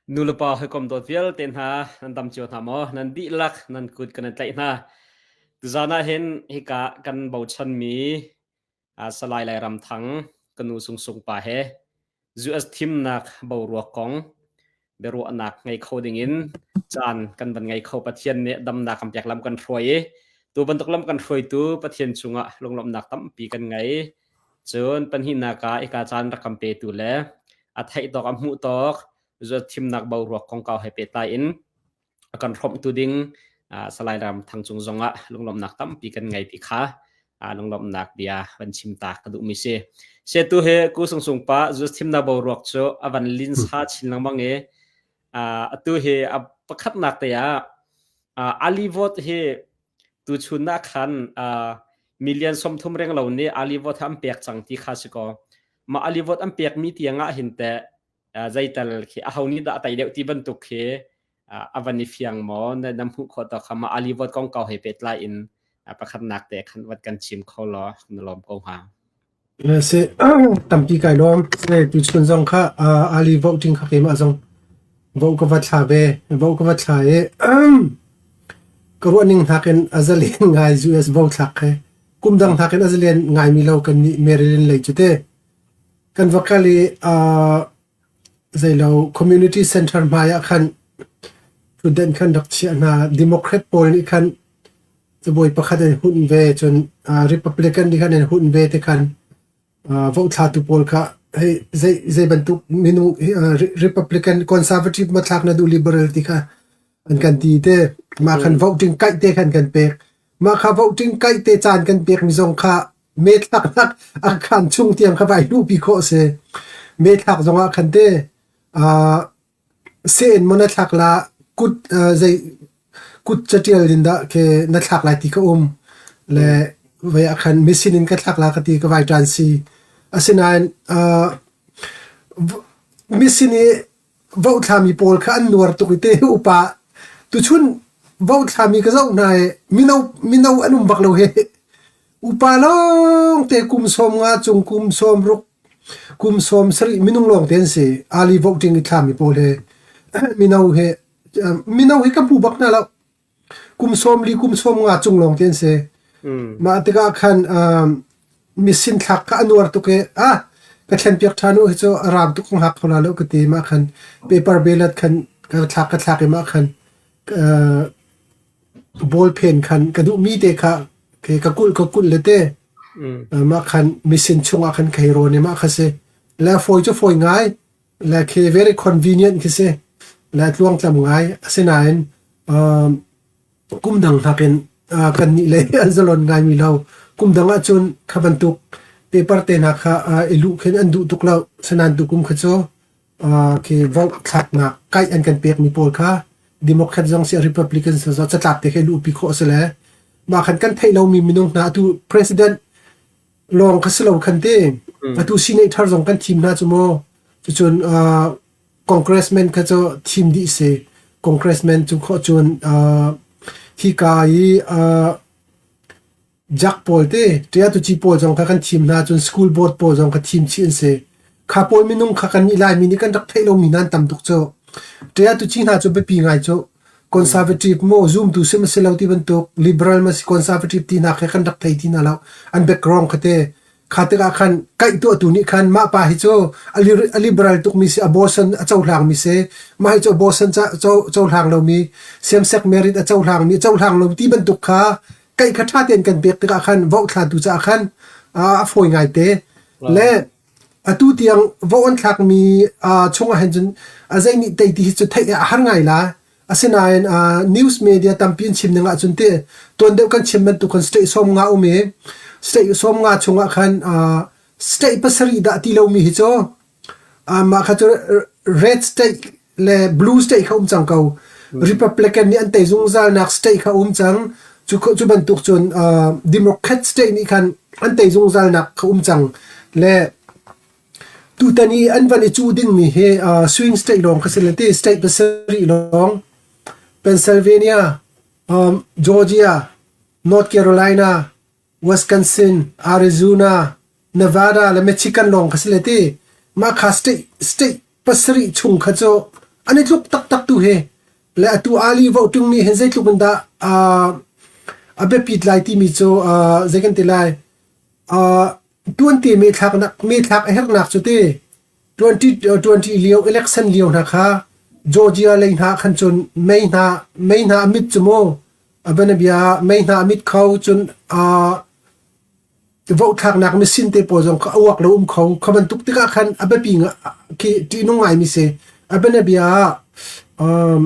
Nulepa hawikom dawt vialte hna nan dam cio hna maw? Nan dihlak nan kut kan in tlaih hna. Tuzaan ah hin hika kan bochanmi Salai Lairam Thang ka nu Sung Sung pa he US thimnak boruak kong biaruahnak ngei kho dingin caan kan van ngei kho. Pathian nih damnak kan pek lam kan hruai i tu bantuk lam kan hruaitu Pathian cungah lunglawmhnak tampi kan ngei. Cun pahnihnak ah hika caan rak kan petu le a theih tawk a hmuh tawk zuat thimnak boruak kongkau he pehtlai in a kan hrawmhtu ding Salai Ram Thang cung zongah lunglawmhnak tampi kan ngei ti kha lunglawmhnak bia van chim ta ka duhmi si. Setu he ku sung sung pa zuat thimnak boruak cu a van linsa chin lengmang i atu hi a pakhatnak te ah Ali vote hi tuchun ah khan million 30 reng lo nih Ali vote an pek cang ti kha si ko. Mah Ali vote an pekmi tiang ah hin teh zeital khi aho nih dah a tei deuh ti bantuk khi a van i fiang maw na na hmuh khawh to kha mah Ali vote kongkau he pehtlai in pakhatnak te khan vat kan chim kho law na lawm ko hnga. Si tampi kai lawm. Tuchun zong kha Ali voting kha keimah zong vote ka va thla ve. Vote ka va thla i ka ruahning nakin a zalen ngai US vote thlak khi. Kum dang nakin a zalen ngaimi lo kan nih Maryland lei cu te. Kan va kal i zeilo community center hmai ah khan ṭhutdenh khan rak chiah hna. Democrat pawl nih khan cabuai pakhat an hunh ve cun Republican nih khan an hunh ve ti khan vote-thlatu pawl kha hei zei zei bantuk minung Republican conservative ma thlak na duh liberal ti kha an kan ti te. Mah khan voting kaih te khan kan pek. Mah kha voting kaih te caan kan pek mi zong kha me thlaknak a khan chung tiang kha vai luhpi khawh si. Me thlak zong ah khan te seh in maw na thlak la kut zei kut catial in dah ke na thlak lai ti ka um le vei ah khan machine in ka thlak la ka ti ka vai ṭan si. Asinain machine i vohthlami pawl kha an nuar tuk i te upa tuchun vohthlami ka zoh hna i mino mino an um bak lo he upa lawng te kum 50 cung kum 60 kum 70 minung lawng te an si ali voting i thlami pawl he mino he mino hi ka hmu bak hna lo Kum 40 kum 50 cung lawng te an si. Mah tikah khan misin thlak kha a nuar tuk i ah ka thlenpiak ṭhan u hi cu a ram tuk ka hngak kho la lo ka ti. Mah khan paper ballot khan ka thlak ka thlak i mah khan ball pen khan ka duhmi te kha ka kulh ka kulh le te mah khan misin chungah khan ka hei rawn i mah kha si. Le fawi cu fawi ngai. Le khi very convenient khi si. Le tluangtlam ngai. Asinain kum dang nakin kannih lei an zalon ngaimi lo. Kum dang ahcun kha bantuk paper te hna kha i luh khin an duh tuk lo. Sinain tukum kha cu khi vote thlaknak kaih an kan pekmi pawl kha Democrat zong si Republican zong catlap te khi luhpi khawh a si le mah khan kan theih lomi minung hna atu president lawng kha si lo khan te atu senator zong kan thim hna cu mu cucun congressman kha cu thim dih si congressman cu khawh cun hika i jak pawl te ṭiatuci pawl zong kha kan thim hna cun school board pawl zong kha thim chih an si kha pawl minung kha kan nih Laimi nih kan rak theih lomi hna an tam tuk cu ṭiatuci hna cu biapi ngai cu conservative maw zumtu si ma si lo ti bantuk liberal ma si conservative ti hna kha kan rak thei ti hna lo an background kha te kha tikah khan kaih tuahtu nih khan mah pa hi cu a liberal tukmi si abortion a cohlang mi si mah hi cu abortion cohlang lomi same sex marriage a cohlang mi cohlang lo ti bantuk kha kaih kha ṭha tein kan pek tikah khan vote thlatu caah khan a fawi ngai te le atu tiang vote an thlakmi chungah hin cun a zei nih tei ti hi cu theih a har ngai la Asinain news media tampi an chim ning ahcun ti tuan deuh kan chim bantuk khan state 50 um i state 50 chungah khan state pasarih dah ti lomi hi cu mah kha cu red state le blue state kha um cang ko. Republican nih an tei zungzal nak state kha um cang. Cu cu bantuk cun Democrat state nih khan an tei zungzal nak kha um cang. Le Tutan i an van i cuh dingmi hi swing state lawng kha si le ti state pasarih lawng Pennsylvania, Georgia, North Carolina, Wisconsin, Arizona, Nevada le Michigan lawng kha si le ti. Mah kha state pasarih chung kha cu An i tluk taktak tu hi. Le atu Ali voting nih hin zeitluk in dah a biapit lai timi cu zei kan ti lai. Tuante me thlaknak me thlak a herhnak cu ti 2020 lio election lio hna kha Georgia lei hna khan cun mei hna mei hna a mit cu mu a bianabia mei hna a mit kho cun vohthlaknak machine te pawl zong kha a uak lo um kho. Kha bantuk tikah khan a biapi khi ṭihnung ngaimi si. A bianabia ah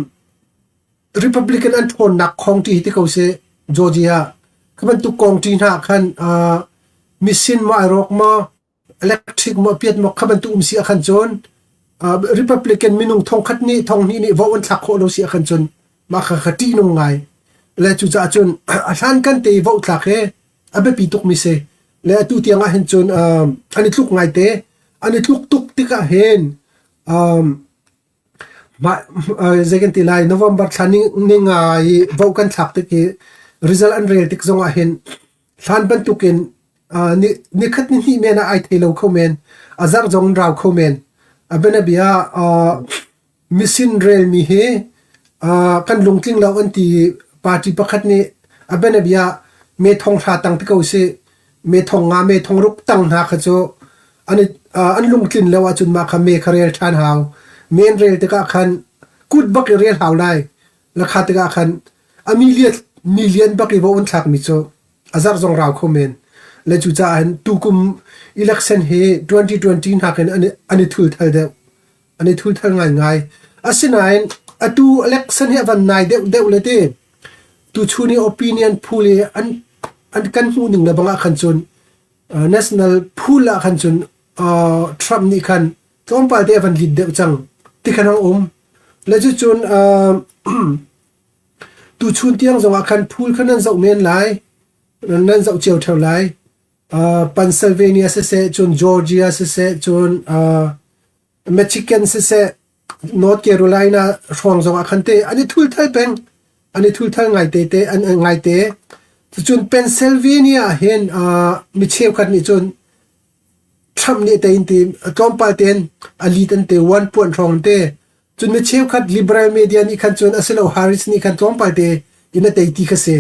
Republican an ṭhawnnak county hi ti ko seh, Georgia. Kha bantuk county hna khan machine maw ai rawk maw, electric maw piat maw kha bantuk um si ah khan cun Republican minung thongkhat nih thonghnih nih vote an thlak khawh lo si ah khan cun mah kha kha ṭihnung ngai. Le cucaah cun a hlankan te i vote thlak hi a biapi tukmi si. Le atu tiang ah hin cun an i tluk ngaite. An i tluk tuk tikah hin mah zei kan ti lai November thla ni, ni nga i vote kan thlak tik i result an rel tik zong ah hin hlan bantukin ni, nikhat ni hnih men ah ai thei lo kho men. A zarh zong in rau kho men. A bianabia Misin relmi hi kan lungtling lo an ti i party pakhat nih a bianabia ah me thong hra tang ti ko sih, me thong nga, me thong ruk tang hna kha cu an i an lungtlin lo ahcun mah kha me kha rel ṭhan hau. Me an rel tikah khan kut bak i rel hau lai. Lakha tikah khan a million million bak i vo an thlakmi cu a zarh zong rau kho men. Le cucaah hin tukum election hi 2020 nakin an i thulthal deuh. An i thulthal ngaingai. Asinain atu election hi a van nai deuhdeuh le ti tuchun i opinion poll i an an kan hmuh ning le bang ah khan cun national pool ah khan cun Trump nih khan tlawmpal te a van lead deuh cang ti khan a um. Le cucun tuchun tiang zong ah khan pool khan nan zoh men lai. Nan zoh cio theo lai. Pennsylvania siseh cun Georgia siseh cun Michigan siseh North Carolina hrawng zongah khan te an i thulthal peng. An i thulthal ngaite te an ngaite. Cucun Pennsylvania ah hin mi cheukhat nih cun Trump nih tein ti tlawmpal tein a lead an te one puan hrawng te. Cun mi cheukhat liberal media nih khan cun asilo Harris nih khan tlawmpal te in a tei ti kha si.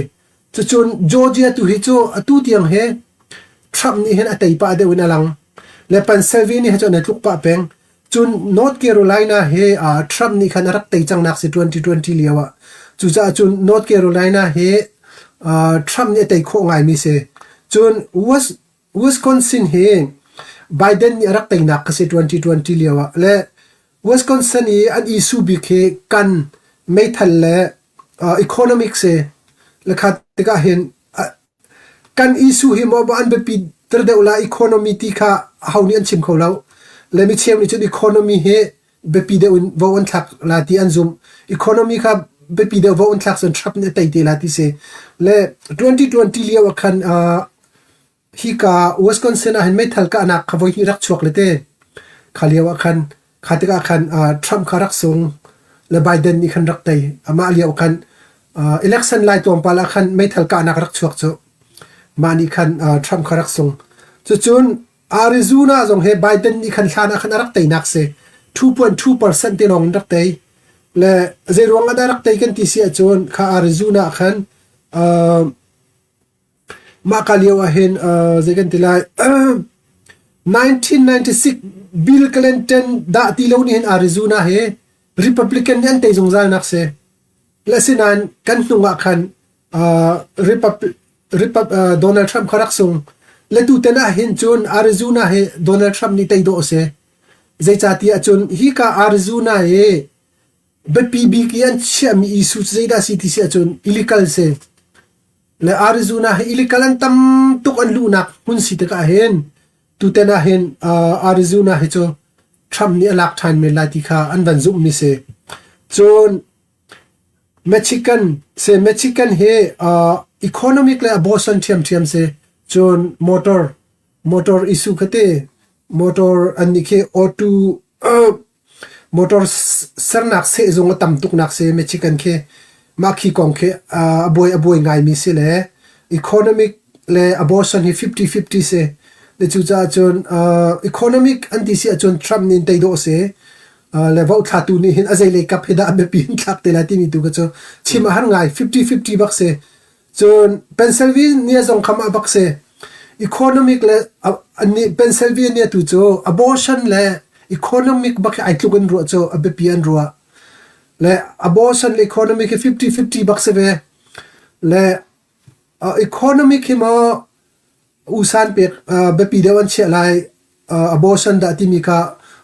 Cucun Georgia tu hi cu atu tiang hi Trump nih hin a tei pah deuh in a lang. Le Pennsylvania hi cu an i tluk pah peng. Cun North Carolina hi Trump nih khan a rak tei cangnak si 2020 lio ah. Cucaah cun North Carolina hi Trump nih a tei khawh ngaimi si. Cun Wisconsin hi Biden nih a rak teinak kha si 2020 lio ah. Le Wisconsin i an issue bik hi kan meithal le economic si. Le kha tikah hin kan issue hi maw an biapi ter deuh la economy ti kha aho nih an chim kho lo. Le mi cheu nih cun economy hi biapi deuh in vo an thlak la ti an zumh. Economy kha biapi deuh vo an thlak cun Trump nih a tei te la ti si. Le 2020 lio ah khan Hika Wisconsin ah hin meithal kahnak kha voihnih rak chuak le te. Kha lio ah khan kha tikah khan Trump kha rak sung le Biden nih khan rak tei. Amah lio khan election lai tlawmpal ah khan meithal kahnak rak chuak cu. Mah nih khan Trump kha rak sung. Cucun Arizona zong he Biden nih khan hlan ah khan a rak teinak si. 2.2% te lawng in rak tei. Le zeiruang ah dah rak tei kan ti si ahcun kha Arizona ah khan Mahka lio ahhin zei kan ti lai 1996 Bill Clinton dah ti lo nih hin Arizona hi Republican nih an tei zungzal nak si. Le asinain kan hnung ah khan Donald Trump kha rak sung. Le tuten ah hin cun Arizona hi Donald Trump nih tei dawh a si. Zeicahtiah cun hika Arizona hi biapi bik i an chiahmi issue cu zeidah a si ti si ahcun illegal si. Le Arizona hi illegal an tam tuk an luhnak hmun si tikah hin tuten ah hin Arizona hi cu Trump nih a lak ṭhan men lai ti kha an van zumhmi si. Cun Mexican se Mexican hi economic le abortion ṭhiamṭhiam si. Cun motor motor issue kha te motor an nih khi auto Motor sernak sehzung a tam tuknak si Michigan khi mah khi kong khi a buai a buai ngaimi si le economic le abortion hi 50-50 si. Le cucaah cun economic an ti si ahcun Trump nih tei dawh a si. Le vote thlatu nih hin a zeilei kap hi dah a biapi in thlak te lai timi tu kha cu chim a har ngai 50-50 bak si. Cun Pennsylvania zong kha mah bak si. Economic le annih Pennsylvania tu cu abortion le economic bak hi ai tluk in ruah cu a biapi an ruah. Le abortion le economic hi 50-50 bak si ve. Le economic hi maw usan pek biapi deuh an chiah lai abortion dah timi kha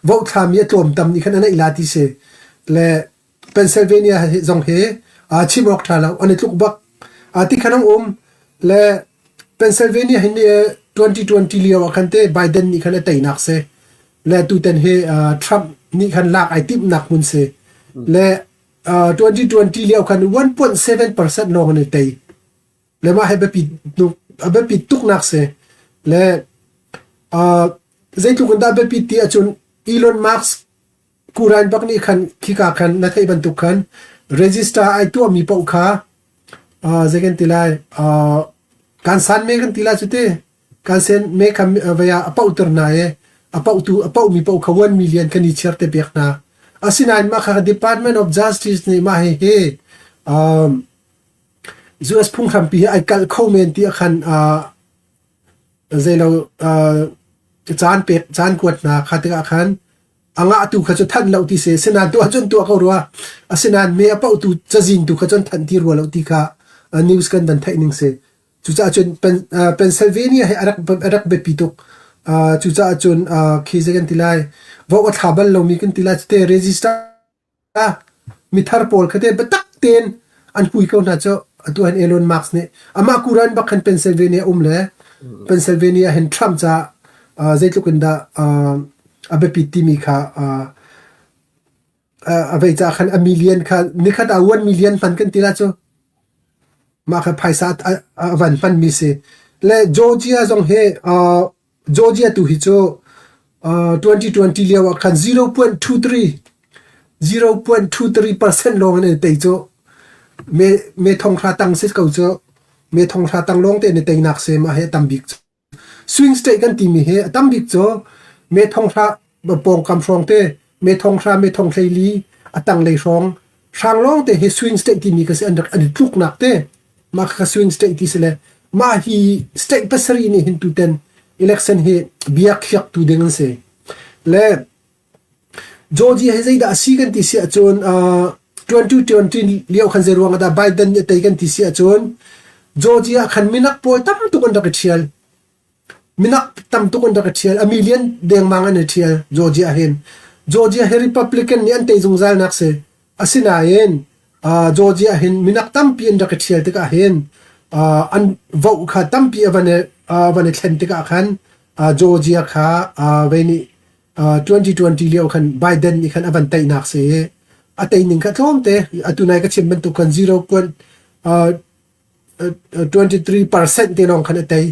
vote thlami a tlawm tam nih khan a neih la ti si. Le Pennsylvania zong hi chim awk ṭha lo an i tluk bak. Ti khan an um. Le Pennsylvania hi 2020 lio ah khan te Biden nih khan a teinak si. Le tutan hi Trump nih khan lak ai timhnak hmun si. Le 2020 lio khan 1.7% lawng an i tei. Le mah hi biapi a biapit tuknak si. Le zeitluk in dah biapit ti ahcun Elon Musk Kurain bak nih khan khika khan na theih bantuk khan register ai tuahmi paoh kha zei kan ti lai kan san me kan ti lai cu ti kan sen me kha vei ah a paohter hna i a paohtu a paohmi paoh kha 1 million kan i chiar te pek hna. Asinain mah kha Department of Justice nih mah hihi US phunghrampi hi ai kalh kho men ti khan zeilo caan pek caan kuat hna kha tikah khan a ngahtu kha cu thanh lo ti si asinain tuah cun tuah ko rua asinain me a paohtu cazin tu kha cun thanh ti rua lo ti kha news kan van theih ning si cucaah cun Pennsylvania hi a rak a rak biapi tuk cucaah cun khi zei kan ti lai vote a thla bal lomi kan ti lai cute register Mithar pawl kha te biatak tein an hui ko hna cu atu hin Elon Musk nih amah kuran bak khan Pennsylvania um le Pennsylvania hin Trump caah zeitluk in dah a biapit timi kha a vei caah khan a million kha nikhat ah 1 million hman kan ti la cu mah kha phaisa a van hmanmi si le Georgia zong hi Georgia tu hi cu 2020 lio ah khan 0.23 0.23% lawng in an i tei cu. Me, me thong hra tang si ko cu. Me thong hra tang lawng te in i teinak si mah hi a tam bik cu. Swing state kan timi hi a tam bik cu me thong hra pawngkam hrawng te me thong hra me thong hleili a tanglei hrawng hrang lawng te hi swing state timi ka si an rak an i tluknak te mah kha swing state ti si le mah hi state pasarih nih hin tuten election hi bia khiak tu ding an si le Georgia hi zeidah a si kan ti si ahcun uh, 2020 lio khan zei ruang ah dah Biden nih a tei kan ti si ahcun Georgia khan minak pawl tam tuk an rak i ṭhial Minak tam tuk an rak i ṭhial. A million dengmang an i ṭhial Georgia hin. Georgia hi Republican nih an tei zungzal nak si. Asinain uh, Georgia hin minak tampi an rak i ṭhial tikah hin uh, an vote kha tampi a van i, uh, van i thlen tikah khan uh, Georgia kha uh, vei nih uh, 2020 lio khan Biden nih khan a van teinak si i a tei ning kha tlawmte atu nai ka chim bantuk khan 0. Uh, 23% te lawng khan a tei.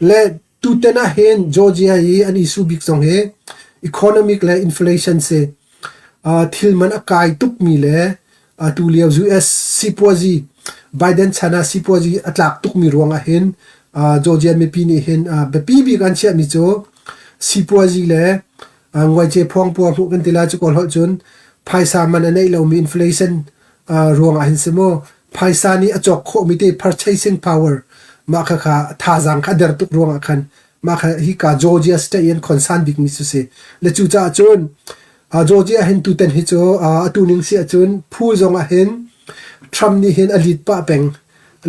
Le tutan ah hin Georgia i an issue bik zong hi economic le inflation si. Uh, thil man a kai tukmi le atu lio US sipuazi Biden chan ah sipuazi a tlak tukmi ruang ah hin uh, Georgia mipi nih hin uh, biapi bik an chiahmi cu sipuazi le uh, nguaice phuang pua hmuh kan ti lai cu kawl holh cun phaisa man a neih lomi inflation uh, ruang ah hin si maw phaisa nih a cawk khawhmi te purchasing power mah kha kha thazaang kha a der tuk ruangah khan mah kha hika Georgia state in concern bikmi cu si le cucaah cun uh, Georgia hin tutan hi cu uh, atu ning si ahcun phu zong ah hin Trump nih hin a lead pah peng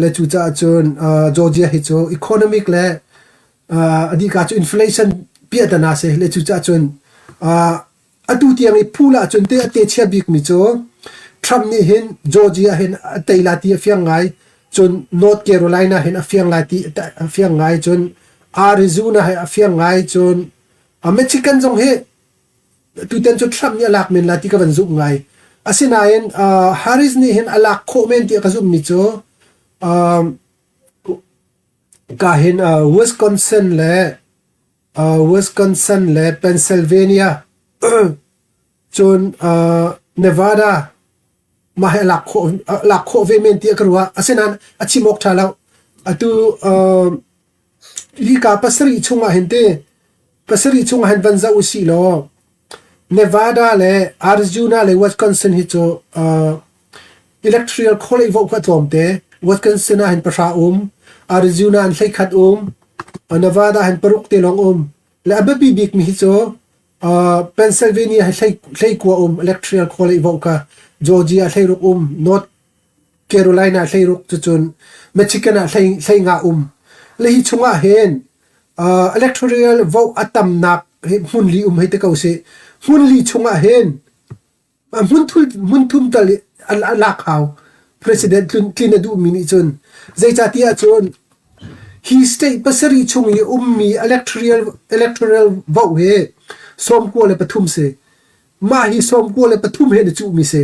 le cucaah cun uh, Georgia hi cu economic le uh, adika cu inflation piahtana si le cucaah cun uh, Atu tiang i phul ahcun te a techia bikmi cu Trump nih hin Georgia hin a tei lai ti a fiang ngai. Cun North Carolina hin a fiang lai ti a fiang ngai. Cun Arizona hi a fiang ngai. Cun Michigan zong hi tutan cu Trump nih a lak men lai ti ka van zumh ngai. Asinain uh, Harris nih hin a lak khawh men ti ka zumhmi cu um, ka hin uh, Wisconsin le Wisconsin le Pennsylvania cun Nevada mah hi a lak khawh ve men tiah ka ruah. Asinain a chim awk ṭha lo. Atu hika pasarih chungah hin te pasarih chungah hin van zoh usih law. Nevada le Arizona le Wisconsin hi cu uh, electoral college vote kha tlawmte. Wisconsin ah hin pahra um, Arizona in 11 um, Nevada hin paruk te lawng um. Le a biapi bikmi hi cu uh, Pennsylvania hi 19 um electoral college vote kha Georgia 16 um, North Carolina 16 cucun Michigan ah 15 um. Le hi chungah hin uh, electoral vote a tamnak hmun li um hei te ko sih. Hmun li chungah hin hmun thum tal a lak hau. President tlin a duhmi nih cun zeicahtiah cun hi state pasarih chung i ummi electoral electoral vote hi 93 si. Mah hi 93 he na cuhmi si.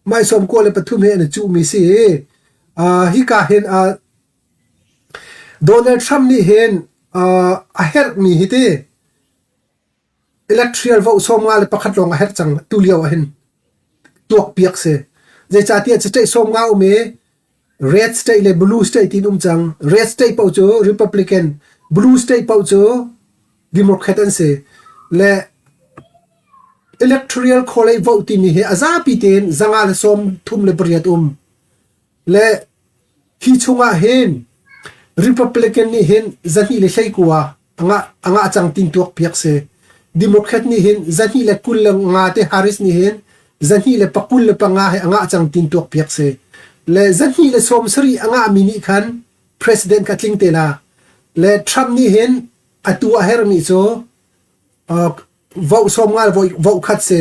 Mah hi 93 he na cuhmi si i uh, hika hin uh, Donald Trump nih hin uh, a herhmi hi ti Electrial vote 51 lawng a herh cang tu lio ah hin tuakpiak si. Zeicahtiah state 50 um i red state le blue state tiin um cang. Red state paoh cu Republican, blue state paoh cu Democrat an si. Le electoral college vote timi hi a zapi tein 138 um. Le hi chungah hin Republican nih hin 219 a ngah, a ngah cang tin tuakpiak si. Democrat nih hin 225 te Harris nih hin 225 he a ngah cang tin tuakpiak si. Le 270 a ngahmi nih khan president kha tling te la. Le Trump nih hin atu a hermi cu uh, vote 50 vote khat si.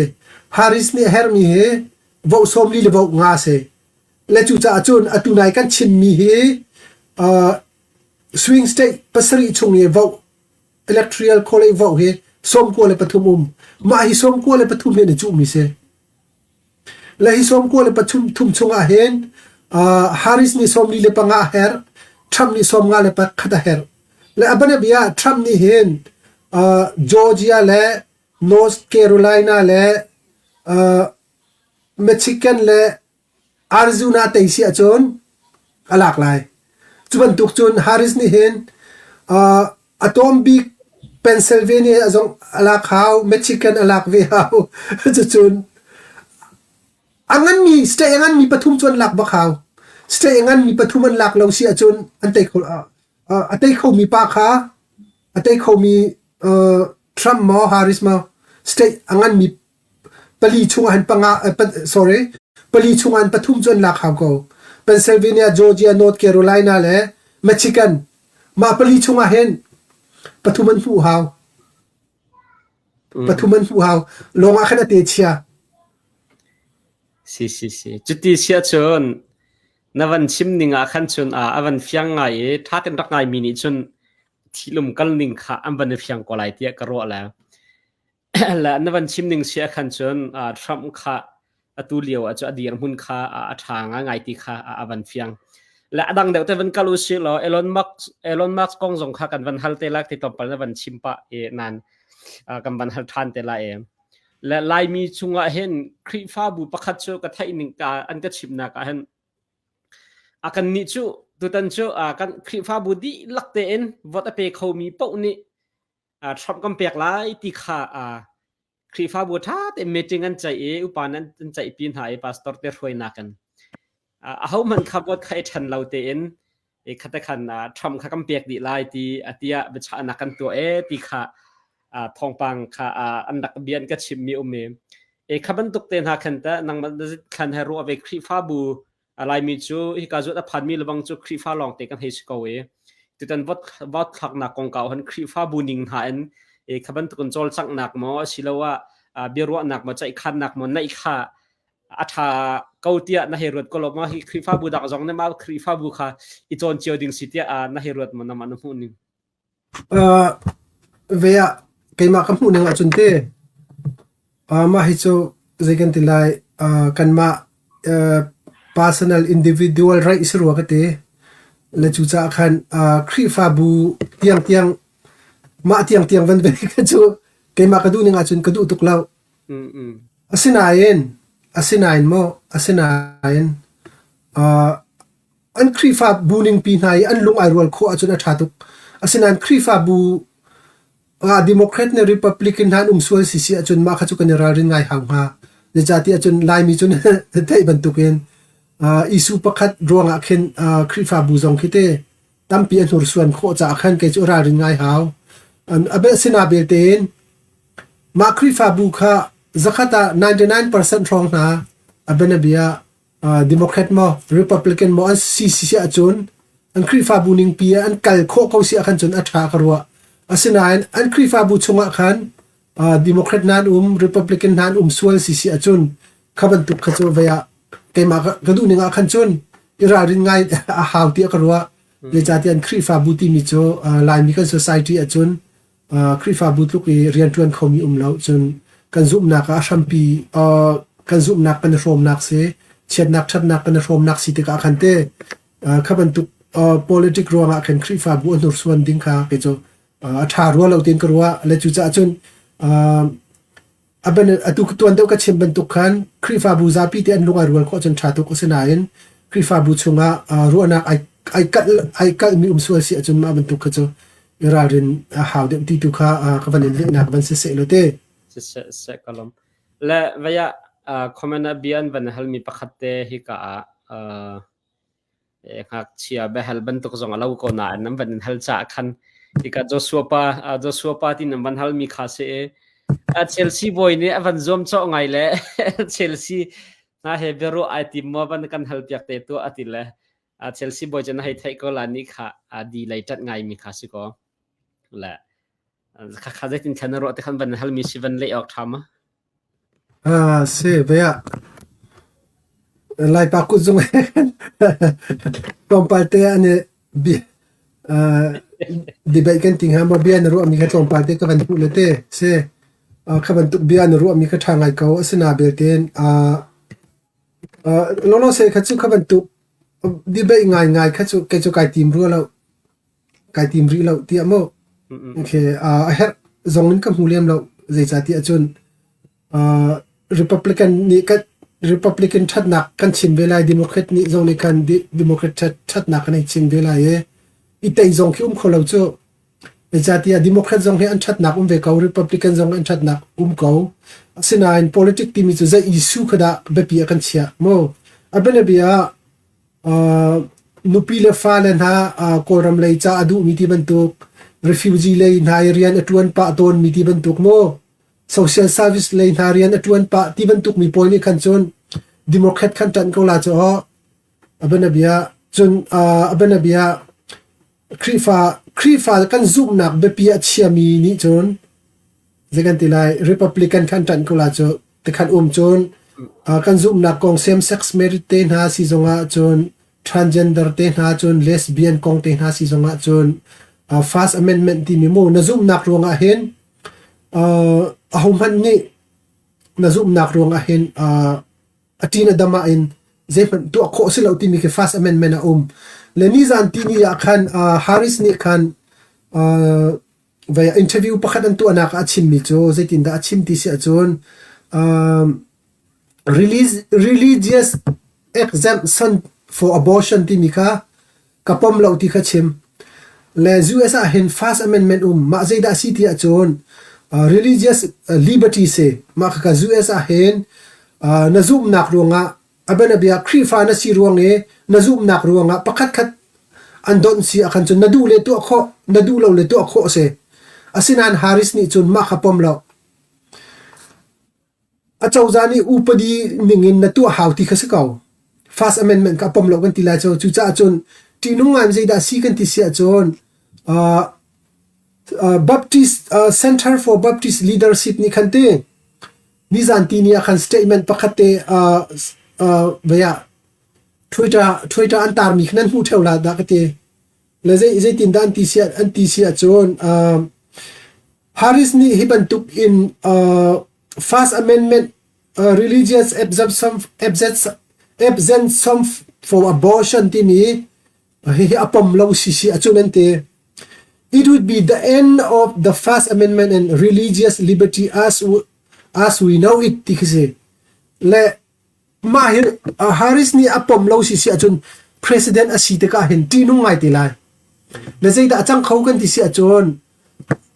Harris nih a hermi hi vote 40 le vote nga si. Le cucaah cun atu nai kan chimmi hi uh, swing state pasarih chung i vote electoral college vote hi 93 um. Mah hi 93 hi na cuhmi si. Le hi 93 thum chungah hin uh, Harris nih 45 a herh, Trump nih 51 a herh. Le a bianabia Trump nih hin uh, Georgia le North Carolina le uh, Michigan le Arizona tei si ahcun a lak lai. Cu bantuk cun Harris nih hin uh, a tawm bik Pennsylvania zong a lak hau, Michigan a lak ve hau. Cucun a nganmi state a nganmi pathum cu an lak bak hau. State a nganmi pathum an lak lo si ahcun an tei kho uh, a tei khomi pa kha a tei khomi uh, Trump maw Harris maw state a nganmi Pali chungah hin panga sorry pali chungah hin pathum cu an lak hau ko. Pennsylvania, Georgia, North Carolina le Michigan mah pali chungah hin pathum an hmuh hau. Pathum an hmuh hau. Lawng ah khan a te chia. Si si si. Cuti sia cun na van chim ning ah khan cun a van fiang ngai i ṭha tein rak ngai mi nih cun thilum kal ning kha an van i fiang ko lai tiah ka ruah le. Le na van chim ning si ah khan cun Trump kha atu lio ah cu a dirhmun kha a ṭha ngaingai ti kha a van fiang. Le a dang deuh te van kal u sih law Elon Musk Elon Musk kong zong kha kan van hal te lai ti tlawmpal na van chim pah i nan kan van hal ṭhan te lai. Le Laimi chungah hin Khrihfabu pakhat cu ka theih ning ka an ka chimnak ah hin a kan nih cu tutan cu kan Khrihfabu dihlak tein vote a pe khomi paoh nih Trump kan pek lai ti kha Khrihfabu ṭha tein meeting an ceih i upa an ceihpi hna i pastor te hruainak in ahohmanh kha vote kha i ṭhen lo tein khate khan Trump kha kan pek dih lai ti tiah biachahnak kan tuah e ti kha thawngpang kha an rak bia an ka chimmi um i e kha bantuk te hna khan ta nangmah thlan he ruah ve Khrihfabu A Laimi cu hika zuat a phanmi lebang cu Khrihfa lawngte kan hei si ko i tutan vote vote thlaknak kongkau han Khrihfabu ning hna in e kha bantukin cawlcanghnak maw asiloah biaruahnak maw ceihkhannak maw naih kha a ṭha ko tiah na hei ruat ko lo maw hi Khrihfabu dak zong nih mah Khrihfabu kha i cawn cio ding si tiah na hei ruat maw namah na hmuh ning? Uh, ve ah keimah ka hmuh ning ahcun te uh, mah hi cu zei kan ti lai uh, kanmah uh, personal individual right si rua ka ti. Le cucaah khan uh, Khrihfabu tiangtiang mah tiangtiang van ve kha cu keimah ka duh ning ahcun ka duh tuk lo. Mm mm. Asinain asinain maw asinain uh, An Khrihfabu ningpi hna i an lung ai rual khawh ahcun a ṭha tuk. Asinain Khrihfabu Ah Democrat le Republican hna an um sual sisi ahcun mah kha cu kan i ralrin ngai hau hnga. Zeicahtiah cun Laimi cu na theih bantukin uh, issue pakhat ruangah khin uh, Khrihfabu zong khi te tampi a hnursuan khawh caah khan kei cu ralrin ngai hau. An a bel sina belte in mah Khrihfabu kha zakhat ah 99% hrawng hna a bianabia Democrat maw Republican maw an si si ahcun an Khrihfabu ningpi ah an kal khawh ko si ahkhan cun a ṭha ka ruah. Asinain an Khrihfabu chungah khan Democrat hna an um, Republican hna an um sual si si ahcun kha bantuk kha cu vei ah keimah ka duh ning ah khan cun i ralrin ngai a hau tiah ka ruah. Zeicahtiah an Khrihfabu timi cu Laimi kan society ahcun Khrihfabu tluk i rianṭuan khomi um lo cun kan zumhnak ah a hrampi kan zumhnak kan i hrawmnak si chiatnak ṭhatnak kan i hrawmnak si tikah khan te kha bantuk politic ruangah khan Khrihfabu a hnursuan ding kha kei cu a ṭha rua lo tiin ka ruah le cucaah cun Atu tuan deuh ka chim bantuk khan Khrihfabu zapi te an lung ai rual khawh cun ṭha tuk a si nain Khrihfabu chungah ruahnak ai kalh ai kalhmi um sual si ahcun mah bantuk kha cu i ralrin a hau deuh ti tu kha ka van in lehnak van si seh law te. Siseh seh ka lawm. Le vaya comment ah bia an van halmi pakhat te hika ah Ngakchia biahal bantuk zong a lo ko nain nan van in hal caah khan hika Joshua pa Joshua pa ti nan van halmi kha si i Chelsea bawi nih a van zuamcawh ngai le Chelsea hna he biaruah ai tim maw van kan hal piak te tuah a ti le Chelsea bawi cu na hei theih ko la ni kha di lei ṭanh ngaimi kha si ko le khakha zeitin thlan na ruah te khan van halmi si van leh awk ṭha ma? Si ve ah Laipa kutzung tlawmpal te an i bi debate kan ti hnga maw bia na ruahmi kha tlawmpal te ka van hmuh le te si. Kha bantuk bia na ruahmi kha ṭha ngai ko. Asina belte lawlawse kha cu kha bantuk debate ngaingai kha cu kei cu kai tim rua lo. Kai tim rih lo tiah maw? Okay, a herh zong in ka hmu lem lo. Zeicahtiah cun Republican nih kan Republican ṭhatnak kan chim ve lai, Democrat nih zong nih khan Democrat ṭhatnak kan hei chim ve lai i i tei zong khi um kho lo cu. Zeicahtiah Democrat zong hi an ṭhatnak um ve ko, Republican zong an ṭhatnak um ko. Asinain politic timi cu zei issue kha dah biapi ah kan chiah maw? A bianabia ah Nupi le fale hna Kawlram lei ca a duhmi ti bantuk, refugee lei hna i rian a ṭuan pah tawnmi ti bantuk maw, social service lei hna rian a ṭuan pah ti bantuk mi pawl nih khan cun Democrat khan ṭanh ko la cu aw. A bianabia cun a bianabia Khrihfa Khrihfa kan zumhnak biapi a chiami nih cun zei kan ti lai Republican khan ṭanh ko la cu tikhan um cun kan zumhnak kong same sex marriage te hna si zongah cun transgender te hna cun lesbian kong te hna si zongah cun first amendment timi mu na zumhnak ruangah hin ahohmanh nih na zumhnak ruangah hin a ṭin a dam ah in zeihmanh tuah khawh si lo timi khi First Amendment a um. Le nizan tini ah khan Harris nih khan vai interview pakhat an tuahnak ah a chimmi cu zeitindah a chim ti si ahcun religious exemption for abortion timi kha ka pom lo ti kha chim. Le US ah hin First Amendment um mah zeidah si ti ahcun religious liberty si mah khaka US ah hin na zumhnak ruangah a bianabia Khrihfa na si ruang i na zumhnak ruangah pakhat khat an donh si ahkhan cun na duh le tuah khawh na duh lo le tuah khawh a si. Asinain Harris nih cun mah kha pom lo. Acozah nih upadi ningin na tuah hau ti kha si ko. First Amendment kha a pom lo kan ti lai cu. Cucaah cun ṭihnung ngai in zeidah a si kan ti si ahcun uh, uh, Baptist uh, Center for Baptist Leadership nih khan ti nizan ti ni ah khan statement pakhat te uh, uh, vei ah Twitter Twitter an tarmi khan nan hmuh ṭheo la dah ka ti. Le zei zeitindah an ti si an ti si ahcun uh, Harris nih hi bantuk in uh, First Amendment uh, religious exemption, exemption for abortion timi hihi a pom lo sisi acun an ti. It would be the end of the First Amendment and religious liberty as as we know it ti khi si. Le mah hi Harris nih a pom lo sisi ahcun president a si tikah hin ṭihnung ngai te lai. Le zeidah a cang kho kan ti si ahcun.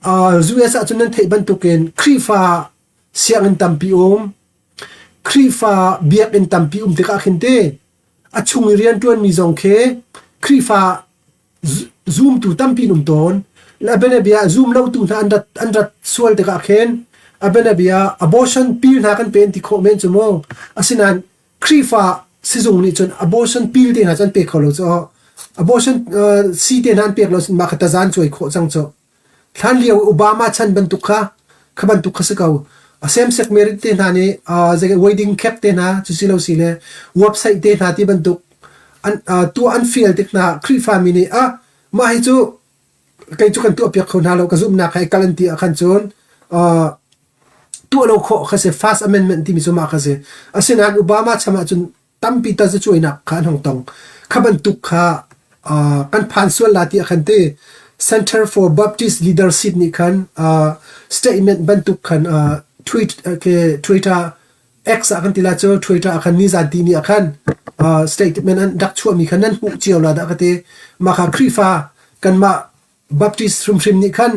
US ahcun nan theih bantukin Khrihfa sianginn tampi um, Khrihfa biakinn tampi um tikah khin te a chung i rianṭuanmi zong khi Khrihfa zumtu tampi an um tawn. Le a bianabia zum lotu hna an rat sual tikah khin a bianabia abortion pill hna kan pe an ti khawh men cu mu. Asinain Khrihfa sizung nih cun abortion pill te hna cu an pe kho lo cu. Abortion sii te hna an pek lo mah kha tazan cuai khawh cang cu. Hlan lio Obama chan bantuk kha kha bantuk kha si ko. Same sex marriage te hna nih zei wedding cake te hna cu si lo si le website te hna ti bantuk an tuah an fial tik hna Khrihfa mi nih ah mah hi cu kei cu kan tuah piak kho hna lo ka zumhnak he kal an ti ah khan cun tuah lo khawh kha si First Amendment timi cu mah kha si. Asinain Obama cham ahcun tampi tazacuainak kha an hung tong. Kha bantuk kha kan phan sual la ti ah khan ti Center for Baptist Leadership nih khan statement bantuk khan tweet ke Twitter X ah kan ti la cu Twitter ah khan nizan ti ni ah khan statement an rak chuahmi khan nan hmuh cio la dah ka ti. Mah kha Khrihfa kanmah Baptist hrimhrim nih khan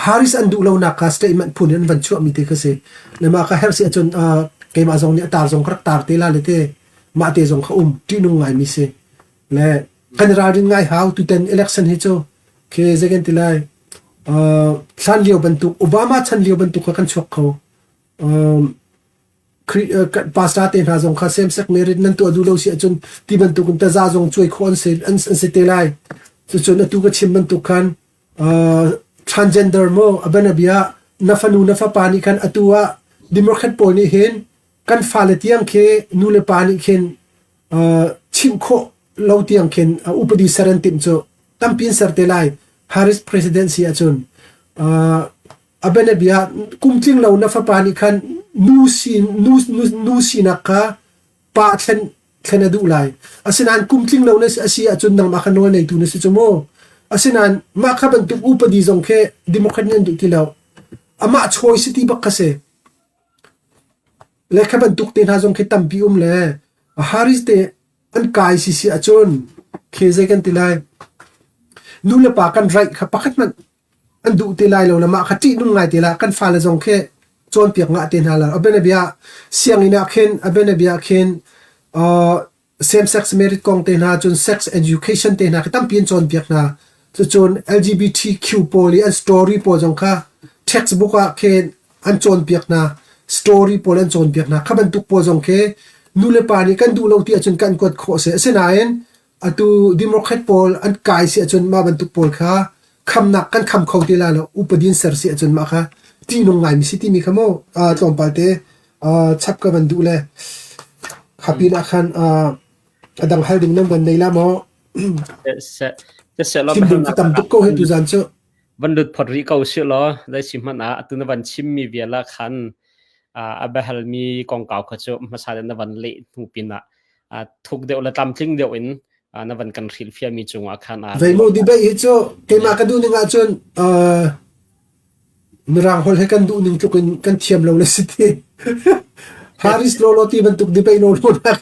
Harris an duh lonak kha statement phun in an van chuahmi te kha si. Le mah kha herh si ahcun keimah zong nih a tar zong ka rak tar te la le te mah te zong kha um ṭihnung ngaimi si. Le kan i ralrin ngai hau tutan election hi cu khi zei kan ti lai hlan lio bantuk Obama chan lio bantuk kha kan chuak kho. Pastor te hna zong kha same sex marriage nan tuah duh lo si ahcun ti bantuk in taza zong cuai khawh an si an si te lai. Cucun atu ka chim bantuk khan transgender maw a bianabia na fanu na fapa nih khan atu ah Democrat pawl nih hin kan fale tiang khi nu le pa nih khin chimh khawh lo tiang khin upadi ser an timh cu tampi in ser te lai Harris presidency ahcun A bianabia ah kum tling lo na fapa nih khan nu si nu nu nu sinak kha pa thlen thlen a duh lai. Asinain kum tling lo na si a si ahcun nangmah kha nawl neitu na si cu mu. Asinain mah kha bantuk upadi zong khi Democrat nih an duh ti lo. Amah choice ti bak kha si. Le kha bantuk te hna zong khi tampi um le Harris te an kai si si ahcun khi zei kan ti lai. Nu le pa kan right kha pakhat hmanh an duh te lai lo le mah kha ṭihnung ngai te la kan fale zong khi cawnpiak ngah te hna la a bianabia sianginn ah khin a bianabia khin same sex marriage kong te hna cun sex education te hna khi tampi an cawnpiak hna cucun LGBTQ pawl i an story pawl zong kha textbook ah khin an cawnpiak hna story pawl an cawnpiak hna kha bantuk pawl zong khi nu le pa nih kan duh lo ti ahcun kan kuat khawh si asinain Atu Democrat pawl an kai si ahcun mah bantuk pawl kha khamnak kan kham kho ti lai lo. Upadi in ser si ahcun mah kha ṭihnung ngaimi si timi kha mu tlawmpal te chap ka van duh le kha pin ah khan a dang hal ding nan van nei la maw? Chim ding cu tam tuk ko hi tuzan cu. Van lut phot rih ko sih law zei si hmanh ah atu na van chimmi vial ah khan a biahalmi kongkau kha cu hmasa na van leh hnu pin ah thuk deuh le tlamtling deuh in na van kan hrilhfiahmi cungah khan Zeimaw debate hi cu keimah ka duh ning ahcun Mirang holh he kan duh ning tluk in kan thiam lo le si ti. Harris lawlaw ti bantuk debate lawlaw nak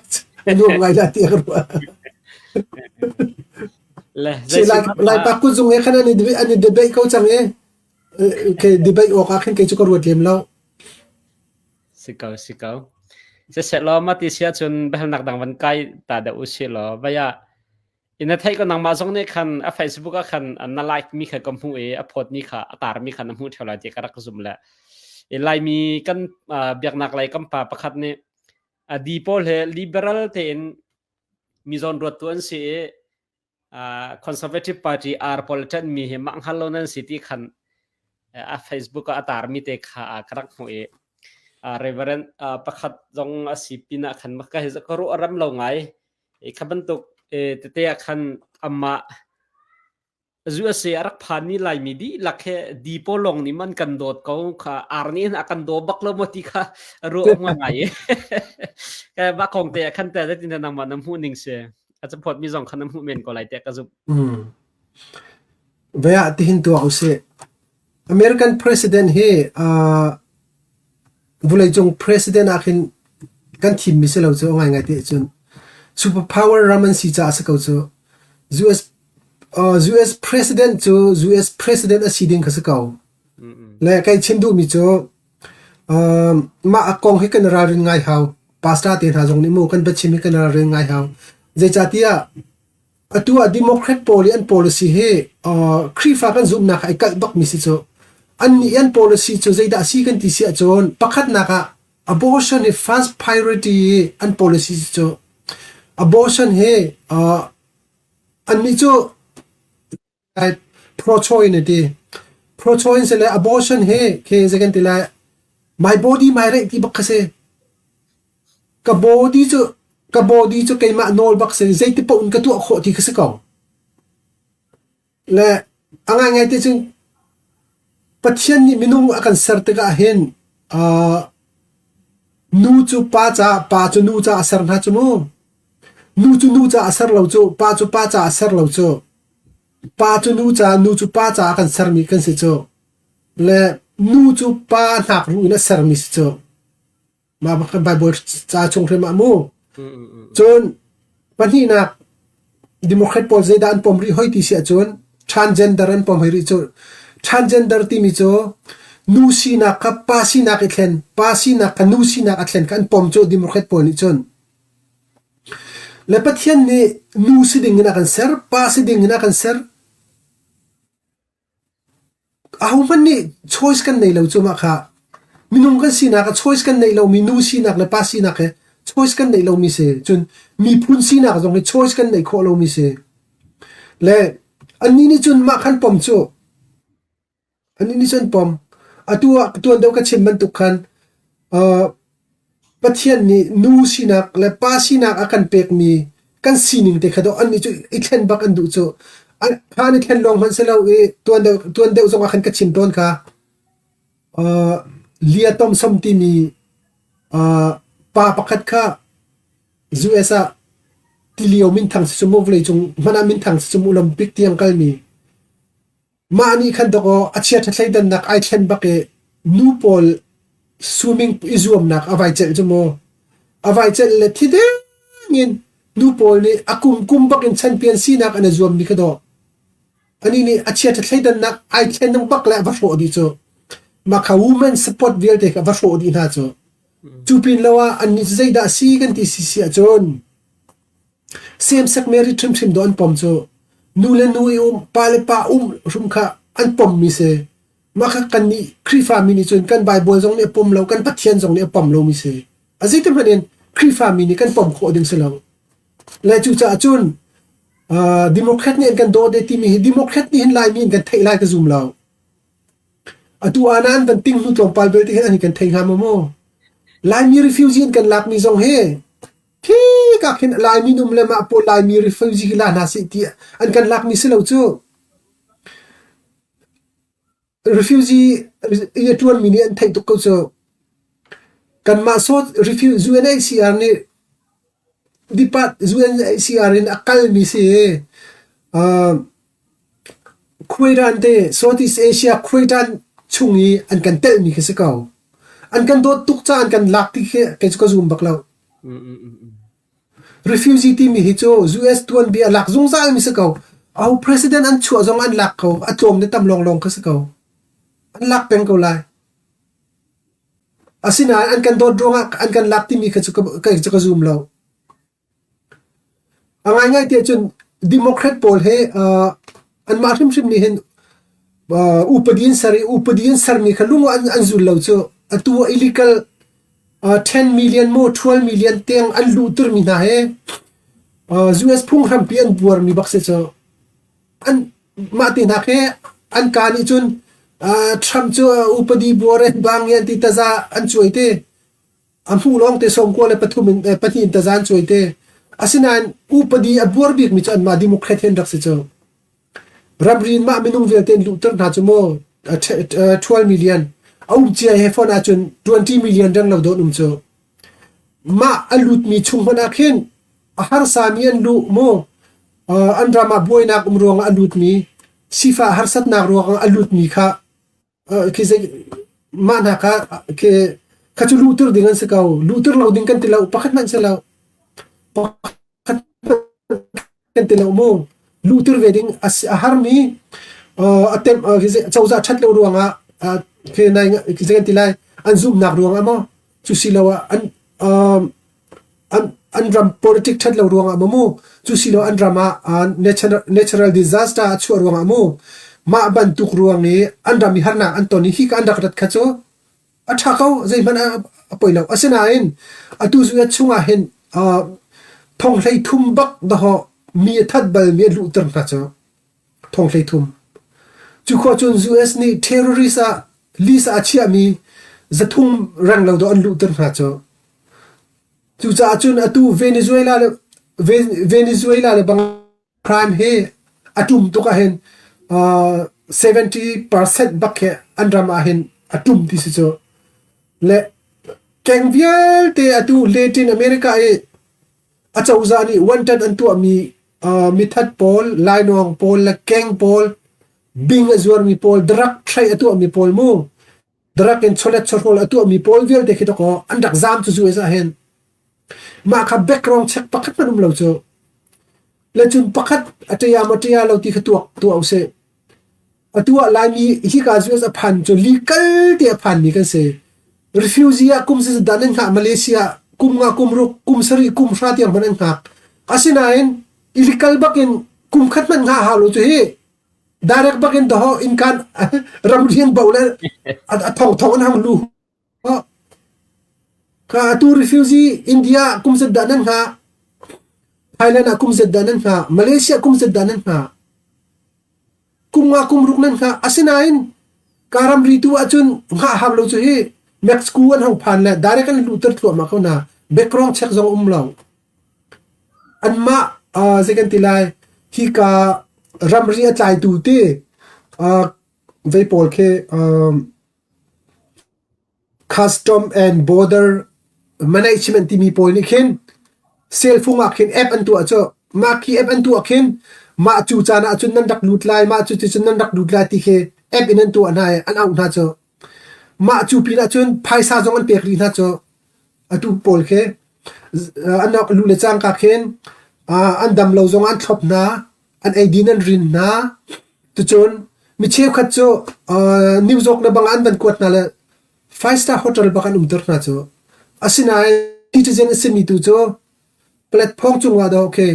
nuam ngai la ti ka ruah. Le Laipa kutzung he khan an i debate ko cang i ke debate awk ah khin kei cu ka ruat lem lo. Si ko, si ko. Siseh law mah ti si ahcun biahalnak dang van kai ta deuh usih law vai ah ina theih ko nangmah zong nih khan a Facebook ah khan na like mi kha ka hmuh i a phawt mi kha a tar mi kha na hmuh theo lai ti ka rak zum le i Laimi kan biaknak lei kan pa pakhat nih a di pawl he liberal tein mi zawn ruattu an si i Conservative Party ar pawl ṭanhmi hi mah hngal lo nan si ti khan a Facebook ah a tarmi te kha ka rak hmuh i Reverend pakhat zong a si pinah khan ka ka ruah ram lo ngai. I kha bantuk tete ah khan amah USA a rak phanmi Laimi dihlak he di pawl lawng nih man kan dawt ko kha ar nih a kan daw bak lo maw ti kha ruah awk ngai. Mah kong te ah khan te zeitin nangmah na hmuh ning si? A caphawt mi zong kha na hmuh men ko lai tiah ka zumh. Mm. Ve ah tihin tuah usih. American president hi uh, vawleicung president ah khin kan thimmi si lo cu ngai ngai te cun superpower ram an si caah si ko cu. US. US president cu US president a si ding kha si ko. Le kai chim duhmi cu mah a kong hi kan ralrin ngai hau. Pastor te hna zong nih mu kan biachim hi kan ralrin ngai hau. Zeicahtiah atu ah Democrat pawl i an policy hi Khrihfa kan zumhnak ai kalh bakmi si cu. Annih an policy cu zeidah a si kan ti si ahcun pakhatnak ah abortion hi first priority i an policy cu abortion hi annih cu pro-choice a ti. Pro-choice le abortion hi khi zei kan ti lai my body my right ti bak kha si. Ka body cu ka body cu keimah nawl bak si zeiti paoh in ka tuah khawh ti kha si ko. Le a ngaingai ti cun Pathian nih minung a kan ser tikah hin uh, nu cu pa caah pa cu nu caah a ser hna cu mu. Nu cu nu caah a ser lo cu pa cu pa caah a ser lo cu. Pa cu nu caah nu cu pa caah kan sermi kan si cu. Le nu cu pa hnakruh in a sermi si cu. Mah kan Bible ca chung hrim ah mu. Cun pahnihnak Democrat pawl zeidah an pom rih hoi ti si ahcun transgender an pom hoi rih cu. Transgender timi cu nu sinak kha pa sinak i thlen, pa sinak kha nu sinak a thlen kha an pom cu Democrat pawl nih cun. Le Pathian nih nu si ding in a kan ser, pa si ding in a kan ser. Ahohmanh nih choice kan nei lo cu mah kha. Minung kan sinak ah choice kan neih lomi nu sinak le pa sinak he choice kan neih lomi si. Cun miphun sinak zong hi choice kan neih khawh lomi si. Le annih nih cun mah khan pom cu. Annih nih cun pom. Atu ah tuan deuh ka chim bantuk khan uh, Pathian nih nu sinak le pa sinak a kan pekmi kan sining te kha dawh annih cu i thlen bak an duh cu. Kha an i thlen lawng hmanh si lo i tuan deuh, tuan deuh zong ah khan ka chim tawn kha. Uh, Lia Thompson timi uh, pa pakhat kha US ah tilio minthang si cu mu vawleicung hmanh ah minthang si cu mu Olympic tiang kalmi Mah nih khan dawkaw a chiaṭha thleidannak ai thlen bak i nu pawl swimming i zuamnak a vai celh cu mu. A vai celh le thi deng in nu pawl nih a kum kum bak in champion sinak an i zuammi kha dawh. Anih nih a chiaṭha thleidannak ai thlen bak le a va hrawh dih cu. Mah kha women sport vialte kha va hrawh dih hna cu. Cu pin lo ah annih cu zeidah a si kan ti si si ahcun Same-sex marriage hrimhrim dawh an pom cu nu le nu i um, pa le pa um hrim kha an pommi si. Mah kha kannih Khrihfami nih cun kan Baibal zong nih a pom lo, kan Pathian zong nih a pom lomi si. A zeiti hmanh in Khrihfami nih kan pom khawh ding si lo. Le cucaah cun uh, Democrat nih an kan dawt e timi hi Democrat nih hin Laimi in kan theih lai ka zum lo. Atu ah nan van ting hnu tlawmpal belte hin an kan thei hnga maw mu? Laimi refugee in kan lakmi zong hi Khika khin Laimi num le mah pawl Laimi refugee hi la hna sih ti an kan lakmi si lo cu. Refugee i a ṭuanmi nih an theih tuk ko cu. Kanmah sawt UNHCR nih depart UNHCR in a kalmi si i uh, Khuairan te Southeast Asia khuairan chung i an kan telhmi khi si ko. An kan dawt tuk caah an kan lak ti khi kei cu ka zum bak lo. Refugee timi hi cu US tuanbia lak zungzal mi si ko. Aho president an chuah zong an lak ko. A tlawm le tam lawnglawng kha si ko. An lak peng ko lai. Asinain an kan dawt ruangah an kan lak timi kha cu ka, cu ka zum lo. A ngaingai tiah cun Democrat pawl hi uh, anmah hrimhrim nih hin uh, upadi an ser i upadi an sermi kha lung an, an zul lo cu. Atu ah illegal uh, 10 million maw 12 million tiang an luhtermi hna hi uh, US phunghrampi an buarmi bak si cu. An mah te hna khi an ka nih cun uh, Trump cu upadi buar in bang an ti taza an cuai te. A hmuh lawng te 93 in pahnih in taza an cuai te. Asinain upadi a buar bikmi cu anmah Democrat hi an rak si cu. Ramri in mah minung vialte in luhter hna cu maw 12 million a um cia he phone ahcun 20 million reng lo dawn um cu. Mah a lutmi chung hmanh ah khin a harsami an luh maw an ram ah buainak um ruangah a lutmi sifah harsatnak ruangah a lutmi kha Khi zei mah hna kha khi kha cu luhter ding an si ko. Luhter lo ding kan ti lo. Pakhat hmanh si lo. Pakhat kan ti lo mu. Luhter ve ding a si a harmi a tem cozah ṭhat lo ruangah khi nai zei kan ti lai an zumhnak ruangah maw cu silo ah an an an ram politic ṭhat lo ruangah maw mu cu silo an ram ah natural natural disaster a chuah ruangah mu mah bantuk ruang i an ram i harnak an ton i hi ka an rak rat kha cu A ṭha ko, zeihmanh a poi lo. Asinain atu zungzat chungah hin thong 13 bak dahawh mi a that balmi a luhter hna cu thong 13. Cu khua cun US nih terrorist ah list ah a chiahmi 300 reng lo dawh an luhter hna cu. Cucaah cun atu Venezuela le Venezuela le bang Crime hi a ṭum tuk ahhin 70% bak khi an ram ahhin a ṭum ti si cu. Le keng vialte atu Latin America i acozah nih wanted an tuahmi mithat pawl, lainawng pawl le keng pawl, bing a zuarmi pawl, drug trade a tuahmi pawl mu, drug in chawlet chawhrawl a tuahmi pawl vialte khi dakaw an rak zaam cu US ahhin. Mah kha background check pakhat hmanh um lo cu. Le cun pakhat a ṭia maw ṭia lo ti kha tuak tuah usih. Atu ah Laimi hika US a phan cu legal te a phanmi kan si. Refugee ah kum zeizat dah nan hngah Malaysia kum nga kum ruk kum sarih kum hra tiang hmanh an hngak. Asinain illegal bakin kum khat hmanh hngah hau lo cu hi. Direct bakin doho innkan ramrian bo le a thong thong an hang lu. Ka atu refugee India kum zat dah nan hngah? Thailand ah kum zat dah nan hngah? Malaysia kum zat dah nan hngah? Kum nga kum ruk nan hngah. Asinain ka ramri tu ahcun hngah hau lo cu hi Mexico an hong phan le direct an luhter thluahmah ko hna. Background check zong um lo. Anmah zei kan ti lai hika ramri a tlaitu ti vei pawl khi Custom and Border Management timi pawl nih khin cellphone ah khin app an tuah cu mah khi app an tuah khin mah cu caan ah cun nan rak lut lai mah cu cun nan rak lut lai ti khi app in an tuah hna i an auh hna cu mah cu pin ah cun phaisa zong an pek rih hna cu atu pawl khi an rak luh le cangka khin an dam lo zong an thlop hna an eidin an rin hna. Tucun mi cheukhat cu New York le bang an van kuat hna le five star hotel bak an umter hna cu. Asinain citizen a simi tu cu platform cungah dah okay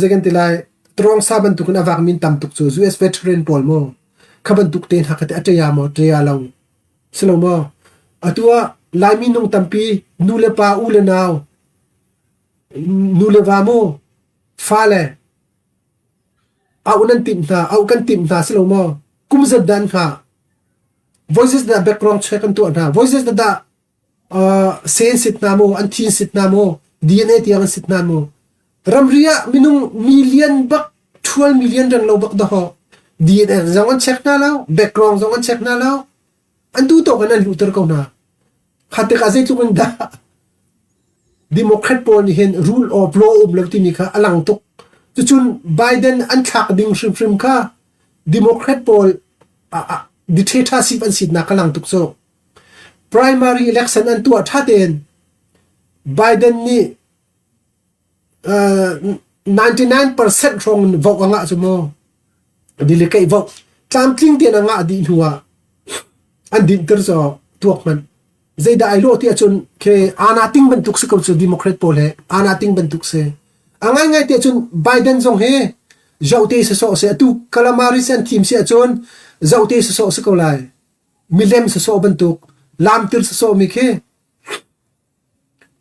zei kan ti lai trawngsa bantukin a vakmi an tam tuk cu US veteran pawl mu kha bantuk te hna kha te a ṭia maw ṭia lo si lo maw atu ah Laimi nung tampi nu le pa u le nau nu le va mu Fale, auh nan timh hna, auh kan timh hna si lo maw? Kum zat dah an hngah? Voices dah background check an tuah hna. Voices dah sen sit hna maw, an thin sit hna maw, DNA tiang an sit hna maw? Ramri ah minung million bak, 12 million reng lo bak dah DNA zong an check hna lo, background zong an check hna lo. An tu tawk in an luhter ko hna. Kha tikah zeitluk in dah Democrat pawl nih hin rule of law um lo timi kha a lang tuk. Cucun Biden an thlak ding hrimhrim kha Democrat pawl dictatorship an sinak a lang tuk cu. Primary election an tuah ṭha tein Biden nih 99% hrawng in vote a ngah cu mu. Delegate vote tlamtling tein a ngah dih hnu ah an dinhter cu tuak hmanh. Zeidah ai lawh ti ahcun khi ana ting bantuk si ko cu Democrat pawl he ana ting bantuk si. A ngaingai ti ahcun Biden zong hi zohte sawsawh si atu Kalamaris an thim si ahcun zohte sawsawh si ko lai. Milem sawsawh bantuk lamtir sawsawh mi khi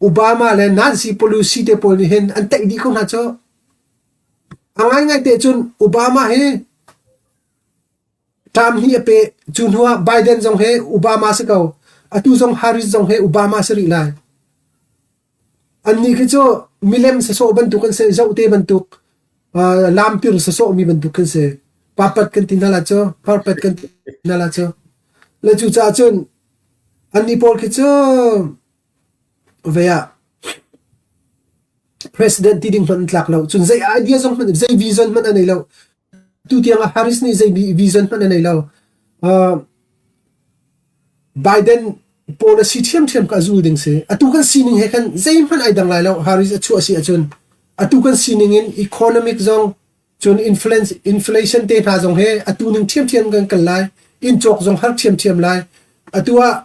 Obama le Nancy Pelosi te pawl nih hin an teih dih ko hna cu. A ngaingai te cun Obama hi term hnih a peh. Cu hnu ah Biden zong hi Obama si ko. Atu zong Harris zong hi Obama si rih lai. Annih khi cu milem sasawh bantuk an si, zohte bantuk, uh, lamtir sasawh mi bantuk kan si. Papat kan ti hna la cu, parpat kan ti hna la cu. Le cu caah cun Annih pawl khi cu vei ah president ti ding hmanh an tlak lo. Cun zei idea zong hmanh zei vision hmanh a nei lo. Tu tiang ah Harris nih zei vision hmanh a nei lo. Uh, Biden policy ṭhiamṭhiam kha a zul ding si. Atu kan sining he khan zeihmanh ai dang lai lo. Harris a chuah si ahcun atu kan sining in economic zong. Cun inflation te hna zong he atu ning ṭhiamṭhiam kan kal lai. Inn cawk zong har ṭhiamṭhiam lai. Atu ah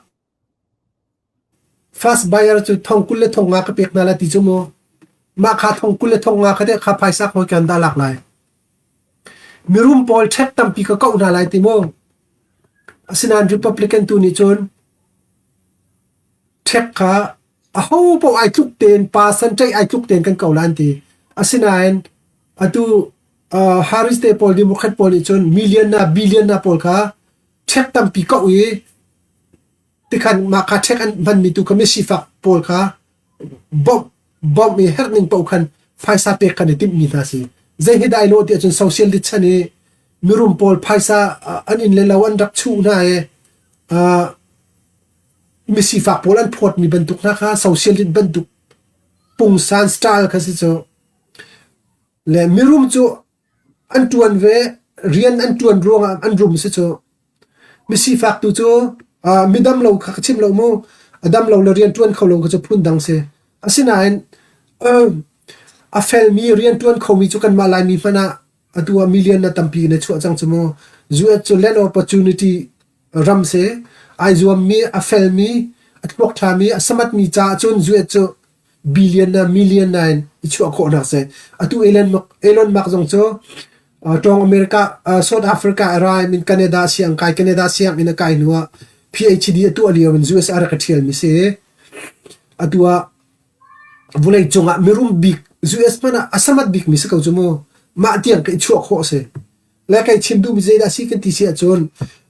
First buyer cu thong 25 ka pek hna lai ti cu mu. Mah kha thong 25 kha teh kha phaisa hawi kan dah lak lai. Mirum pawl ṭhek tampi ka koh hna lai ti mu. Asinain Republican tu nih cun ṭhek kha aho paoh ai tluk tein pa sanṭaih ai tluk tein kan ko lai an ti. Asinain atu uh, Harris te pawl Democrat pawl nih cun million na billion na pawl kha ṭhek tampi koh i tikhan mah kha ṭhek an hmanmi tu kha misifak pawl kha bawmh bawmh i herh ning paoh khan phaisa pek kan i timhmi hna si. Zei hi dai lo ti ahcun socialist chan i mirum pawl phaisa an inn le lo an rak chuh hna i uh, misifak pawl an phawtmi bantuk hna kha socialist bantuk pungsan style kha si cu. Le mirum cu an ṭuan ve, rian an ṭuan ruangah an rum si cu. Misifak tu cu uh, midam lo kha ka chim lo mu. A dam lo le rian ṭuan kho lo kha cu phun dang si. Asinain uh, a felmi rian ṭuan khomi cu kanmah Laimi hmanh ah atu ah million na tampi na chuah cang cu mu. US cu land opportunity ram si. Ai zuammi, a felmi, a thluak ṭhami, a samatmi caah cun US cu billion na million na in i chuah khawhnak si. Atu Elon Elon Musk zong cu tawng America South Africa a ra in Canada siang kai Canada siang in a kai hnu ah PhD a tuah lio in US a rak i ṭhial mi si. Atu ah vulei cungah mirum bik US hmanh ah a samat bik mi si ko cu mu. Mah tiang ka i chuah khawh si. Le kai chim duhmi zeidah si kan ti si ahcun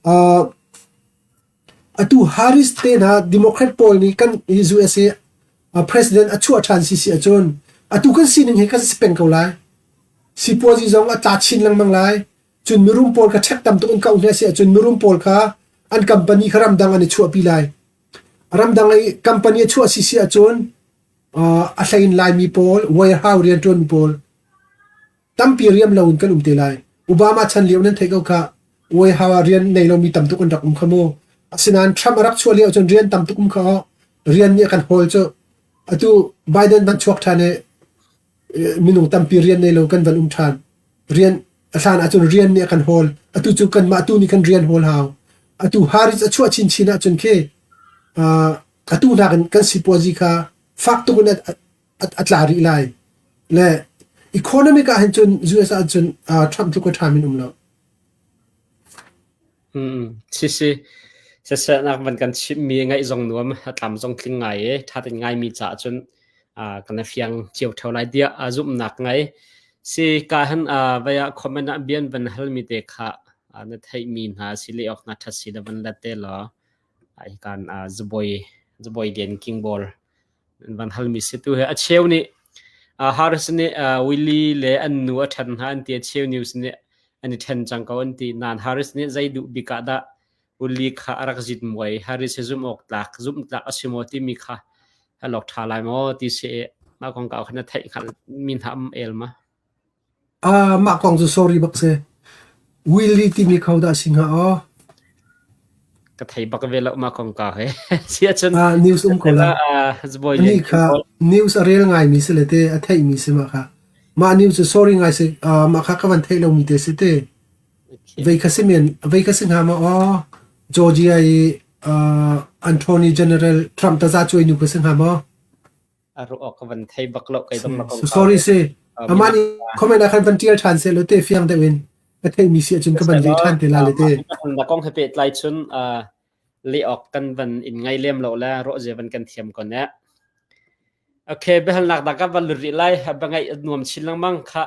uh, Atu Harris te hna Democrat pawl nih kan hi USA president a chuah ṭhan si si ahcun atu kan sining hi kan si peng ko lai. Sipuazi zong a tla chin lengmang lai. Cun mirum pawl kha ṭhek tam tuk in kauh hna si ahcun mirum pawl kha an company kha ramdang an i chuahpi lai. Ramdang i company a chuah si si ahcun a hlei in Laimi pawl, warehouse rianṭuan pawl Tampi riam loin kan um te lai. Obama chan lio nan theih ko khah. Uaihau ah rian nei lomi tam tuk an rak um kha mu. Asinain Trump a rak chuah lio cun rian tam tuk um kha aw. Rian nih a kan hawl cu. Atu Biden van chuak ṭhan i minung tampi rian nei lo kan van um ṭhan. Rian a hlan ahcun rian nih a kan hawl. Atu cu kanmah tu nih kan rian hawl hau. Atu Harris a chuah chinchin ahcun khi uh, atu nakin kan sipuazi kha fak tuk in a tla rih lai. Le economic ah hin cun US ah cun Trump tluk a ṭha min um lo. Si si. Sasehnak van kan chimmi ngaih zong nuam a tlam zong tling ngai i ṭha tein ngaimi caah cun kan fiang cio ṭheo lai tiah zumhnak ngai. Si ka han vai ah comment ah bian van halmi te kha na theihmi hna si le awk na ṭhat si le van let te law hi kan zabawi zabawi lian king ball An van halmi si tu hi a cheu nih Harris nih Willie le an nu a ṭhen hna an ti. A cheu news nih an i ṭhen cang ko an ti. Nain Harris nih zei duh bik ah dah Willie kha a rak zit muai. Harris hi zumh awk tlak, zumh tlak a si maw timi kha halawk ṭha lai maw ti si i mah kongkau kha na theih hngalh mi hna um el ma? Ah, mah kong cu sorry bak si. Willie timi kho dah si hnga aw? Ka thei bak ve lo mah kongkau he. Si ahcun Ah, news um ko la. Zabawi Ani kha news a rel ngaimi si le te a theihmi si mah kha. Mah news cu sorry ngai si. Ah, mah kha ka van theih lomi te si te. Vei kha si men, vei kha si hnga ma aw? Georgia i uh, Attorney General Trump taza cuai nu kha si hnga maw? A ruah awk ka van thei bak lo kei dong na kong Sorry si. Amah nih comment ah khan van tial ṭhan seh law te fiang deuh in ka theihmi si ahcun ka van leh ṭhan te la le te. Na kong he pehtlai cun leh awk kan van in ngai lem lo le rawh zia van kan thiam ko ne. Okay, biahalnak dah ka van lut rih lai. Ba ngaih nuam chin lengmang kha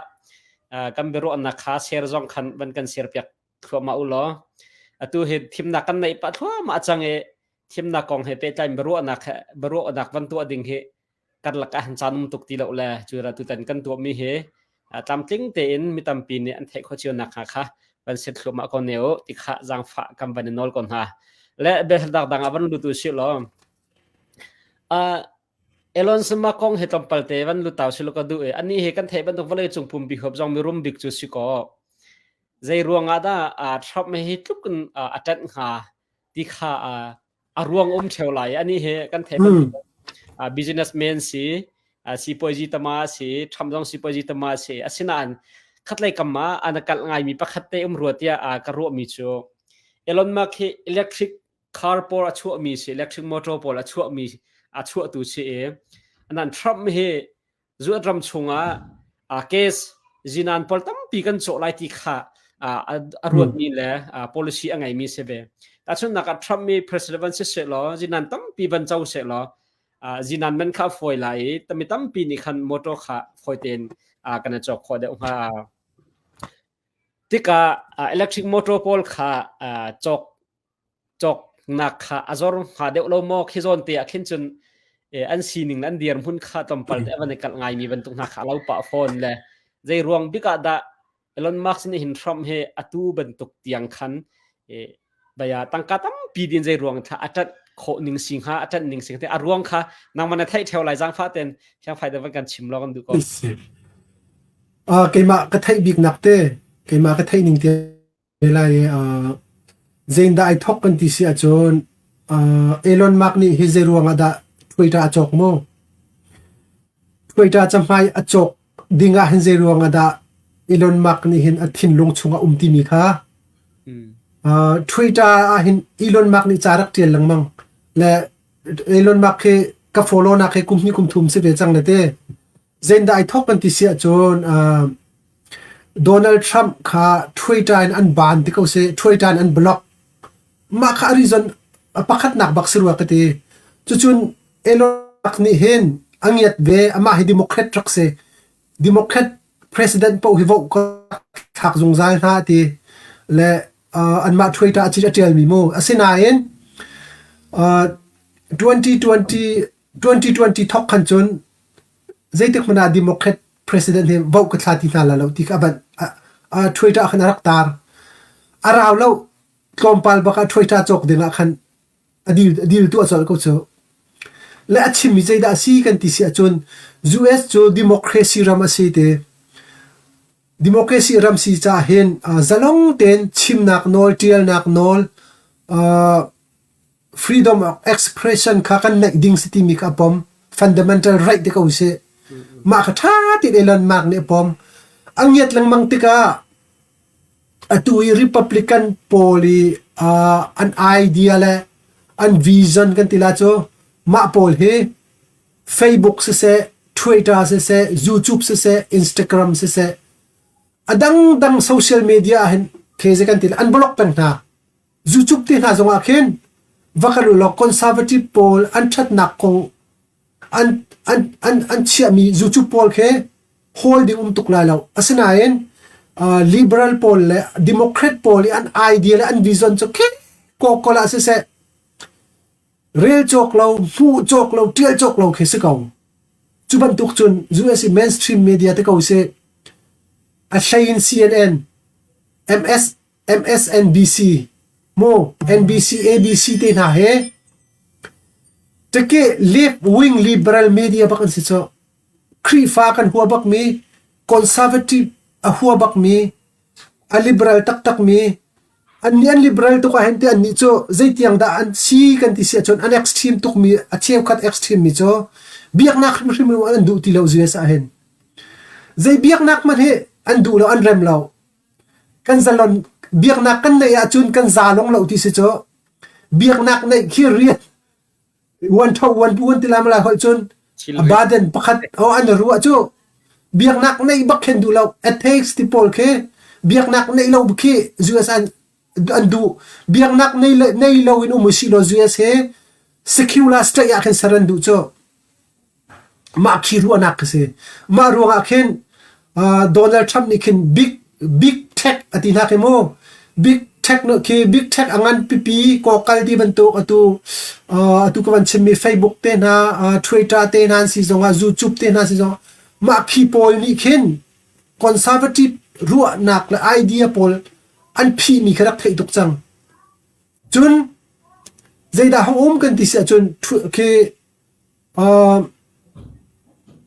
kan biaruahnak kha share zong khan van kan share piak thluahmah u law atu hi thimnak kan neih pah thluahmah cang i thimnak kong he pehtlai biaruahnak he biaruahnak van tuah ding hi karlak ah caan um tuk ti lo le cu ra tutan kan tuahmi hi tlamtling tein mi tampi nih an theih khawh cio nak hnga kha van set thluahmah ko ne u ti kha zaangfah kan van i nawl ko hna le biahalnak dang ah van lut u sih law Elon Musk kong hi tlawmpal te van lutau si lo ka duh i anih hi kan theih bantuk vawlei cung pumpi huap zong mirum bik cu si kaw zei ruangah dah Trump hi tluk in a ṭanh hnga ti kha a ruang um ṭheo lai. Anih hi kan theih bantuk businessman si, sipuazi tama si, Trump zong sipuazi tama si. Asinain Khatlei kam ah an kalh ngaimi pakhat te um rua tiah ka ruahmi cu Elon Musk hi electric car pawl a chuahmi si, electric motor pawl a chuahmi a chuahtu si i anan Trump hi zuat ram chungah case zinan pawl tampi kan cawh lai ti kha a ruatmi le policy a ngeimi si ve. Tahchunhnak ah Trump mi president van si seh law zinan tampi van co seh law zinan man kha a fawi lai i mi tampi nih khan motor kha fawi tein kan i cawk khawh deuh hnga. Tikah electric motor pawl kha cawk cawknak kha a zor hnga deuh lo maw khi zawn te ah khin cun an sining le an dirhmun kha tlawmpal te a van i kalh ngaimi bantuk hna kha a lo pah fawn le zei ruang bik ah dah Elon Musk nih hin Trump hi atu bantuk tiang khan baya tangka tampi din zei ruang tha a ṭanh khawh ning si hnga a ṭanh ning si a ruang kha nangmah na theih theo lai zaangfah ten fiangfai te van kan chim law kan duh ko. Keimah ka theih bik nak te keimah ka theih ning te lai zeindah ai thok kan ti si ahcun Elon Musk nih hi zei ruang ah dah Twitter a cawk mu? Twitter cahmai a cawk ding ah hin zei ruang ah dah Elon Musk nih hin a thinlung chungah um timi kha Twitter ah hin Elon Musk nih ca rak ṭial lengmang le Elon Musk hi ka follow nak hi kum hnih kum thum si ve cang le te Zeindah ai thawk kan ti si ahcun Donald Trump kha Twitter in an ban ti ko seh, Twitter in an block. Mah kha a reason a pakhatnak bak si rua ka ti. Cucun Elon Musk nih hin a ngiat ve, amah hi Democrat rak si. Democrat president paoh hi vote ka thlak zungzal hna a ti. Le anmah Twitter a a ṭialmi mu. Asinain 2020 2020 thawk khan cun zeitik hmanh ah Democrat president hi vote ka thla ti hna lai lo ti kha a van Twitter ah khan a rak tar. A rau lo tlawmpal bak ah Twitter cawk ding ah khan a deal a deal tuah colh ko cu. Le a chimmi zeidah a si kan ti si ahcun US cu democracy ram a si ti. Democracy ram si caah hin zalong tein chimnak nawl, ṭialnak nawl, freedom of expression kha kan neih ding si timi kha a pom fundamental right te ko si mah kha ṭha tein Elon Musk nih a pom a ngiat lengmang tikah atu i Republican pawl i uh, an idea le an vision kan ti la cu mah pawl hi Facebook siseh Twitter siseh YouTube siseh Instagram siseh a dangdang social media ah hin khe kan ti an block peng hna Zucup te hna zongah khin va kal ulaw conservative pawl an ṭhatnak kong an, an, an, an chiahmi zucup pawl khi hawl ding um tuk lai lo. Asinain uh, liberal pawl le democrat pawl i an idea le an vision cu khi kawkawl ah siseh rel cawk lo, hmuh cawk lo, ṭial cawk lo khi si ko. Cu bantuk cun US i mainstream media te ko sih, a hlei in CNN, MS MSNBC, mu NBC, ABC te hna he Teke left wing liberal media bak an si cu. Khrihfa kan hua bak mi, conservative a hua bak mi, a liberal taktak mi, an nih an liberal tuk ah hin te an nih cu zeitiang dah an si kan ti si ahcun an extreme tuk mi a cheukhat extreme mi cu biaknak hrimhrim an duh ti lo US ah hin. Zei biaknak hmanh hi an duh lo an rem lo. Kan zalon biaknak kan neih ahcun kan za long lo ti si cu biaknak neih khi rian uan tho uan pu ti lam lai holh cun baden pakhat o an ruah cu biaknak neih bak khen duh lo atheist ti pawl khi biaknak neih lo khi US an an duh biaknak nei nei lo in um si lo US he secular state ah khin ser an duh cu Mah khi ruahnak ka si. Mah ruangah khin uh, Donald Trump nih khin big big tech a ti hna khi mu. Big tech no khi big tech a ngan pipi kokal ti bantuk atu uh, atu ka van chimmi Facebook te hna uh, Twitter te hna an si zongah YouTube te hna si zongah mah khi pawl nih khin conservative ruahnak le idea pawl an phihmi kha rak theih tuk cang. Cun zeidah hong um kan ti si ahcun khi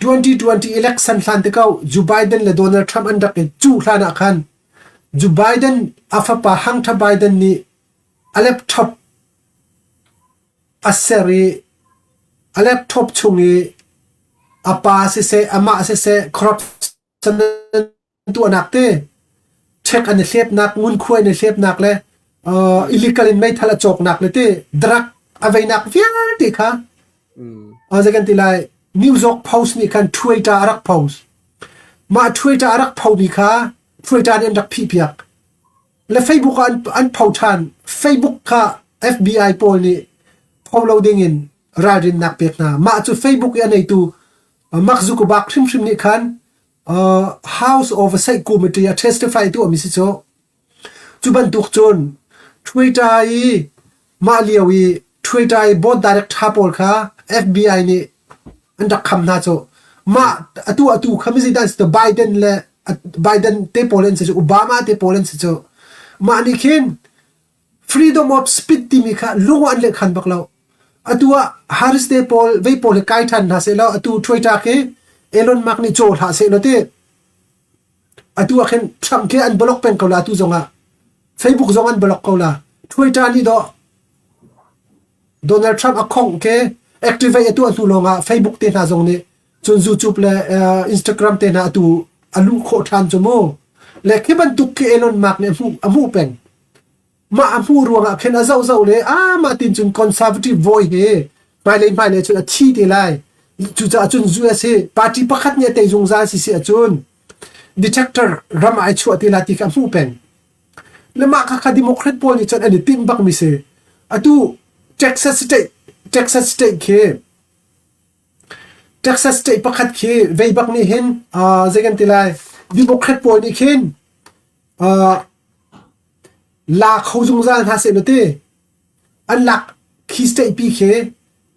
2020 election hlan te ko Joe Biden le Donald Trump an rak i cuh hlan ah khan Joe Biden a fapa Hunter Biden nih a laptop a ser i a laptop chung i a pa siseh amah siseh corruption. tuahnak te check an i hlepnak ngunkhuai an i hlepnak le illegal in meithal a cawknak le te drug a veinak vialte kha zei kan ti lai New York Post nih khan Twitter a rak post. Mah Twitter a rak phomi kha Twitter nih an rak phihpiak. Le Facebook ah an pho ṭhan. Facebook kha FBI pawl nih pho lo dingin ralrinnak pek hna. Mah cu Facebook i a neitu Mark Zuckerberg hrimhrim nih khan House Oversight Committee a testify tuahmi si cu. Cu bantuk cun Twitter i mah lio i Twitter i board director pawl kha FBI nih an rak kham hna cu. Mah atu atu kha mizi dan si Biden le Biden te pawl an si cu Obama te pawl an si cu. Mah nih khin freedom of speech timi kha lung an leh khan bak lo. Atu ah Harris te pawl vei pawl hi kai ṭhan hna seh law atu Twitter khi Elon Musk nih caw hlah seh law ti atu ah khin Trump khi an block peng ko la atu zong ah Facebook zong an block ko la Twitter nih dawh Donald Trump a khongh ke activate a tuah hnu lawng ah Facebook te hna zong nih cun YouTube le Instagram te hna atu a luh khawh ṭhan cu mu le khi bantuk khi Elon Musk nih a hmuh a hmuh peng mah a hmuh ruangah khin a zohzoh le a mah tin cun conservative voi hi hmailei hmailei cun a thi te lai cucaah cun US hi party pakhat nih a tei zungzal si si ahcun detector ram ai chuah te la ti kha a hmuh peng le mah kha kha democrat pawl nih cun an i timh bak mi si atu Texas state Texas state khi Texas state pakhat khi vei bak nih hin zei kan ti lai democrat pawl nih khin La kho zungzal hna seh law ti an lak khi state pi khi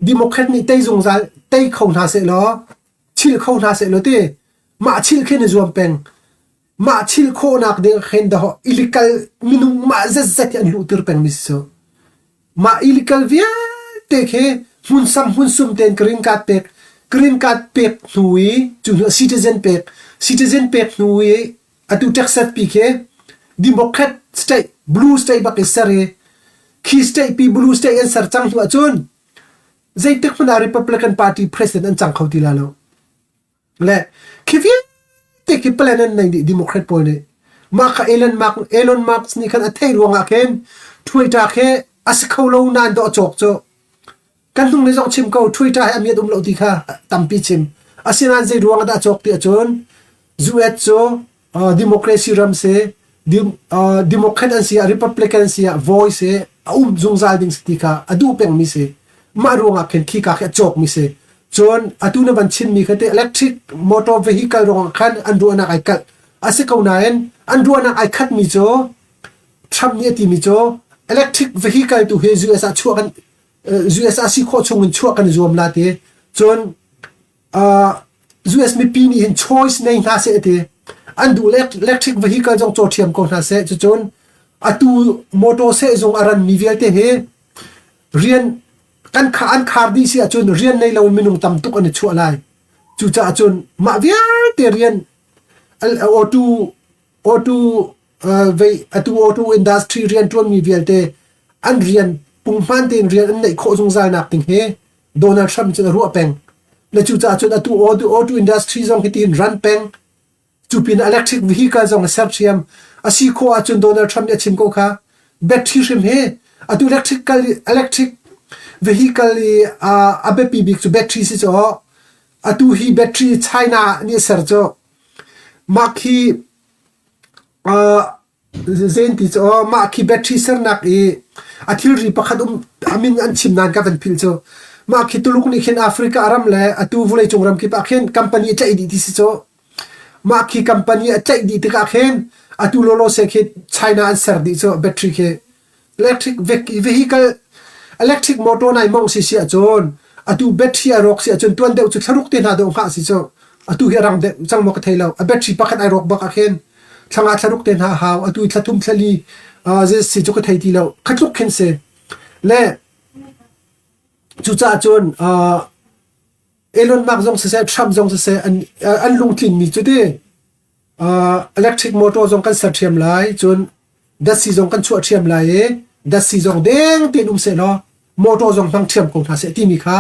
Democrat nih tei zungzal tei kho hna seh law chil kho hna seh law ti mah chil khi na zuam peng mah chil khawhnak ding khin dahawh illegal minung mah zetzet hi an luhtir peng mi si cu mah illegal vialte khi hmunsam hmunsum tein green card pek green card pek hnu i cu hnu citizen pek citizen pek hnu i Atu Texas pi khi Democrat state blue state bak i ser i khi state pi blue state an ser cang hnu ahcun zeitik hmanh ah Republican Party president an cang kho ti lai lo. Le khi vialte khi plan an nei dih Democrat pawl nih. Mah kha Elon Musk, Elon Musk nih khan a theih ruangah khin Twitter khi a si kho lo nain dawh a cawk cu. Kan hnung nih zong chim ko Twitter hi a miat um lo ti kha tampi chim. Asinain zei ruang ah dah a cawk ti ahcun US cu democracy ram si, Democrat an si ah Republican si ah voice hi a um zungzal ding si ti kha a duh pengmi si. Mah ruangah khin khika khi a cawkmi si. Cun atu na van chimmi kha te electric motor vehicle ruangah khan an ruahnak ai kalh. A si ko nain an ruahnak ai khatmi cu Trump nih a timi cu electric vehicle tu hi US ah chuah kan US ah si khawh chung in chuah kan i zuam la ti. Cun US mipi nih hin choice nei hna seh ti. An duh electric vehicle zong caw ṭhiam ko hna seh. Cucun atu motor sehzung a ranmi vialte hi rian kan kha an khar dih si ahcun rian nei lo in minung tam tuk an i chuah lai. Cucaah cun mah vialte rian auto auto vei atu auto industry rian ṭuanmi vialte an rian punghman tein rian an neih khawh zungzal nak ding hi Donald Trump cun a ruah peng. Le cucaah cun atu auto, auto industry zong hi tiin run peng. Cu pin electric vehicle zong a ser thiam. A si khawh ahcun Donald Trump nih a chim ko kha. Battery hrim hi atu electrical electric vehicle i a biapi bik cu battery si cu atu hi battery China nih a ser cu mah khi Zein ti cu aw mah khi battery sernak i a thilri pakhat um a min an chim nain ka van philh cu. Mah khi Tuluk nih khin Africa ram le atu vawleicung ram kip ah khin company a tlaih dih ti si cu. Mah khi company a tlaih dih tikah khin atu lawlaw se khi China an ser dih cu battery khi. Electric vehicle electric motor nai mong si si ahcun atu battery a rawk si ahcun tuan deuh cu thlaruk te hna deuh hngah si cu atu hi a rang deuh cang maw ka thei lo a battery pakhat ai rawk bak ah khin thlanga thlaruk te hna hau atu thlathum thlali si cu ka thei ti lo khatluk khin si le cucaah cun Elon Musk zong siseh Trump zong siseh an an lungtlin mi cu ti Electric motor zong kan ser ṭhiam lai, cun datsi zong kan chuah ṭhiam lai i datsi zong deng tein um sehlaw motor zong hmang ṭhiam ko hna seh timi kha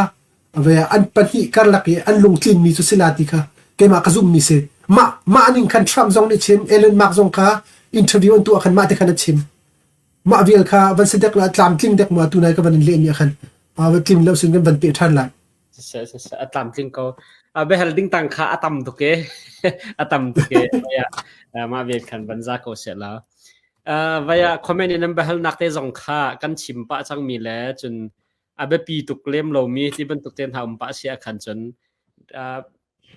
ve an pahnih karlak i an lungtlinmi cu si la ti kha keimah ka zumhmi si. Mah mah ning khan Trump zong nih chim, Elon Musk zong kha interview an tuah khan mah te khan a chim. Mah vial kha van si dek la tlamtling dek ma tu nai ka van in leh mi khan va tlim lo sin kan van pe ṭhan lai. A tlamtling ko. A behal ding tang kha a tam tuk e. A tam tuk e. Vaya mah vel khan van za ko se la. Vaya comment in an behal nak te zong kha kan chim pah cang mi le cun a biapi tuk lem lomi ti bantuk te hna um pah si ah khan cun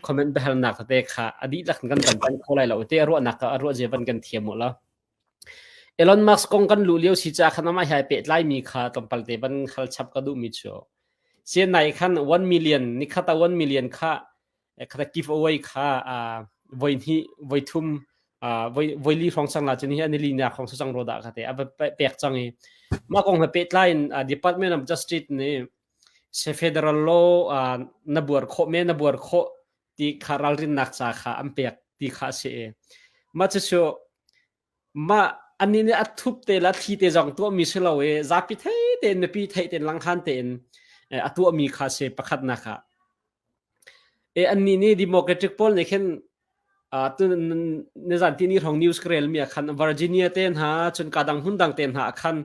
comment biahalnak te kha a dihlak kan van tan kho lai lo te ruahnak a ruah je van kan thiam mu la. Elon Musk kong kan luh lio si ca khan amah he pehtlai mi kha tlawmpal te van khal chap ka duh mi chu. Sian nai khan 1 million nikhata 1 million kha khata give away kha voi hnih voi thum voi voi li hrawng sang la cun hi ani li na khong su chang ro da kha te a pek chang i ma kong he pehtlai in Department of Justice nih se federal law na buar khawh me na buar khawh ti kha ralrinnak ca kha an pek ti kha a si i mah cucu mah annih nih a thup te le a thli te zong tuahmi si lo i zapi thei tein mipi theih tein langhan tein a tuahmi kha si pakhatnak ah e annih nih democratic pawl nih khin tu nizan ti ni hrawng news ka rel mi ah khan Virginia te hna cun ka dang hmun dang te hna ah khan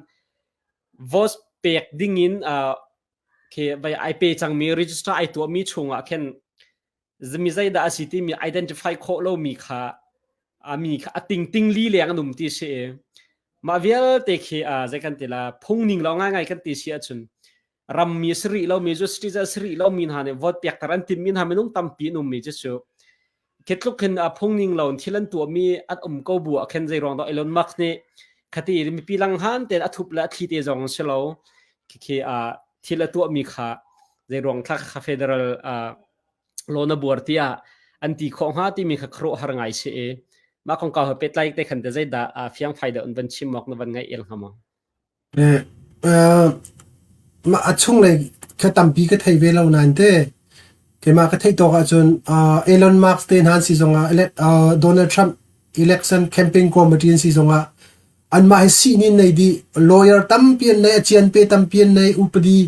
vote pek ding in khi vai ai pe cangmi register ai tuahmi chungah khin mi zeidah a si timi identify khawh lomi kha a mi kha a ting ting li leng an um ti si i mah vialte khi zei kan ti la phung ning lo ngaingai kan ti si ahcun rammi si rih lomi cu citizen si rih lomi hna nih vote pek tar an timmi hna minung tampi an ummi cu cu Khi tluk hin a phungning lo in thil an tuahmi an um ko bu ah khin zei ruang dah Elon Musk nih khati mipi langhan tein a thup le a thli te zong si lo khi thil a tuahmi kha zei ruang thla kha federal law na buar tiah an ti khawh hnga timi kha khuaruahhar ngai si i mah kongkau he pehtlai te khan te zeidah fiangfai deuh in van chim awk na van ngaih el hnga maw? Mah a chunglei kha tampi ka thei ve lo nain te keimah ka theih tawk ahcun Elon Musk te hna an si zongah Donald Trump election campaign committee an si zongah anmah hi sihni an nei dih. Lawyer tampi an nei, a cianpe tampi an nei, upadi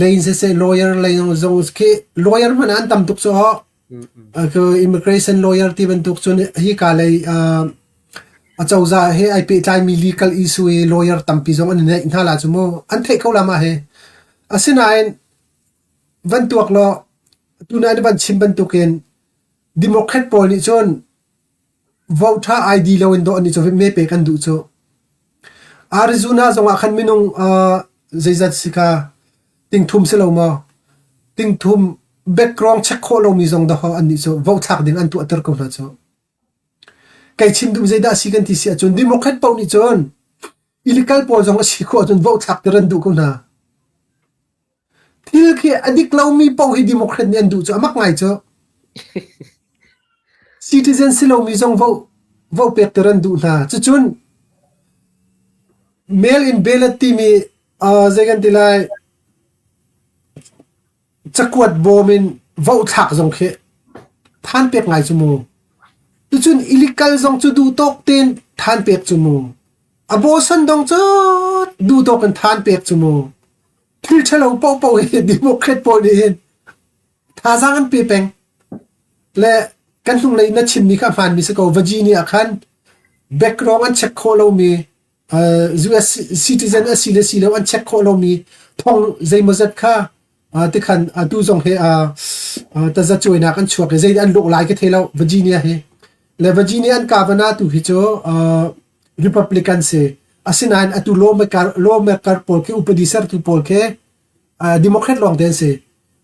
lei in siseh lawyer lei zong khi lawyer hmanh ah an tam tuk cu aw. Immigration lawyer ti bantuk cun hika lei acozah he ai pehtlaimi legal issue i lawyer tampi zong an i neih hna la cu mu. An theih ko la mah hi. Asinain van tuak law tunai na van chim bantukin Democrat pawl nih cun voter ID loin dawh an i cu me pek an duh cu. Arizona zongah khan minung zeizat si kha tingthum si lo maw? Tingthum background check khawh lomi zong dahkaw annih cu vote thlak ding an tuahter ko hna cu. Kei chim duh zeidah a si kan ti si ahcun Democrat paoh nih cun illegal pawl zong a si khawh ahcun vote thlak ter an duh ko hna. Thil khi a dik lomi paoh hi Democrat nih an duh cu a mak ngai cu. Citizen si lomi zong vote vote pek ter an duh hna. Cucun mail in ballot timi zei kan ti lai cakuat bawm in vote thlak zong khi than pek ngai cu mu. Tucun illegal zong cu duh tawk tein than pek cu mu. Abortion dong cu duh tawk in than pek cu mu. Thil ṭhalo paohpaoh hi Democrat pawl nih hin thazaang an pe peng. Le kan hnunglei na chimmi kha a hmaanmi si ko. Virginia khan background an check khawh lomi US citizen a si le si lo an check khawh lomi thong zeimawzat kha tikhan atu zong hi tazacuainak an chuak i zei an lawh lai ka thei lo Virginia hi le Virginia an governor tu hi cu Republican si asinain atu lawmaker lawmaker pawl khi upadi sertu pawl khi Democrat lawng te an si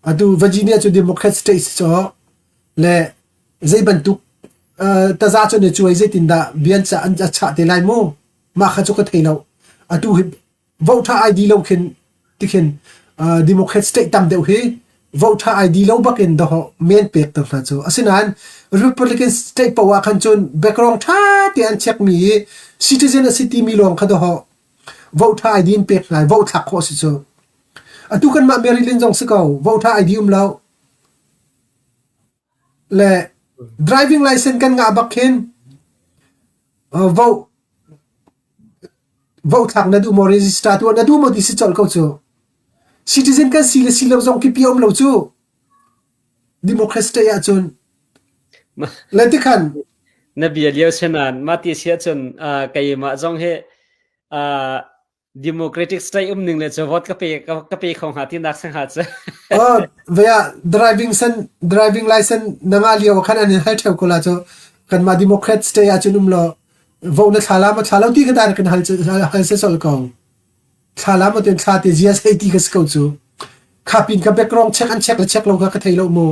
atu Virginia cu Democrat state si cu le zei bantuk taza cu na cuai zeitindah bian ca an chah te lai mu mah kha cu ka thei lo atu hi voter ID lo khin tikhin Democrat state tam deuh hi voter ID lo bakin doho men pek ter hna cu asinain Republican state poah khan cun background tha te an check mi hi citizen a si ti mi lawng kha doho voter ID in pek hna vote thlak khawh si cu atu kan mah Maryland zong si ko voter ID um lo Le driving license kan ngah bak khin vote vote thlak na duh maw register tuah na duh maw ti si colh ko cu. Citizen kan si le si lo zong khi pi um lo cu. Democracy state ahcun. Le tikhan Na bia lio senan ma ti sia cun keimah zong hi Democratic state um ning le cu vote ka pe ka pe kho hnga ti nak sang ha cu. Oh, vea driving san driving license na nga lio khan an hal theu ko la cu kanmah Democrat state ah cun um lo vo na thla la ma thla lo ti ka dan kan hal hal se sol ko. Thla la ma ten thla te zia sei ti ka si ko cu. Kha pin ka background check an check le check lo kha ka thei lo mu.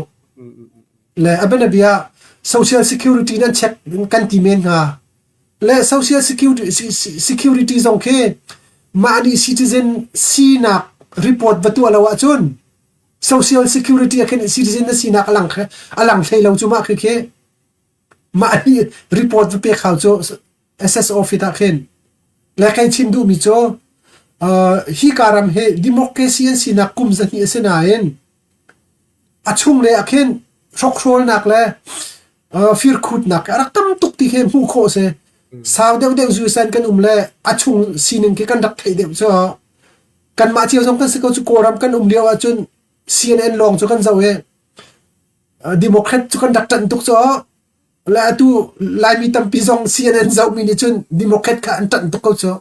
Le abena bia social security nan check kan ti men hnga. Le social security, security zong khi mah nih citizen sinak report va tuah lo ahcun social security ah khin citizen na sinak a lang a lang hlei lo cu mah khi khi mah nih report va pek hau cu SS office ah khin le kai chim duhmi cu uh, hi ka ram hi democracy an sinak kum zahnih a si nain a chung le ah khin hrokhrawlnak le firkhutnak a rak tam tuk ti khi hmuh khawh si. Sau deuhdeuh zusan kan um le a chung sining khi kan rak theih deuh cu kanmah cio zong kan si ko cu Kawlram kan um lio ahcun CNN lawng cu kan zoh i Democrat cu kan rak ṭanh tuk cu le atu Laimi tampi zong CNN zohmi nih cun Democrat kha an ṭanh tuk ko cu.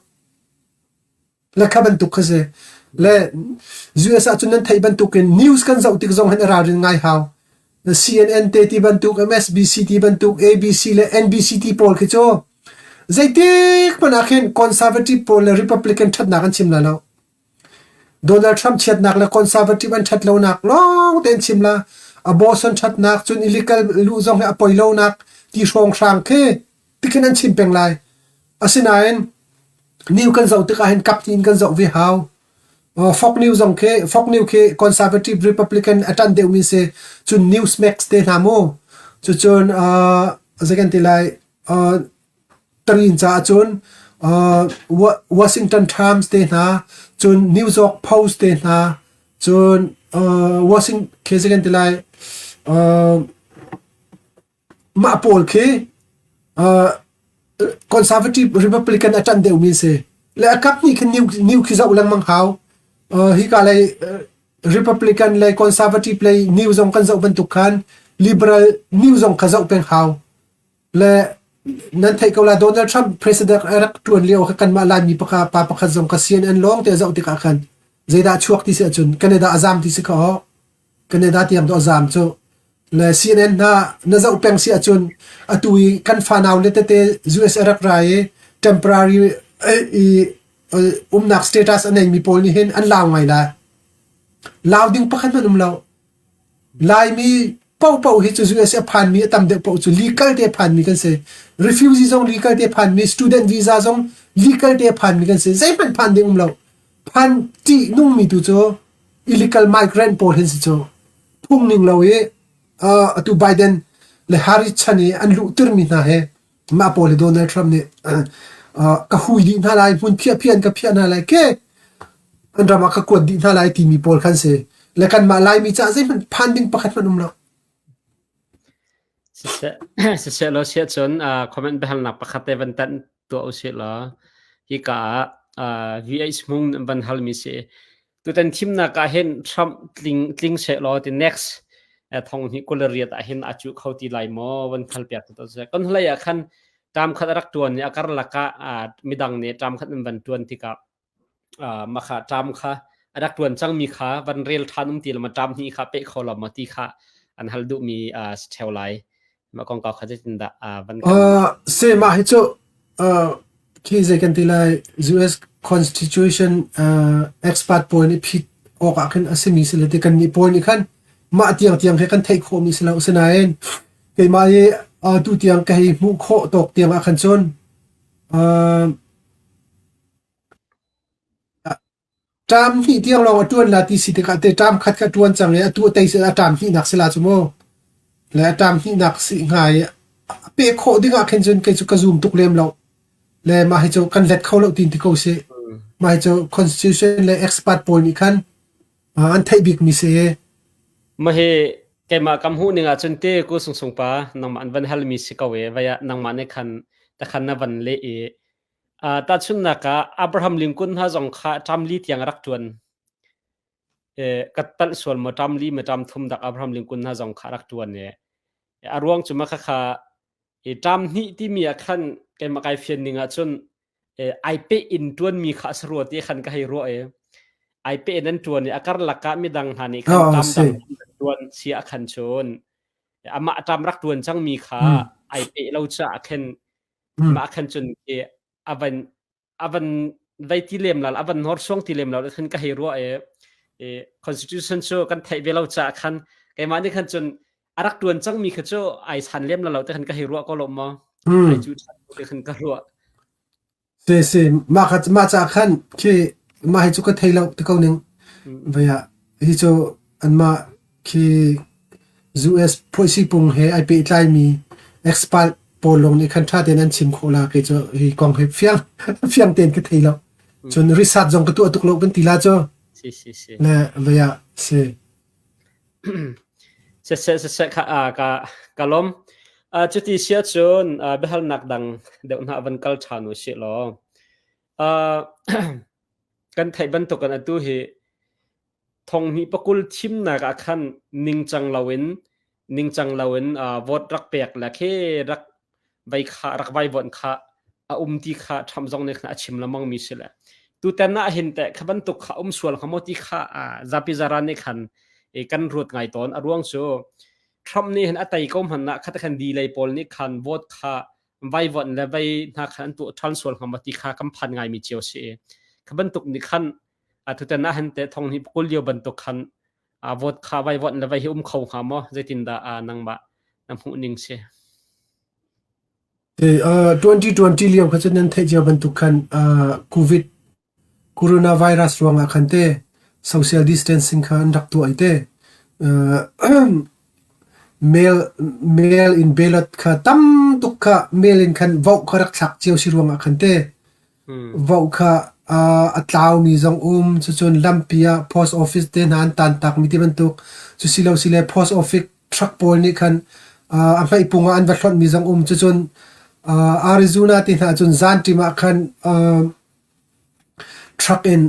Le kha bantuk kha si. Le US ah cun nan theih bantukin news kan zoh tik zong hin a ralrin ngai hau. CNN te ti bantuk, MSBC ti bantuk, ABC le NBC ti pawl khi cu zeitik hmanh ah khin conservative pawl le Republican ṭhatnak an chim lai lo. Donald Trump chiatnak le conservative an ṭhat lonak lawng te an chim la. Abortion ṭhatnak cun illegal luh zong hi a poi lonak ti hrawnghrang khi tikhin an chim peng lai. Asinain New kan zoh tikah hin kap in kan zoh ve hau. Fox News zong khi Fox News khi Conservative Republican a ṭan deuhmi si. Cun Newsmax te hna mu. Cucun uh, zei kan ti lai uh, tarin caah cun uh, Washington Times te hna, cun New York Post te hna, cun uh, Washington khi zei kan ti lai uh, Mah pawl khi uh, Conservative Republican a ṭanh deuhmi an si. Le a kap nih khin new, new khi zoh lengmang hau. Uh, hika lei uh, Republican le Conservative lei new zong kan zoh bantuk khan Liberal new zong kha zoh peng hau. Le nan theih ko la Donald Trump president a rak ṭuan lio kha kanmah Laimi paka pa pakhat zong kha CNN lawng te a zoh tikah khan zeidah chuak ti si ahcun Canada a zam ti si kha aw. Canada tiang dawh zaam cu le CNN hna na zoh peng si ahcun atu i kan fanau le tete US a rak ra i temporary i umnak status a neimi pawl nih hin an lau ngai lai. Lau ding pakhat hmanh um lo. Laimi paohpaoh hi cu US a phanmi a tam deuh paoh cu legal te phanmi kan si. Refugee zong legal te phanmi, student visa zong legal te phanmi kan si. Zeihmanh phan ding um lo. Phan ṭih nungmi tu cu illegal migrant pawl hin si cu phung ning lo i uh, atu Biden le Harris chan i an luhtirmi hna he mah pawl hi Donald Trump nih uh, ka hui dih hna lai hmun phiah phiah in ka phiah hna lai ke an ram ah ka kuat dih hna lai timi pawl khan si le kanmah Laimi caah zeihmanh phan ding pakhat hmanh um lo. Siseh, siseh law siah cun uh, comment biahalnak pakhat te van tanh tuah usih law hika ah uh, VH Hmung van halmi si. Tutan thimnak ah hin Trump tling tling seh law ti next thong hi 28 ah hin a cu kho ti lai maw van khal piak tu se kan hlei ah khan term khat a rak tuan i a karlak ah midang nih term khat an van tuan tikah mah kha term kha a rak tuan cangmi kha van rel ṭhan um ti lo ma term hnih kha peh kho lo ma ti kha an hal duhmi si ṭheo lai mah kongkau kha zeitindah van kan Se mah hi cu khi zei kan ti lai US Constitution expert pawl nih phit awk ah khin a simi si le ti kan nih pawl nih khan mah tiang tiang khi kan theih khawhmi si lo asinain keimah hi tu tiang ka hei hmuh khawh tawk tiang ah khan cun Ṭam hnih tiang lawng a ṭuan la ti si tikah te ṭam khat kha ṭuan cang i atu a tei a ṭam hnihnak si la cu mu. Le a ṭam hnihnak si hnga i a peh khawh ding ah khin cun kei cu ka zum tuk lem lo. Le mah hi cu kan let kho lo tin ti ko si. Mah hi cu constitution le expert pawl nih khan an theih bik mi si. Mah hi keimah kam hmuh ning ahcun te ku sung sung pa nangmah an van halmi si ko e vaya nangmah nih khan takhan na van leh i Tahchunhnak ah Abraham Lincoln hna zong kha ṭam li tiang a rak ṭuan. Ka palh sual maw ṭam li maw ṭam thum dak Abraham Lincoln hna zong kha a rak ṭuan i. A ruang cu mah khakha i ṭam hnih timi ah khan keimah kai fian ning ahcun ai peh in ṭuanmi kha a si rua ti khan ka hei ruah i ai peh in an ṭuan i a karlak ah midang hna nih khan Oh, ṭam si. dang an ṭuan si ah khan cun amah ṭam rak ṭuan cangmi kha ai peh lo caah khin mah khan cun khi a van a van vei ti lem lo a van hnorsuang ti lem lo khan ka hei ruah i i constitution cu kan theih ve lo caah khan keimah nih khan cun a rak tuan cangmi kha cu ai san lem lo te khan ka hei ruah ko lo maw ai cu te khan ka ruah. Si si mah kha mah ca khan khi mah hi cu ka thei lo ti ko ning vei ah hi cu anmah khi US phuaisipung he ai pehtlaimi expert pawl lawng nih khan ṭha tein an chim khawh la. Kei cu hi kong hi fiang fiang tein ka thei lo. Cun research zong ka tuah tuk lo kan ti la cu. Si si si. Le vei ah si. Siseh siseh kha ka ka lawm. Cuti si ahcun biahalnak dang deuh hna van kal ṭhan u sih law. Kan theih bantukin atu hi Thonghnih pakul thimnak ah khan ningcang loin ningcang loin vote rak pek le khi rak vai kha rak vaivuanh kha a um ti kha Trump zong nih khan a chim lengmang mi si le tutan ah hin teh kha bantuk kha um sual hnga maw ti kha zapi zaran nih khan kan ruat ngai tawn. A ruang cu Trump nih hin a tei ko hmanh ah kha khan delay pawl nih khan vote kha vaivuanh le vai hna khan an tuah ṭhan sual hnga maw ti kha kan phan ngai mi cio si. Kha bantuk nih khan Atutan ah hin teh thong hnih pakul lio bantuk khan vote kha vai vote le vai hi um kho hnga maw? Zeitindah nangmah na hmuh ning si? 2020 lio kha cu nan theih cio bantuk khan COVID coronavirus ruangah khan te social distancing kha an rak tuah i te mail mail in ballot kha tam tuk kha mail in khan vote kha rak thlak cio si ruangah khan te Voh kha a tlaumi zong um, cucun lampi ah post office te hna an tantakmi ti bantuk, cusilosile post office truck pawl nih khan a hmeihpung ah an va hlonhmi zong um. Cucun Arizona te hna ahcun zanṭim ah khan truck in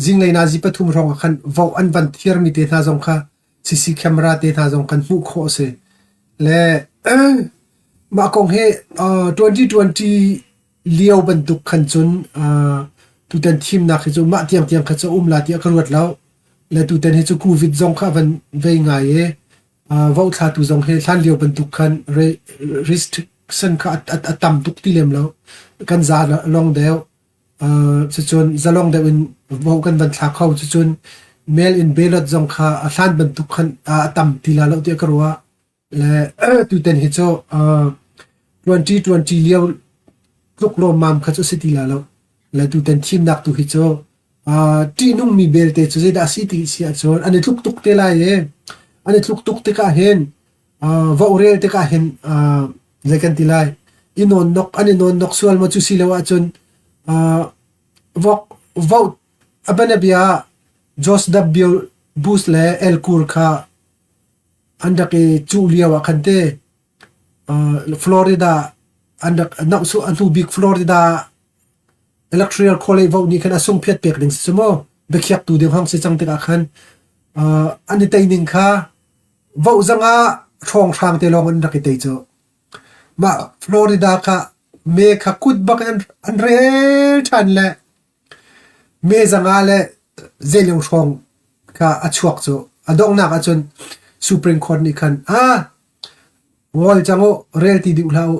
zinglei nazi pathum hrawng ah khan voh an van thiarmi te hna zong kha CC camera te hna zong kan hmuh khawh a si. Le mah kong hi 2020 lio bantuk khan cun tutan thimnak hi cu mah tiangtiang kha cu a um la tiah ka ruat lo. Le tutan hi cu COVID zong kha a van vei ngai i vohthlatu zong hi hlan lio bantuk khan restriction kha a tam tuk ti lem lo. Kan za long deuh. Cucun zalong deuh in vote kan van thla kho. Cucun mail in ballot zong kha a hlan bantuk khan a tam ti la lo tiah ka ruah. Le tutan hi cu 2020 lio tluk lawmmam kha cu si ti la lo. Le tutan thimnak tu hi cu ṭihnungmi belte cu zeidah a si ti si ahcun an i tluk tuk te lai i an i tluk tuk tikah hin va rel tikah hin zei kan ti lai i nawnnok an i nawnnok sual maw cu si lo ahcun vok vote a bianabia ah George W. Bush le Al Gore kha an rak i cuh lio ah khan te Florida an rak a hnu bik Florida Electoral College vote nih khan a sungphiat pek ding si cu mu biakhiaktu ding hong si cang tikah khan an i tei ning kha vote zong ah hrawnghrang te lawng an rak i tei cu. Mah Florida kha me kha kut bak in an rel ṭhan le me zanga le zeilio hrawng kha a chuak cu. A donghnak ahcun Supreme Court nih khan ah ngol cang u, rel ti duh hlah u,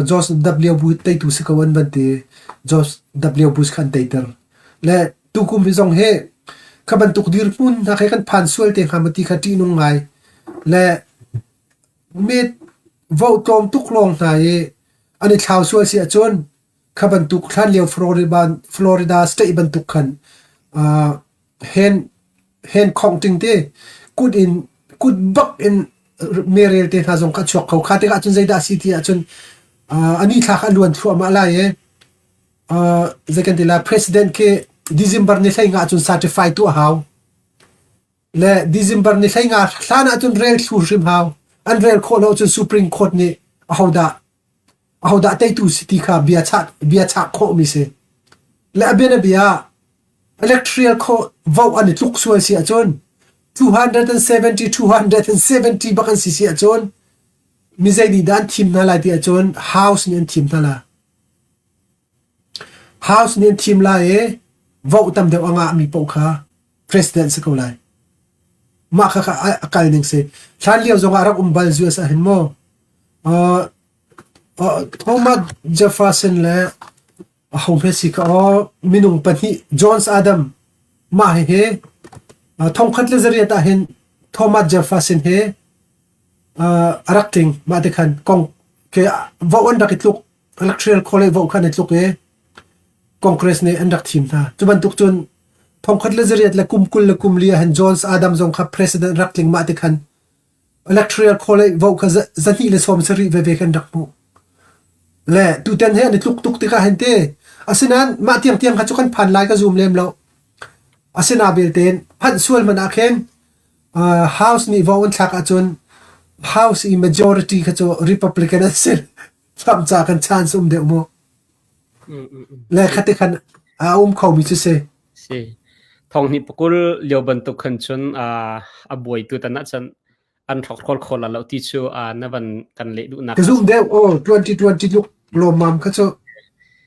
George W. Bush teitu si ko an van ti. George W. Bush kha an teiter. Le tukum hi zong hi kha bantuk dirhmun hna khi kan phan sual te hnga maw ti kha ṭihnung ngai. Le mit vote tlawm tuk lawng hna i an i thlau sual si ahcun kha bantuk hlan lio Florida, Florida state bantuk khan uh, hen hen khong ting te kut in kut bak in merel te hna zong kha chuak kho kha tikah cun zeidah si ti ahcun ani thla kha luan thluahmah lai i zei kan ti la president khi December ni hlei nga cun certify tu a hau le December ni hlei nga hlan ahcun rel thlu hrim hau an rel khawh lo cun Supreme Court nih ahodah ahodah teitu si ti kha bia chah bia chah khawhmi si. Le a bianabia ah electrical khawh vote an i tluk sual si ahcun 270 270 bak an si si ahcun. Mi zei nih dah an thim hna lai ti ahcun House nih an thim hna lai. House nih an thim lai i vote tam deuh a ngahmi paoh kha president si ko lai. Mah kha a kal ning si. Hlan lio zong ah rak um bal US ah hin maw Thomas Jefferson le aho hme si kha aw minung pahnih Johns Adam mah hihi 1800 ah hin Thomas Jefferson he a rak tling. Mah ti khan kong ke vote an rak i tluk electoral college vote khan i tluk i Congress nih an rak thim hna. Cu bantuk cun 1800 le kum 20 le kum li ah hin Johns Adam zong kha president rak tling mah ti khan electoral college vote kha 270 veve kan rak hmuh. Le tutan he an i tluk tuk tikah hin te asinain mah tiangtiang kha cu kan phan lai ka zum lem lo. Asina belte phanh sual man ah khin House nih vote an thlak ahcun House i majority kha cu Republican an si. Trump ca kan chance um deuh mu. Le khati khan a um khomi cu si. Si. Thong hnih pakul lio bantuk khan cun a buai tu tan ahcun an hrokhrol kho la lo ti cu na van kan leh duhnak. Ka zum deuh oh 2020 tluk lawmmam kha cu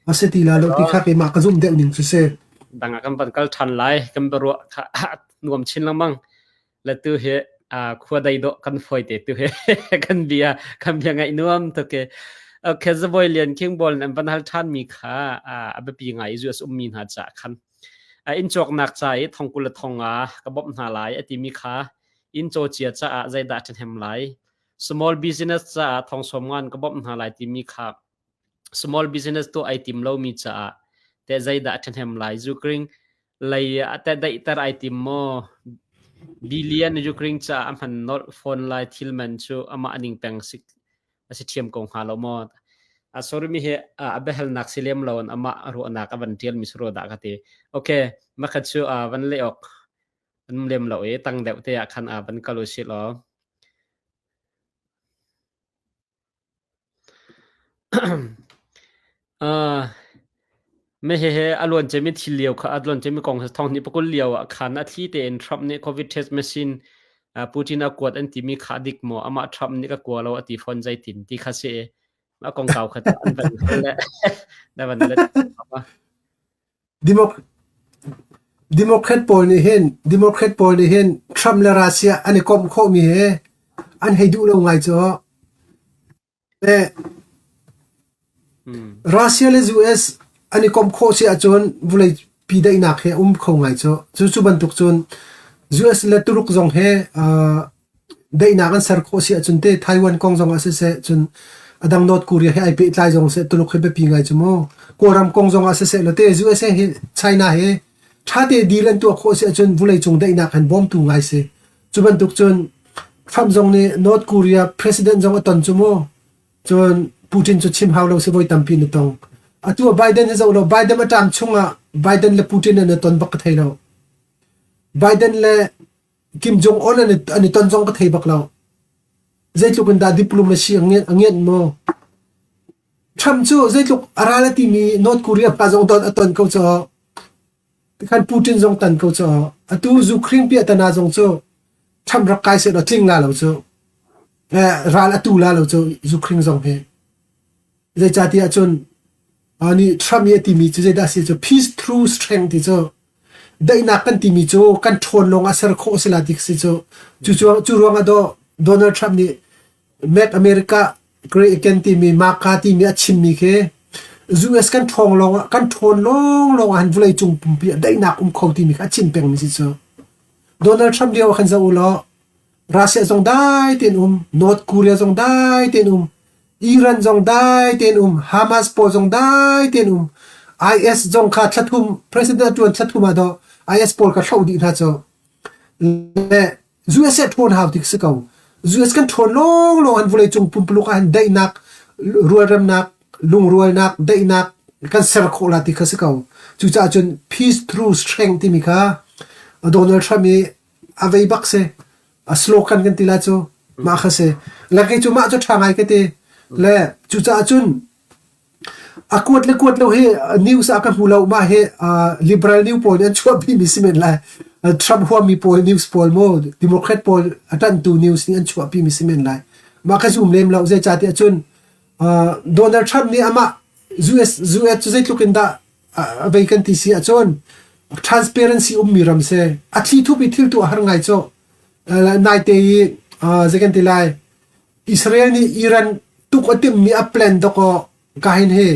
a si ti la lo ti kha keimah ka zum deuh ning cu si. Dang ah kan van kal ṭhan lai kan biaruah kha nuam chin lengmang. Le tu hi khua dei dawh kan fawi te tu hi kan bia kan bia ngaih nuam tuk ke. Okay, Zavoi Lian King Ball an van hal ṭhan mi kha a biapi ngai i US ummi hna ca khan inn cawknak ca i thongkul le thonga ka bawmh hna lai a timi kha inn caw cia caah zeidah ṭhahnem lai small business caah thong sawm ngan ka bawmh hna lai timi kha small business tuah ai tim lomi caah teh zeidah ṭhahnem lai Ukraine lei ah teh daihter ai tim maw billion Ukraine caah a hman nolh fawn lai thil man cu amah ning peng si a si ṭhiam ko hnga lo maw a sorry mi hi a biahalnak si lem lo in amah ruahnak a van ṭial mi si rua dah ka ti okay makhat cu van leh awk an lem lo i tang deuh te ah khan a van kal u si law Uh, me hehe a luan cemi thil lio kha a luan cemi kong thong ni pakul lio ah khan a thli tein Trump nih COVID test machine Putin a kuat an timi kha dik maw amah Trump nih ka kua lo a ti fawn zeitin ti kha si a kongkau kha an van le na van let Democrat pawl nih hin Democrat pawl nih hin Trump le Russia an i komh khawhmi hi an hei duh lo ngai cu. Russia le US an i komh khawh si ahcun vawleipi daihnak hi a um kho ngai cu. Cu bantuk cun US le Tuluk zong hi daihnak an ser khawh si ahcun te Taiwan kong zong ah siseh cun a dang North Korea he ai pehtlai zong seh Tuluk hi biapi ngai cu mu. Kawlram kong zong ah siseh law te USA hi China hi ṭha te deal an tuah khawh si ahcun vawleicung daihnak han bawmtu ngai si. Cu bantuk cun Trump zong nih North Korea president zong a ton cu mu. Cun Putin cu chim hau lo si voi tampi na tong. Atu ah Biden hi zoh law Biden a ṭam chungah Biden le Putin an i ton bak ka thei lo. Biden le Kim Jong Un an i ton zong ka thei bak lo. Zeitluk in dah diplomacy a ngiat, a ngiat maw? Trump cu zeitluk a ral a timi North Korea pa zong don a ton ko caw. Tikhan Putin zong tan ko caw. Atu Ukraine piahtana zong cu Trump rak kai seh law tling la lo cu. Eh, ral atu la lo cu Ukraine zong hi. Zeicahtiah cun nih Trump i a timi cu zeidah a si cu peace through strength ti cu daihnak kan timi cu kan ṭhawn lawng ah ser khawh a si la ti si cu cu cu ruang ah dawh Donald Trump nih Make America Great Again timi MAGA timi a chimmi khi US kan ṭhawng lawng ah kan ṭhawn lawng lawng ah hin vawlei cung pumpi ah daihnak um kho timi kha a chim pengmi si cu Donald Trump lio ah khan zoh u law Russia zong dai tein um North Korea zong dai tein um Iran zong dai tein um, Hamas pawl zong dai tein um, IS zong kha thlathum president a ṭuan thlathum ah dawh IS pawl kha hloh dih hna cu. Le USA ṭhawn hau ti si ko. US kan ṭhawn lawnglawng an vawleicung pumpuluk ah hin daihnak, rualremnak, lungrualnak, daihnak kan ser khawh la ti kha si ko. Cucaah cun peace through strength timi kha Donald Trump i a vei bak si. A slogan kan ti lai cu mah kha si le kei cu mah cu ṭha ngai ka ti le cucaah cun a kuat le kuat lo hi news ah ka hmu lo mah hi liberal new pawl nih an chuahpi mi si men lai Trump huami pawl news pawl mu Democrat pawl a ṭanhtu news nih an chuahpi mi si men lai. Mah ka zum lem lo. Zeicahtiah cun Donald Trump nih amah US US cu zeitluk in dah a vei kan ti si ahcun transparency ummi ram si. A thli thup i thil tuah har ngai cu. Naite i zei kan ti lai Israel nih Iran tuk a timhmi a plan dawkaw kahin hi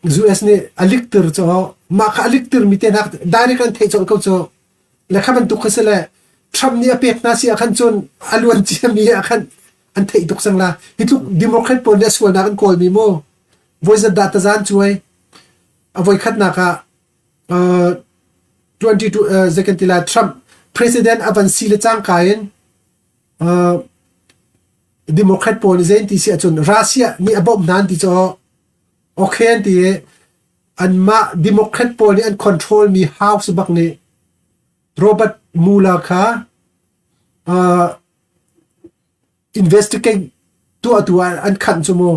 US nih a liktir cu mah kha a liktir mi te hna direct an theih colh ko cu le kha bantuk kha si le Trump nih a pek hna si ah khan cun a luan ciami ah khan an theih tuk cang la hi tluk Democrat pawl nih a sualnak an kawl mi mu voi zat dah tazan cuai a voi khatnak ah 22 zei kan ti la Trump president a van si le cangka in Democrat pawl nih zei an ti si ahcun Russia nih a bawmh hna an ti cu okay an ti i anmah Democrat pawl nih an control mi House bak nih Robert Mueller kha uh, investigate tuahtu ah an khanh cu mu.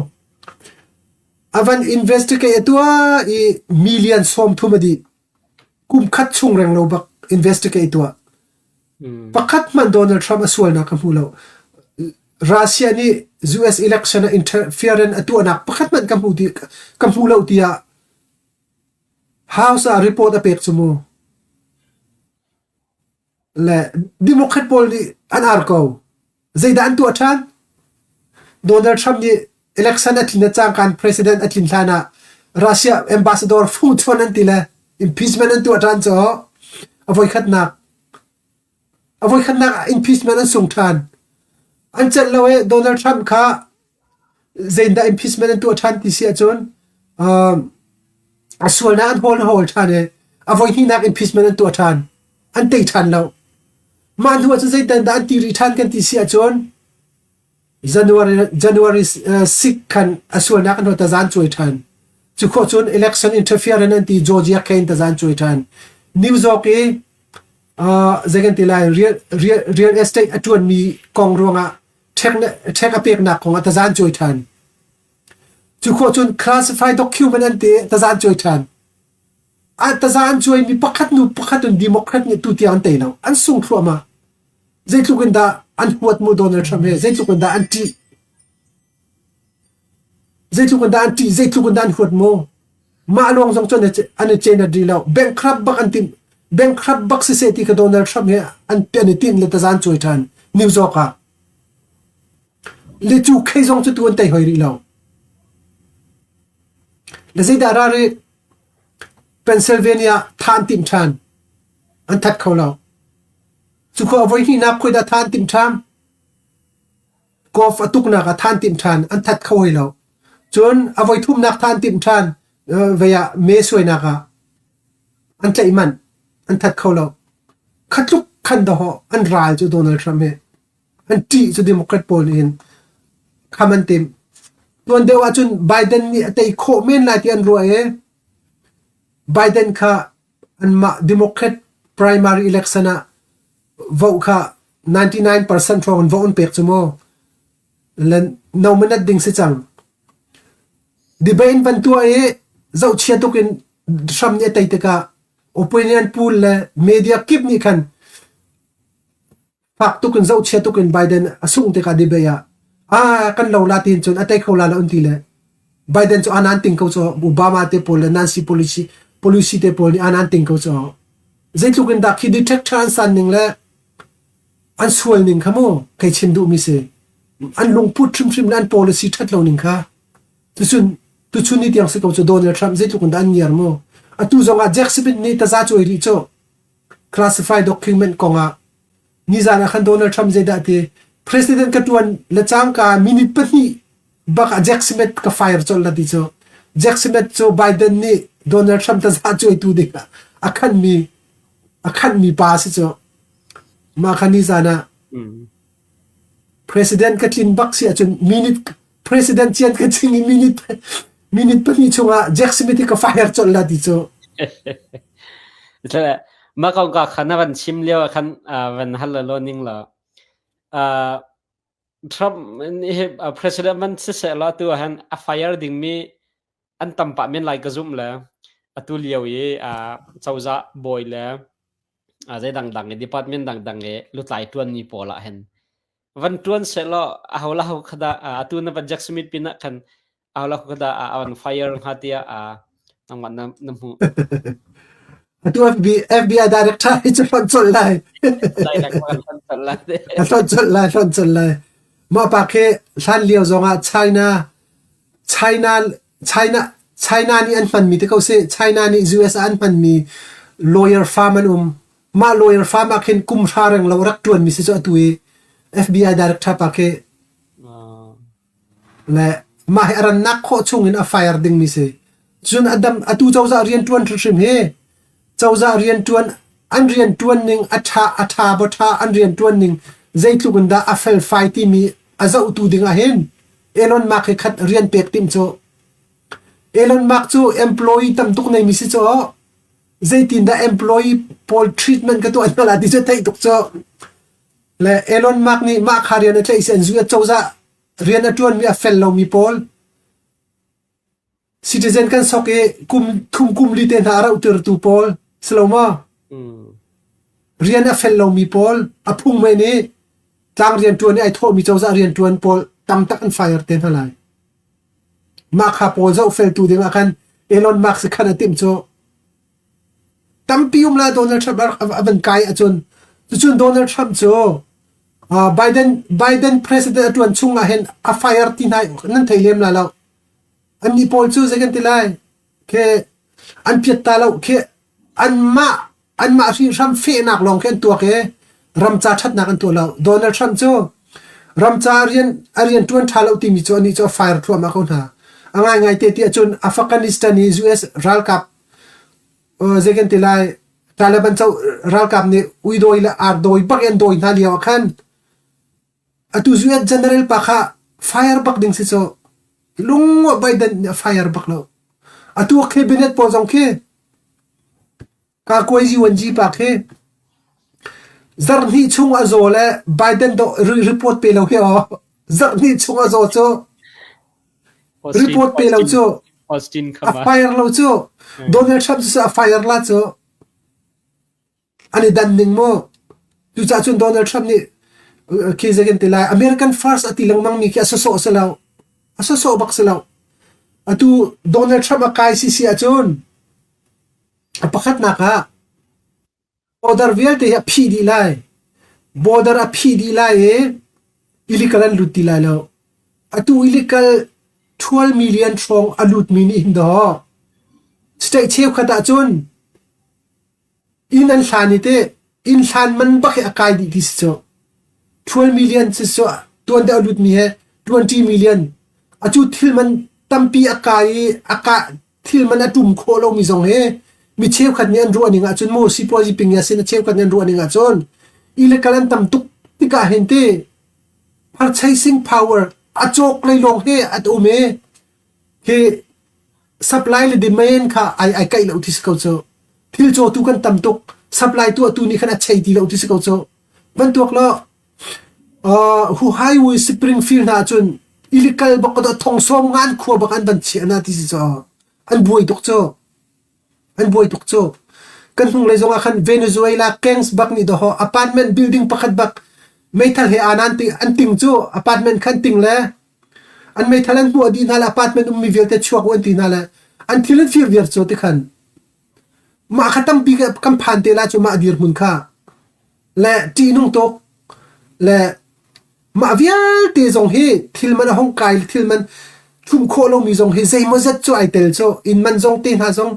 A van investigate a tuah i million 30 a dih. Kum khat chung reng lo bak investigate tuah. Pakhat hmanh Donald Trump a sualnak ka hmu lo. Russia nih US election ah interference a tuahnak pakhat hmanh ka hmu ti ka hmu lo tiah House ah report a pek cu mu. Le Democrat pawl nih an ar ko. Zeidah an tuah ṭhan? Donald Trump nih election a tlin a cangkan president a tlin hlan ah Russia ambassador fung chuan an ti le impeachment an tuah ṭhan cu a voikhatnak a voikhatnak ah impeachment an sung ṭhan. An celh lo i Donald Trump kha Zeidah impeachment an tuah ṭhan ti si ahcun a sualnak an hawl hawl ṭhan i a voihnihnak impeachment an tuah ṭhan. An tei ṭhan lo. Mah hnu ahcun zeitan dah an ti rih ṭhan kan ti si ahcun January, January 6 khan a sualnak an hawl tazan cuai ṭhan. Cu khawh cun election interference an ti Georgia Kane tazan cuai ṭhan. New York i uh, zei kan ti lai real, real, real estate a ṭuanmi kong ruangah ṭhek a peknak kong ah tazan cuai ṭhan. Cu khawh cun classified document an ti tazan cuai ṭhan. A tazan cuai mi pakhat nu pakhat in Democrat nih tu tiang an tei lo. An sung thluahmah. Zeitluk in dah an huat mu Donald Trump he zeitluk in dah an ṭih. Zeitluk in dah an ṭih, zeitluk in dah an huat mu. Mah lawng zong cun an i cenat rih lo. Bankrupt bak an timh. Bankrupt bak siseh ti kha Donald Trump he an, an i timh le tazan cuai ṭhan. New York ah. Le cu khei zong cu tu an tei hoi rih lo. Le zeidah ra rih? Pennsylvania tha an timh ṭhan. An that kho lo. Cu khua voi hnihnak khoi dah tha an timh ṭhan? Golf a tuknak ah than timh ṭhan an that kho hoi lo. Cun a voi thumnak than timh ṭhan vei ah me suainak ah an tlaih manh an that kho lo. Khatluk khan dahawh an ral cu Donald Trump hi an ṭih cu Democrat pawl nih hin kham an timh. Tuan deuh ahcun Biden nih a tei khawh men lai ti an ruah i Biden kha anmah Democrat primary election ah vote kha 99% hrawng in vote an pek cu mu. Le nominate ding si cang. Debate in van tuah i zohchia tuk in Trump nih a tei tikah opinion poll le media kip nih khan fak tuk in zohchia tuk in Biden a sungh tikah debate ah ah kan lo la tiin cun a tei kho la lo an ti le Biden cu anan ting ko cu Obama te pawl le Nancy Pelosi Pelosi te pawl nih anan ting ko cu zeitluk in dah khi detector an san ning le an sual ning kha mu kei chim duh mi si an lungput hrimhrim le an policy that lo ning kha tuchun tuchun ni tiang si ko cu Donald Trump zeitluk in dah an ngiar mu atu zong ah Jack Smith nih taza cuai rih cu classified document kong ah Nizan ah khan Donald Trump zeidah ti president ka tuan le cangka minute pahnih bak ah Jack Smith ka fire colh la ti cu Jack Smith cu Biden nih Donald Trump taza cuaitu ding ah a khanmi a khanmi pa si cu mah kha nizan ah president ka tlin bak si ahcun minute president cian ka ching i minute minute pahnih chungah Jack Smith hi ka fire colh la ti cu Mah kong ka khan na van chim lio ah khan van hal lo ning la Trump hi president man siseh la tu han a fire ding mi an tam pah men lai ka zum le atu lio i cozah bawi le zei dangdang i department dangdang i lutlai tuan mi pawl ah hin. Van ṭuan sehlaw aho le aho kha dah atu na van Jack Smith pin ah khan aho le aho kha dah a van fire hnga tiah nangmah na, na hmuh? Atu FB, FBI director hi cu hlonh colh lai. Direct van hlonh colh lai. A hlonh colh lai, hlonh colh lai. Mah pa khi hlan lio zong ah China China China China nih an hmanmi te ko si. China nih US ah an hmanmi lawyer firm an um. Mah lawyer firm ah khin kum hra reng lo rak ṭuanmi si cu atu i FBI director pa khi le mah hi a rannak khawh chung in a fire dingmi si. Cun a dam atu cozah rianṭuan hrimhrim hi cozah rianṭuan an rianṭuan ning a ṭha a ṭha baw ṭha an rianṭuan ning zeitluk in dah a felfai timi a zohtu ding ah hin Elon Musk hi khat rian pek timh cu Elon Musk cu employee tam tuk neimi si cu zeitindah employee pawl treatment ka tuah hna la ti cu theih tuk cu le Elon Musk nih mah kha rian a tlaih si an zu cozah rian a ṭuanmi a fel lomi pawl citizen kan sok i kum thum kum li te hna a rauhtertu pawl si lo maw rian a fel lomi pawl a phung men i tlang rian ṭuan i ai thawhmi cozah rian ṭuan pawl tam tak an fire te hna lai Mah kha pawl zohfeltu dingah khan Elon Musk khan a timh cu tampi um la Donald Trump a van kai ahcun cucun Donald Trump cu uh, Biden Biden president a tuan chung ah hin a fire ti hna nan thei lem la lo annih pawl cu zei kan ti lai Khi an piat ta lo khi anmah anmah hrihhram fehnak lawng khi an tuak i ramca ṭhatnak an tuah lo. Donald Trump cu ramca rian a rian ṭuan ṭha lo timi cu anih cu a fire thluahmah ko hna. A ngaingai te ti ahcun Afghanistan i US ralkap uh, zei kan ti lai Taliban co ralkap nih uidawi le ardawi bak in an dawi hna lio ah khan atu US general pa kha fire bak ding si cu lung Biden nih a fire bak lo. Atu cabinet pawl zong khi Kakuai UNG pa khi zarhhnih chung a zaw le Biden do report pe lo hi aw zarhhnih chung a zaw cu report pe lo cu a fire lo cu Donald Trump cu a fire la cu an i dan ning mu cucaah cun Donald Trump nih khi zeikan ti lai American first a ti lengmang mi khi a sawsawh si lo a sawsawh bak si lo atu Donald Trump a kai si si ahcun A pakhatnak ah border vialte hi a phih dih lai. Border a phih dih lai i illegal an lut ti lai lo. Atu illegal 12 million hrawng a lutmi nih hin dawh state cheukhat ahcun inn an hlan i teh inn hlan man bak hi a kai dih ti si cu. 12 million si cu tuan deuh a lutmi he 20 million. Atu thil man tampi a kai i a ka thil man a ṭum khawh lomi zong hi mi cheukhat nih an ruah ning ahcun mu sipuazi ping ya sin a cheukhat nih an ruah ning ahcun illegal an tam tuk tikah hin ti purchasing power a cawk lei lawng hi a um i hi supply le demand kha ai ai kaih lo ti si ko cu thil cawtu kan tam tuk supply tu atu nih khan a chei ti lo ti si ko cu bantuk lo Uh, hu highway Springfield hna cun illegal bak ko thong sawm ngan khua bak an van chiah na ti si cu an buai tuk cu an buai tuk cu kan hnung lei zong ah khan Venezuela gangs bak nih doho apartment building pakhat bak meithal he anan ti an ting cu apartment khan ting le an meithal an hmuh dih hna le apartment ummi vialte chuak u an ti hna le an thil an fir viar cu ti khan mah kha tampi kan phan te la cu mah dirhmun kha le ṭihnung tuk le mah vialte zong hi thil man a hung kai thil man ṭhumh khawh lomi zong hi zeimawzat cu ai tel cu inn man zong te hna zong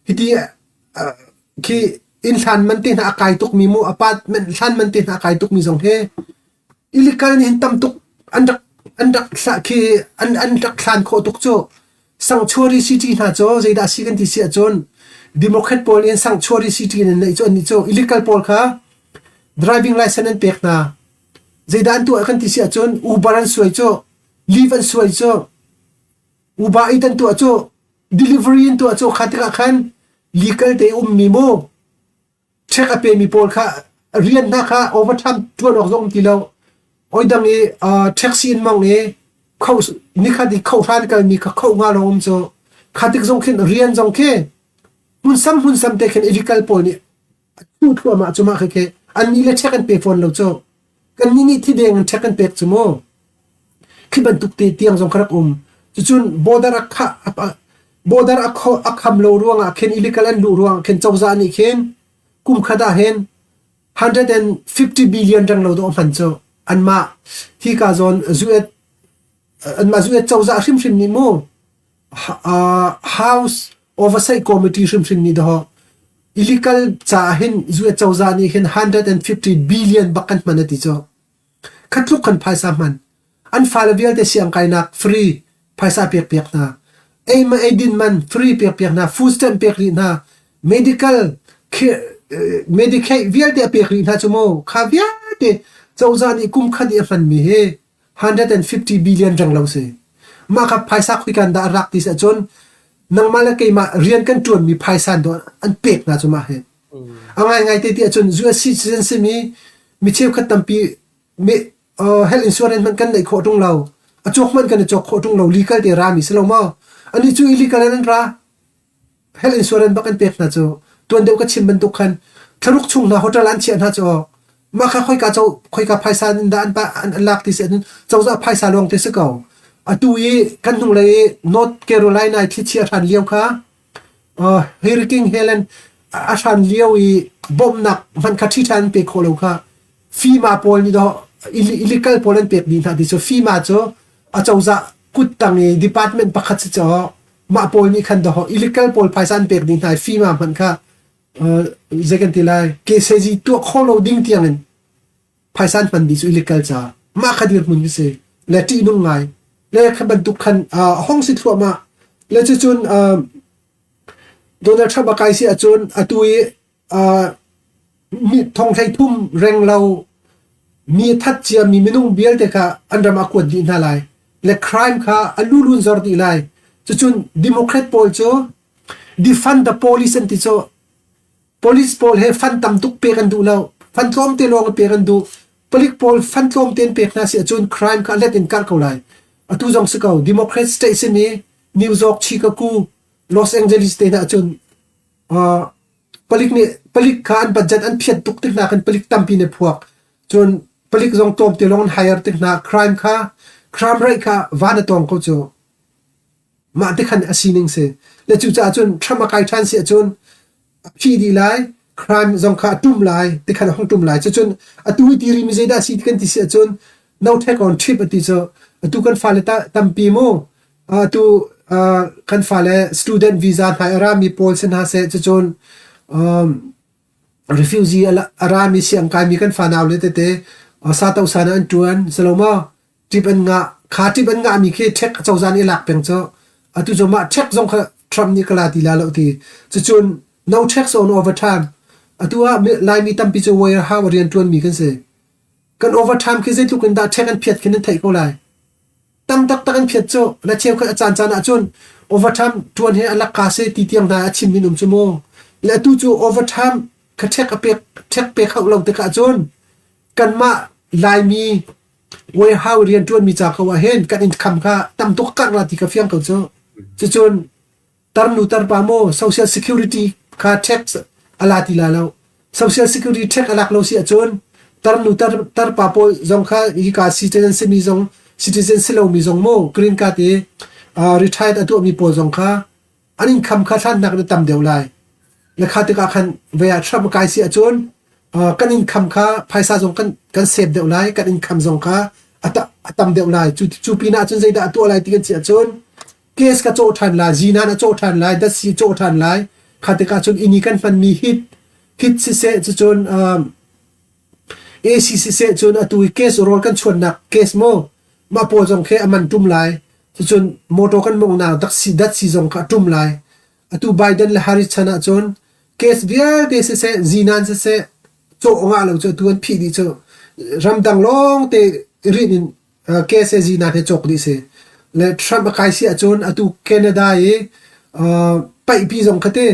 hiti uh, khi inn hlan man te hna a kai tukmi mu apartment hlan man te hna a kai tukmi zong hi illegal nih hin tam tuk an rak an rak thla khi an an rak thlan khawh tuk cu sanctuary city hna cu zeidah si kan ti si ahcun Democrat pawl nih sanctuary city in an neih cu annih cu illegal pawl kha driving license an pek hna zeidah an tuah kan ti si ahcun Uber an suai cu Lyft an suai cu Uber Eats an tuah cu delivery an tuah cu kha tikah khan legal te ummi mu Check a pemi pawl kha rian hna kha overtime ṭuan awk zong um ti lo. Oi dang i uh, taxi in mong i kho nikhat i khohran kalmi kha kho nga lawng um cu kha tik zong khin rian zong khi hmunsam hmunsam te khin illegal pawl nih thu thluahmah cu mah khi khi an nih le check an pe fawn lo cu. Kannih nih thideng in ṭhek kan pek cu mu. Khi bantuk te tiang zong kha rak um. Cucun border a khah border a a kham lo ruangah khin illegal an luh ruangah khin cozah nih khin kum khat ah hin 150 billion reng lo dawh hman cu anmah hika zawn US anmah US cozah hrimhrim nih mu House Oversight Committee hrimhrim nih dawh illegal caah hin US cozah nih hin 150 billion bak kan hman ati cu. Kha tluk kan phaisa hman. An fale vialte siangkainak free phaisa pek piak hna. Ei ma eidin man free pek piak hna. Food stamp pek rih hna. Medical Medicaid vialte a pek rih hna cu mu. Kha vialte cozah nih kum khat i a hmanmi hi 150 billion reng lo si. Mah kha phaisa khuikan dah a rak ti si ahcun nangmah le keimah rian kan ṭuanmi phaisa an pek hna cu mah hi. A ngaingai te ti ahcun US citizen simi mi cheukhat tampi mi health insurance hmanh kan neih khawh ṭung lo. A cawk hmanh kan i cawk khawh ṭung lo. Legal te rami si lo maw? Anih cu illegal in an ra. Health insurance bak an pek hna cu. Tuan deuh ka chim bantuk khan thlaruk chung hna hotel an chiah hna cu mah kha khoika co khoika phaisa in dah an pa an lak ti si ahcun cozah phaisa lawng te si ko. Atu i kan hnunglei i North Carolina i thlichia hran lio kha Hurricane Helen a hran lio i bawmhnak hmanh kha ṭhi ṭhan an pe khawh lo kha FEMA pawl nih dawh illegal pawl an pek dih hna ti cu FEMA cu acozah kuttang i department pakhat si caw mah pawl nih khan dawh illegal pawl phaisa an pek dih hna i FEMA hmanh kha zei kan ti lai KCG tuah khawh lo ding tiang in phaisa an hman dih cu illegal ca mah kha dirhmun khi si le ṭihnung ngai le kha bantuk khan hong si thluahmah le cucun Donald Trump a kai si ahcun atu i mi thong hlei thum reng lo mi that cia mi minung vialte kha an ram a kuat dih hna lai le crime kha a lulun zor dih lai cucun Democrat pawl cu defund the police an ti cu Police pawl he fan tam tuk pek an duh lo. Fan tlawmte lawng pek an duh. Palik pawl fan tlawmte in pek hna si ahcun crime kha let in karh ko lai. Atu zong si ko. Democrat state simi New York, Chicago, Los Angeles te hna ahcun uh, palik nih palik kha an budget an phiat tuk tik hna khan palik tampi nih phuak. Cun palik zong tlawmte lawng an hire tik hna crime kha crime rate kha van a tawng ko cu. Mah ti khan a sining si. Le cucaah cun Trump a kai ṭhan si ahcun a phih dih lai, crime zong kha a ṭum lai, ti khan a hung ṭum lai. Cucun atu i tiri mi zeidah a si ti kan ti si ahcun no take on trip a ti cu atu kan fale ta, tampi mu atu uh, kan fale student visa hna a rami pawl si hna seh cucun um, refugee a rami siangkaimi kan fanau le tete sa to san an ṭuan silo maw Ṭip an ngah. Kha ṭip an ngahmi khi ṭhek acozah nih a lak peng cu. Atu cu mah ṭhek zong kha Trump nih ka la ti la lo ti. Cucun no tax on overtime. Atu ah Laimi tampi cu warehouse rian ṭuanmi kan si. Kan overtime khi zeitluk in dah ṭhek an phiat khi nan theih ko lai. Tam taktak an phiat cu. Na cheukhat a caan caan ahcun overtime ṭuan hi a lakka si ti tiang hna a chim in um cu mu. Le atu cu overtime kha ṭhek a pek ṭhek pek hauh lo tikah cun kanmah Laimi warehouse rianṭuanmi ca ko ah hin kan income kha tam tuk karh la ti ka fiang ko cu. Cucun tarnu tarpa maw social security kha tax a la ti la lo. Social security tax a lak lo si ahcun tarnu tar tarpa pawl zong kha hika citizen simi zong citizen si lomi zong maw green card i uh, retired a tuahmi pawl zong kha an income kha hlannak na tam deuh lai. Le kha tikah khan vei ah Trump a kai si ahcun kan income kha phaisa zong kan kan save deuh lai, kan income zong kha a, ta, a tam deuh lai. Cu, cu pin ah cun zeidah a tuah lai ti kan si ahcun case ka cawh ṭhan lai, zinan a cawh ṭhan lai, datsi cawh ṭhan lai. Kha tikah cun ini kan hmanmi hit hit siseh cucun um, AC siseh cun atu i case rawl kan chuannak case maw mah pawl zong khi a man ṭum lai. Cucun motor kan mawngnak datsi datsi zong kha a ṭum lai. Atu Biden le Harris chan ahcun case vialte siseh, zinan siseh, cawh ngah lo cu atu an phih dih cu. Ramdang lawng te rin in case he zinan he cawk dih si. Le Trump a kai si ahcun atu Canada i uh, paihpi zong kha te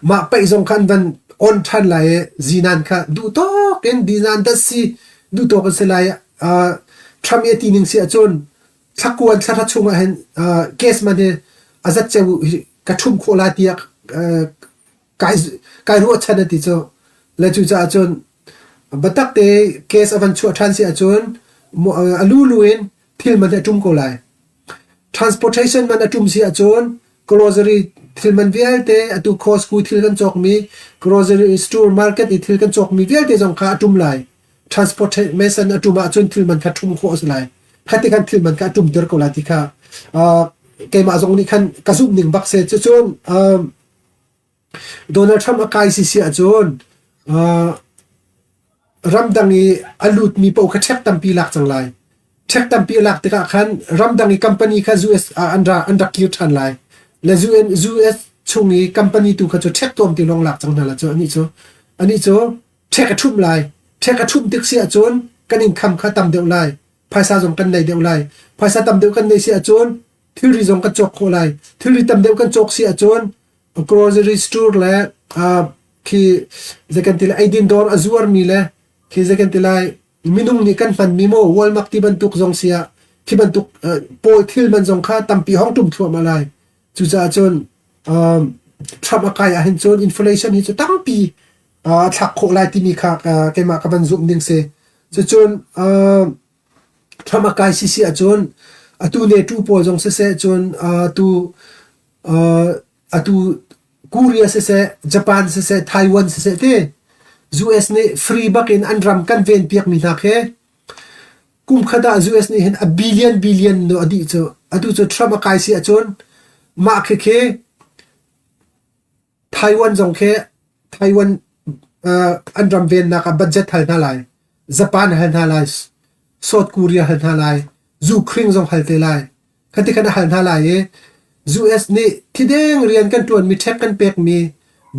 Mah paih zong kha an van on ṭhan lai i zinan kha duhtawk in zinan datsi duhtawk an si lai. Uh, Trump i a ti ning si ahcun thlakuan thlahra chung ah hin uh, gas man hi a zat ceu hi ka ṭhum khawh lai tiah uh, kai kai ruahchan a ti cu. Le cucaah cun Biatak te case a van chuah ṭhan si ahcun a lulu in thil man a ṭum ko lai. Transportation man a ṭum si ahcun grocery thil man vialte atu Costco thil kan cawkmi grocery store market i thil kan cawkmi vialte zong kha a ṭum lai. Transportation a ṭum ahcun thil man kha ṭhum khawh a si lai. Khati khan thil man kha a ṭumter ko lai ti kha keimah zong nih khan ka zumh ning bak si. Cucun Donald Trump a kai sisi ahcun ramdang i a lutmi paoh kha ṭhek tampi lak cang lai. Ṭhek tampi a lak tikah khan ramdang i company kha US ah an ra an rak kir ṭhan lai. Le US chung i company tu kha cu ṭhek tuam ti lawng lak cang hna la cu anih cu anih cu ṭhek a ṭhumh lai. Ṭhek a ṭhumh tik si ahcun kan income kha tam deuh lai. Phaisa zong kan nei deuh lai. Phaisa tam deuh kan nei si ahcun thilri zong kan cawk khawh lai. Thilri tam deuh kan cawk si ahcun grocery store le khi zei kan ti lai eidin dawr a zuarmi le khi zei kan ti lai minung nih kan hmanmi maw Walmart ti bantuk zong si ah khi bantuk pawl thil man zong kha tampi hong tum thluahmah lai. Cucaah cun Trump a kai ahhin cun inflation hi cu tampi a thlak khawh lai timi kha keimah ka van zumh ding si. Cucun Trump a kai sisi ahcun atu NATO pawl zong siseh cun atu atu Korea siseh Japan siseh Taiwan siseh ti US nih free bak in an ram kan ven piak mi hna khi kum khat ah US nih hin a billion billion nu a dih cu atu cu Trump a kai si ahcun mah khi khi Taiwan zong khi Taiwan an ram vennak ah budget hal hna lai. Japan hal hna lai. South Korea hal hna lai. Ukraine zong hal te lai. Khati khan a hal hna lai i US nih thideng rian kan ṭuanmi ṭhek kan pekmi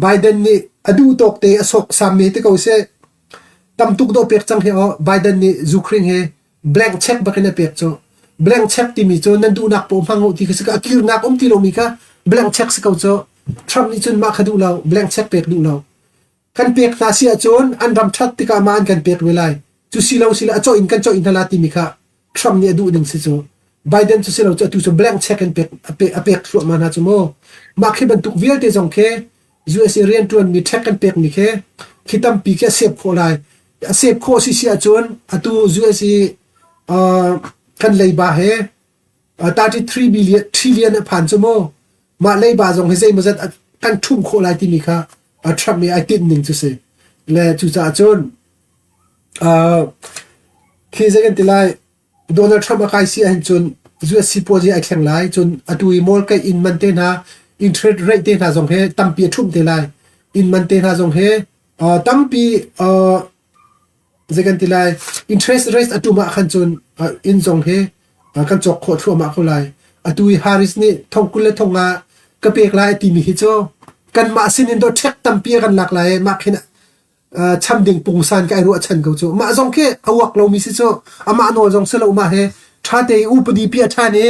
Biden nih a duh tawk te a sawksammi ti ko seh. Tam tuk dawh pek cang hi aw Biden nih Ukraine hi blank check bakin a pek cu. Blank check timi cu nan duhnak paoh hmang u ti khi si ka a kirnak um ti lomi kha blank check si ko cu. Trump nih cun mah kha duh lo, blank check pek duh lo. Kan pek hna si ahcun an ram ṭhat tikah mah an kan pek ve lai. Cu si lo sile a cawh in kan cawh in hna la timi kha Trump nih a duh ning si cu. Biden cu si lo cu atu cu blank check in pek a pek a pek thluahmah hna cu mu. Mah khi bantuk vialte zong khi USA rianṭuanmi check kan pekmi khi khi tampi khi a save khawh lai. A save khawh si si ahcun atu US i uh, kan leiba he 33 billion trillion a phan cu mu. Mah leiba zong hi zeimawzat kan ṭhumh khawh lai timi kha Trump nih ai tinh ning cu si. Le cucaah cun uh, khi zei kan ti lai Donald Trump a kai si ahhin cun US sipuazi ai thleng lai. Cun atu i mawlkaih inn man te hna, interest rate te hna zong hi tampi a ṭhumh te lai. Inn man te hna zong hi uh, tampi uh, zei kan ti lai interest rate a ṭum ah khan cun uh, inn zong hi uh, kan cawk khawh thluahmah ko lai. Atu i Harris nih thong 20 le thong nga ka pek lai timi hi cu kanmah sinin dawt ṭhek tampi a kan lak lai i mah khin cham ding pungsan ka ai ruahchan ko cu mah zong khi a uak lomi si cu amah nawl zong si lo mah he ṭha te i upadi piah ṭhan i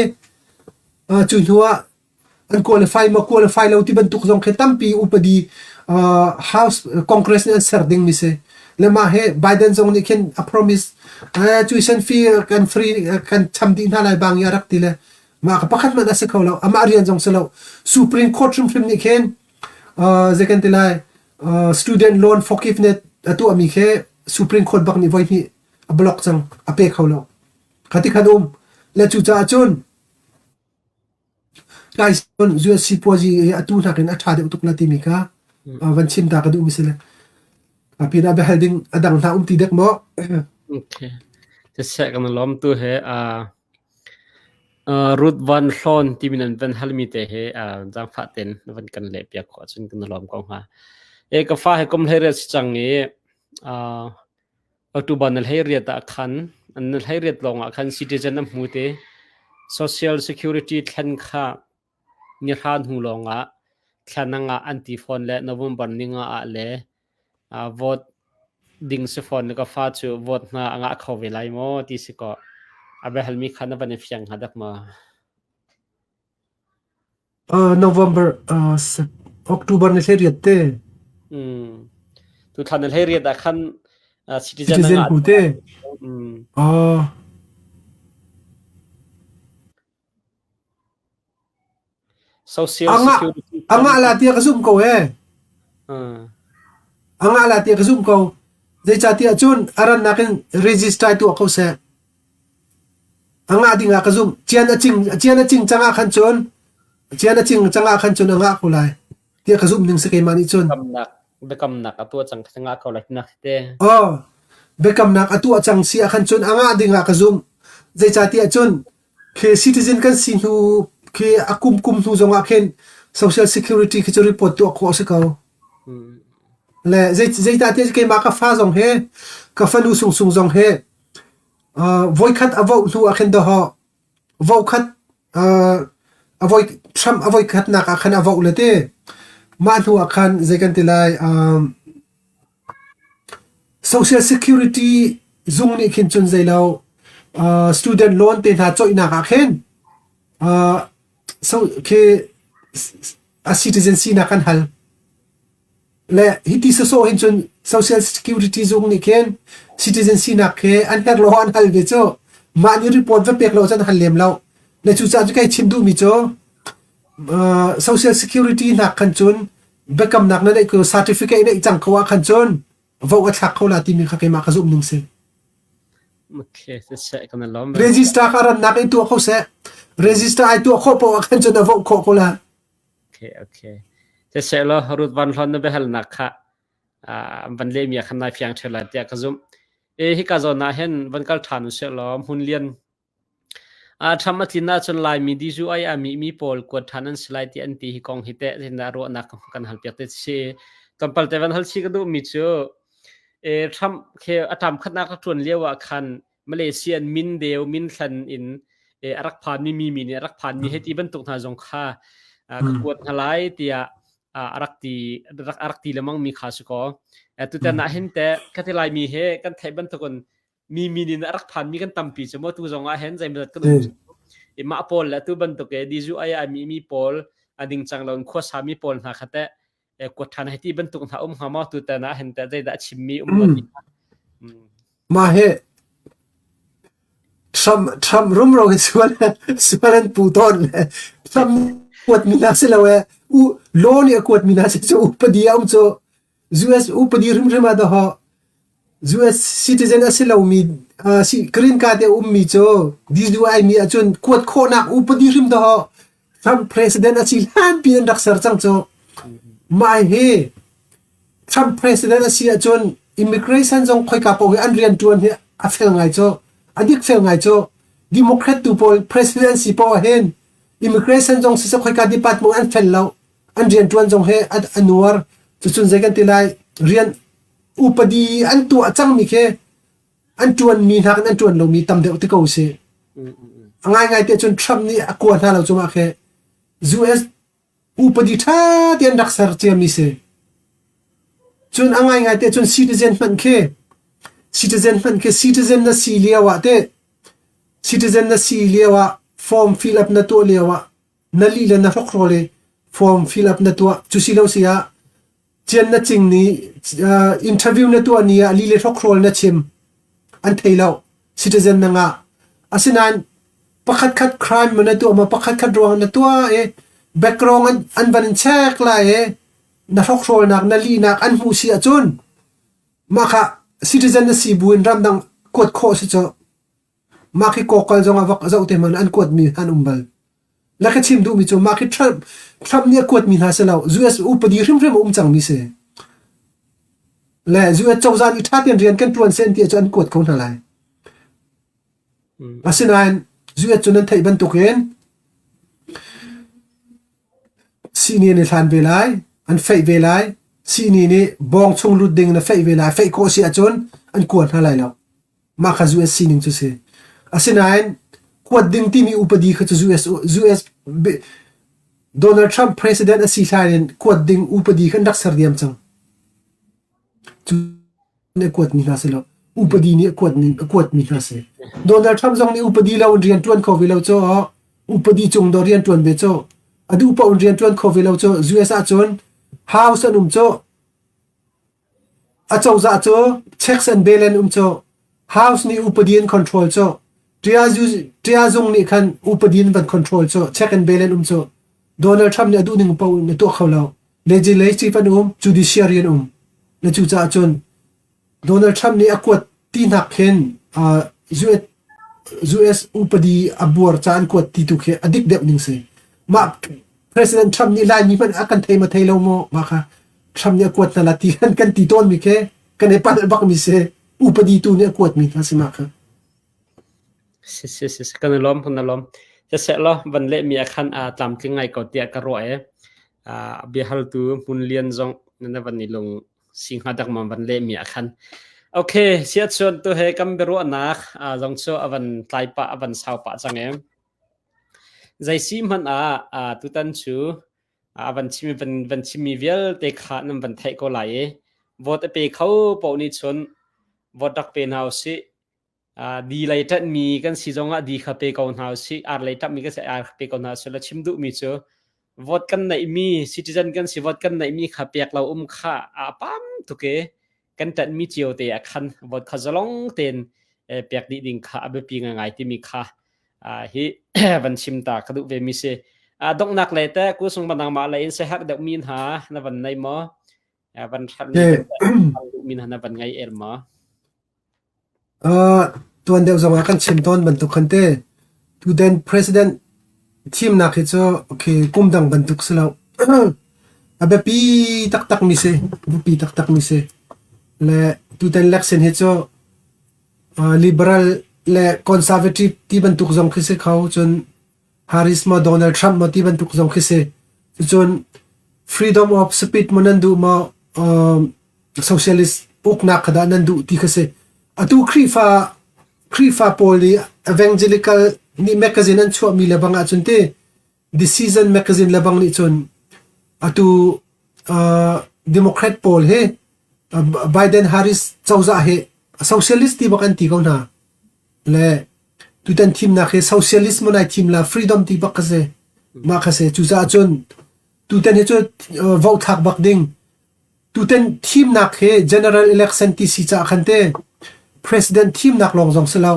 cu hnu ah an qualify maw qualify lo ti bantuk zong khi tampi upadi House Congress nih an ser ding mi si le mah he Biden zong nih khin a promise tuition fee kan free kan cham dih hna lai bang i a rak ti le mah ka pakhat hmanh a si kho lo amah rian zong si lo Supreme Court hrimhrim nih khin zei kan ti lai student loan forgiveness a tuahmi khi Supreme Court bak nih voi hnih a block cang a pe kho lo khati khan um le cucaah cun kai cun US sipuazi hi atu nakin a ṭha deuh tuk la timi kha van chim ta ka duh mi si le pinah biahal ding a dang hna um ti dek maw Okay. Siseh kan lawm tu he Ruth Van Hlawn timi nan van halmi te hi zaangfah tein na van kan lehpiak khawh ahcun kan i lawm ko hnga. E ka fa he kum 18 si cang i atu ban na 18 ah khan na 18 lawng ah khan citizen a hmu te social security thlen kha ni hra hnu lawng ah thlanang ah an ti fawn le November ni nga ah le vote ding si fawn le ka fa cu vote hna a ngah kho ve lai maw ti si kaw a biahalmi kha na van i fiang hnga dak maw? November October ni 18 te. Mm. Tu thlan na 18 ah khan citizen citizen na ngah hu te. Mm. Uh, Social A ngah Security a ngah la tiah ka zumh ko ee. Uh. A ngah la tiah ka zumh ko. Zeicahtiah cun a rannak in register tuah ko seh. A ngah ding ah ka zumh. Cian a cing cian a cing cang ah khan cun cian a cing cang ah khan cun a ngah ko lai. Tiah ka zumh ning si keimah nih cun. Biakamnak biakamnak a tuah cang ka ngah ko lai tinak te. Aw, biakamnak a tuah cang si ah khan cun a ngah ding ah ka zumh. Zeicahtiah cun khi citizen kan si hnu khi a kum kum hnu zong ah khin social security khi cu report tuah khawh a si ko. Le zei zeicahtiah keimah ka fa zong he ka fanu sungsung zong he voikhat a voh hnu ah khin dawhawh voikhat a voi Trump a voikhatnak ah khan a voh le ti mah hnu ah khan zei kan ti lai Social Security zung nih khin cun zei lo student loan te hna cawihnak ah khin so khi a citizen sinak kan hal. Le hiti sawsawh hin cun Social Security zung nih khin citizen sinak khi an herh lo an hal ve cu. Mah nih report va pek lo cun an hal lem lo. Le cucaah cu kai chim duhmi cu Social Security nak khan cun biakamnak na neih ko certificate neih cang ko ah khan cun vote a thlak kho la timi kha keimah ka zumh ning si. Okay, siseh kan lawm. Register ka rannak in tuah kho seh. Register ai tuah khawh poah khan cun a vote khawh ko la. Okay, okay. Siseh law Ruth Van Hlon na biahalnak kha van lehmi ah khan nai fiang ṭheu lai tiah ka zumh. E hika zawn ah hin van kal ṭhan usih law hmun lian Ṭham a tlin ahcun Laimi dizu ai a mihmi pawl kuat ṭhan an si lai tiah an ti. Hi kong hi teh zeitindah ruahnak kan halpiak te si. Tlawmpal te van hal chih ka duhmi cu Trump khi a ṭam khatnak a ṭuan lio ah khan Malaysian min deu min thlan in a rak phanmi mi mi nih a rak phanmi hei ti bantuk hna zong kha ka kuat hna lai tiah a rak ti a rak ti lengmang mi kha si kaw. Tutan ah hin teh ka ti Laimi he kan theih bantukin mi min in a rak phanmi kan tampi cu maw tu zong ah hin zeimawzat kan um i mah pawl le tu bantuk e dizu ai a mi mi pawl a ding cang lo in khuasa mi pawl hna kha teh kuat ṭhan hei ti bantuk hna um hnga maw tu tan ah hin teh zeidah a chimmi um lo ti Mah hi Trump Trump rumro hi sual sual an pu tawn le Trump kuat mi hna si lo e u law nih a kuat mi hna si cu upadi a um cu US upadi hrimhrim ah dawh US citizen a si lomi green card a ummi cu DUI mi ahcun kuat khawhnak upadi hrim dawh Trump president a si hlanpi an rak ser cang cu. Mah hi Trump president a si ahcun immigration zong khoika paoh hi an rianṭuan hi a fel ngai cu. A dik fel ngai cu. Democrat tu pawl president si paoh ahhin immigration zong siseh khoika department an fel lo. An rianṭuan zong hi a nuar. Cucun zei kan ti lai rian upadi an tuah cangmi khi an ṭuanmi nakin an ṭuan lomi tam deuh ti ko si. A ngaingai te cun Trump nih a kua hna lo cungah khi US upadi ṭha tein rak ser ciami si. Cun a ngaingai te cun citizen hmanh khi citizen hmanh khi citizen na si lio ah te citizen na si lio ah form fill up na tuah lio ah na lih le na hrokhrawl i form fill up na tuah cu si lo si ah Cian na cing ni interview na tuah ni ah li le hrokhrawl na chim an thei lo citizen na ngah asinain pakhat khat crime na tuah ma pakhat khat ruang na tuah i background an, an van in check lai i na hrokhrawlnak na lihnak an hmuh si ahcun mah kha citizen na si buin ramdang kuat khawh si cu mah khi kawkal zong ah vak zoh te hmanh an kuatmi an um bal Na ka chim duhmi cu mah khi Trump, Trump nih a kuatmi hna si lo. US upadi hrimhrim a um cangmi si. Le US cozah nih ṭha tein rian kan ṭuan sen ti cu an kuat ko hna lai. Asinain US cu nan theih bantukin sihni an i hlan ve lai, an feih ve lai, sihni nih bawng chung lut ding na feih ve lai, feih khawh si ahcun an kuat hna lai lo. Mah kha US sining cu si. Asinain kuat ding timi upadi kha cu US, US Donald Trump president a si hlan in kuat ding upadi kha an rak ser diam cang. Cu nih a kuatmi hna si lo. Upadi nih a kuatmi, a kuatmi hna si. Donald Trump zong nih upadi lo in rian ṭuan kho ve lo cu upadi cung do rian ṭuan ve cu a duh paoh in rian ṭuan kho ve lo cu US ahcun House an um cu Acozah cu checks and balance um cu House nih upadi an control cu Ṭiazung nih khan upadi an van control cu check and balance um cu Donald Trump nih a duh ning paoh in a tuah kho lo. Legislative an um, judiciary an um. Na cucaah cun. Donald Trump nih a kuat tinak khin US, US upadi a buar ca an kuat ti tu khi a dik deuh ning si. Mah President Trump nih Laimi hmanh a kan thei ma thei lo maw mah kha Trump nih a kuat hna la ti kan kan ti tawn mi khi kan i palh bak mi si. Upadi tu nih a kuat mi hna si mah kha. Si si si kan i lawm kan i lawm. Siseh law van leh mi ah khan aa tlamtling ngai ko tiah ka ruah i biahaltu Hmun Lian zong na van i lung si hnga dak ma van leh mi ah khan. Okay, siahcun tu he kan biaruahnak zong cu a van tlai pah a van sau pah cang e. Zei si hmanh ah tutan cu a van chim van van chimmi vialte kha nan van theih ko lai i vote a pe kho paoh nih cun vote rak pe hna usih. Di lei ṭanhmi kan si zongah di kha pe ko hna usih. Ar lei ṭanhmi kan si ar pe ko hna usih. La chim duhmi cu vote kan neihmi citizen kan si vote kan neihmi kha pek lo um kha a pam tuk i kan ṭanhmi cio te ah khan vote kha zalong tein pek dih ding kha a biapi ngaingai timi kha hi van chim ta ka duh ve mi si. Donghnak le te kusung banang ma le in seher deuh mi hna na van nei maw? Van hrat mi duh mi hna na van ngai el maw? Tuan deuh zongah kan chim tawn bantuk khan te tutan president thimnak hi cu okay kum dang bantuk si lo. A biapi taktak mi si, biapi taktak mi si. Le tutan election hi cu liberal le conservative ti bantuk zong khi si kho cun Harris maw Donald Trump maw ti bantuk zong khi si. Cucun freedom of speech maw nan duh maw socialist uknak kha dah nan duh ti kha si. Atu Khrihfa Khrihfa pawl nih evangelical nih magazine an chuahmi le bang ahcun ti Decision magazine le bang nih cun atu uh, Democrat pawl hi Biden Harris cozah hi socialist ti bak an ti ko hna. Le tutan thimnak hi socialist mo nai thim la freedom ti bak ka si. Mah kha si. Cucaah cun tutan hi cu vote thlak bak ding Tutan thimnak hi general election ti si caah khan te president thimnak lawng zong si lo.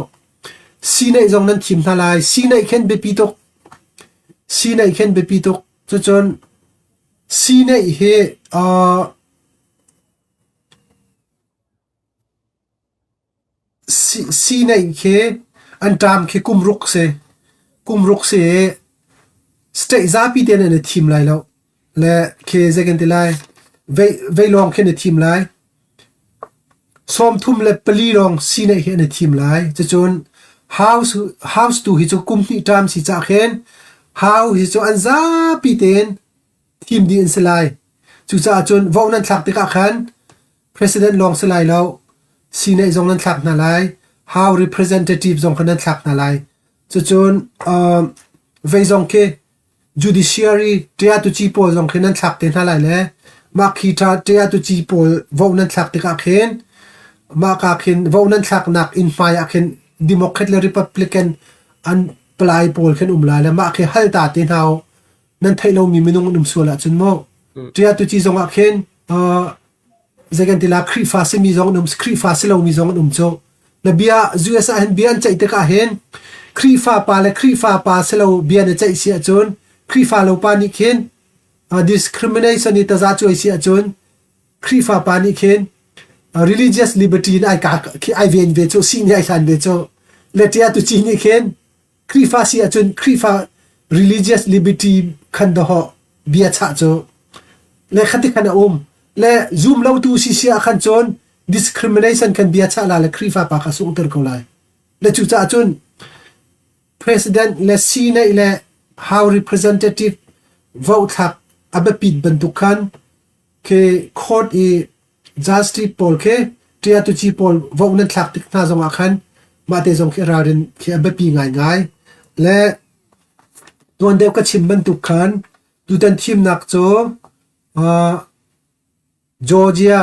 Sinaih zong nan thim hna lai. Sinaih khin biapi tuk. Sinaih khin biapi tuk. Cucun sinaih hi uh, Sinaih khi an ṭam khi kum ruk si. Kum ruk si i state zapi te nih an i thim lai lo. Le khi zei kan ti lai, vei, vei lawng khi an i thim lai. 34 lawng sinaih hi an i thim lai. Cucun House, House tu hi cu kum hnih ṭam si cah khin House hi cu an zapi tein thim dih an si lai. Cucaah cun vote nan thlak tikah khan President lawng si lai lo, Senate zong nan thlak hna lai, House Representative zong kha nan thlak hna lai. Cucun um, vei zong khi Judiciary ṭiatuci pawl zong khi nan thlak te hna lai le mah khi ṭha ṭiatuci pawl vote nan thlak tikah khin mah ka khin vote nan thlaknak inn hmai ah khin Democrat le Republican an palai pawl khin um lai le mah khi hal ta te hna u. Nan theih lomi minung an um sual ahcun mu. Ṭiatuci zong ah khin uh, zei kan ti la Khrihfa simi zong an um Khrihfa si lomi zong an um cu na bia US ah hin bia an ceih tikah hin Khrihfa pa le Khrihfa pa si lo bia na ceih si ahcun Khrihfa lo pa nih khin uh, discrimination i taza cuai si ahcun Khrihfa pa nih khin uh, religious liberty in ai ka khi ai ven ve cu si nih ai hlan ve cu le tia tu chi nih khin Khrihfa si ahcun Khrihfa religious liberty khan dawhawh bia chah cu le khati khan a um le zum lo tu si si ah khan cun discrimination khan bia chah la le Khrihfa pa kha sunghter ko lai le cucaah cun president le senate le house representative vote thlak a biapit bantuk khan khi court i Justice pawl khi ṭiatuci pawl vote nan thlak tik hna zongah khan mahte zong khi ralrin khi a biapi ngaingai. Le tuan deuh ka chim bantuk khan tutan thimnak cu uh, Georgia,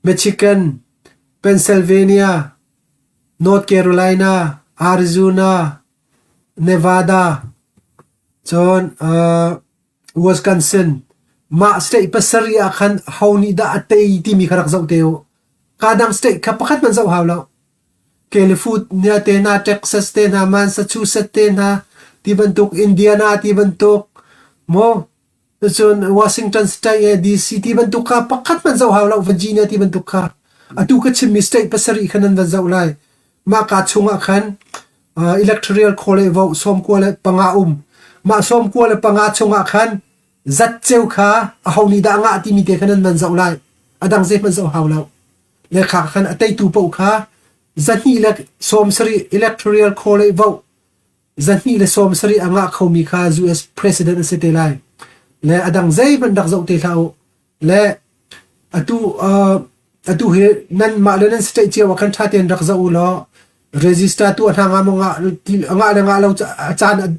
Michigan, Pennsylvania, North Carolina, Arizona, Nevada, cun uh, Wisconsin, mah state pasarih ah khan ho nih dah a tei timi kha rak zoh te u. Ka dang state kha pakhat hmanh zoh hau lo. California te hna, Texas te hna, Massachusetts te hna, ti bantuk Indiana ti bantuk maw cun Washington State e DC ti bantuk kha pakhat hmanh zoh hau lo. Virginia ti bantuk kha. Atu ka chimmi state pasarih kha nan van zoh lai. Mah ka chungah khan electoral college vote 95 um. Mah 95 chungah khan zatceu kha aho nih dah ngah timi te kha nan van zoh lai. A dang zeihmanh zoh hau lo. Le kha khan a teitu paoh kha 270 electoral college vote 270 a ngah khomi kha US president a si te lai. Le a dang zeihmanh rak zoh te hlah u. Le atu uh, atu hi nan mah le nan state cio ah khan ṭha tein rak zoh u law register tu a hna nga maw ngah ngah le ngah lo a caan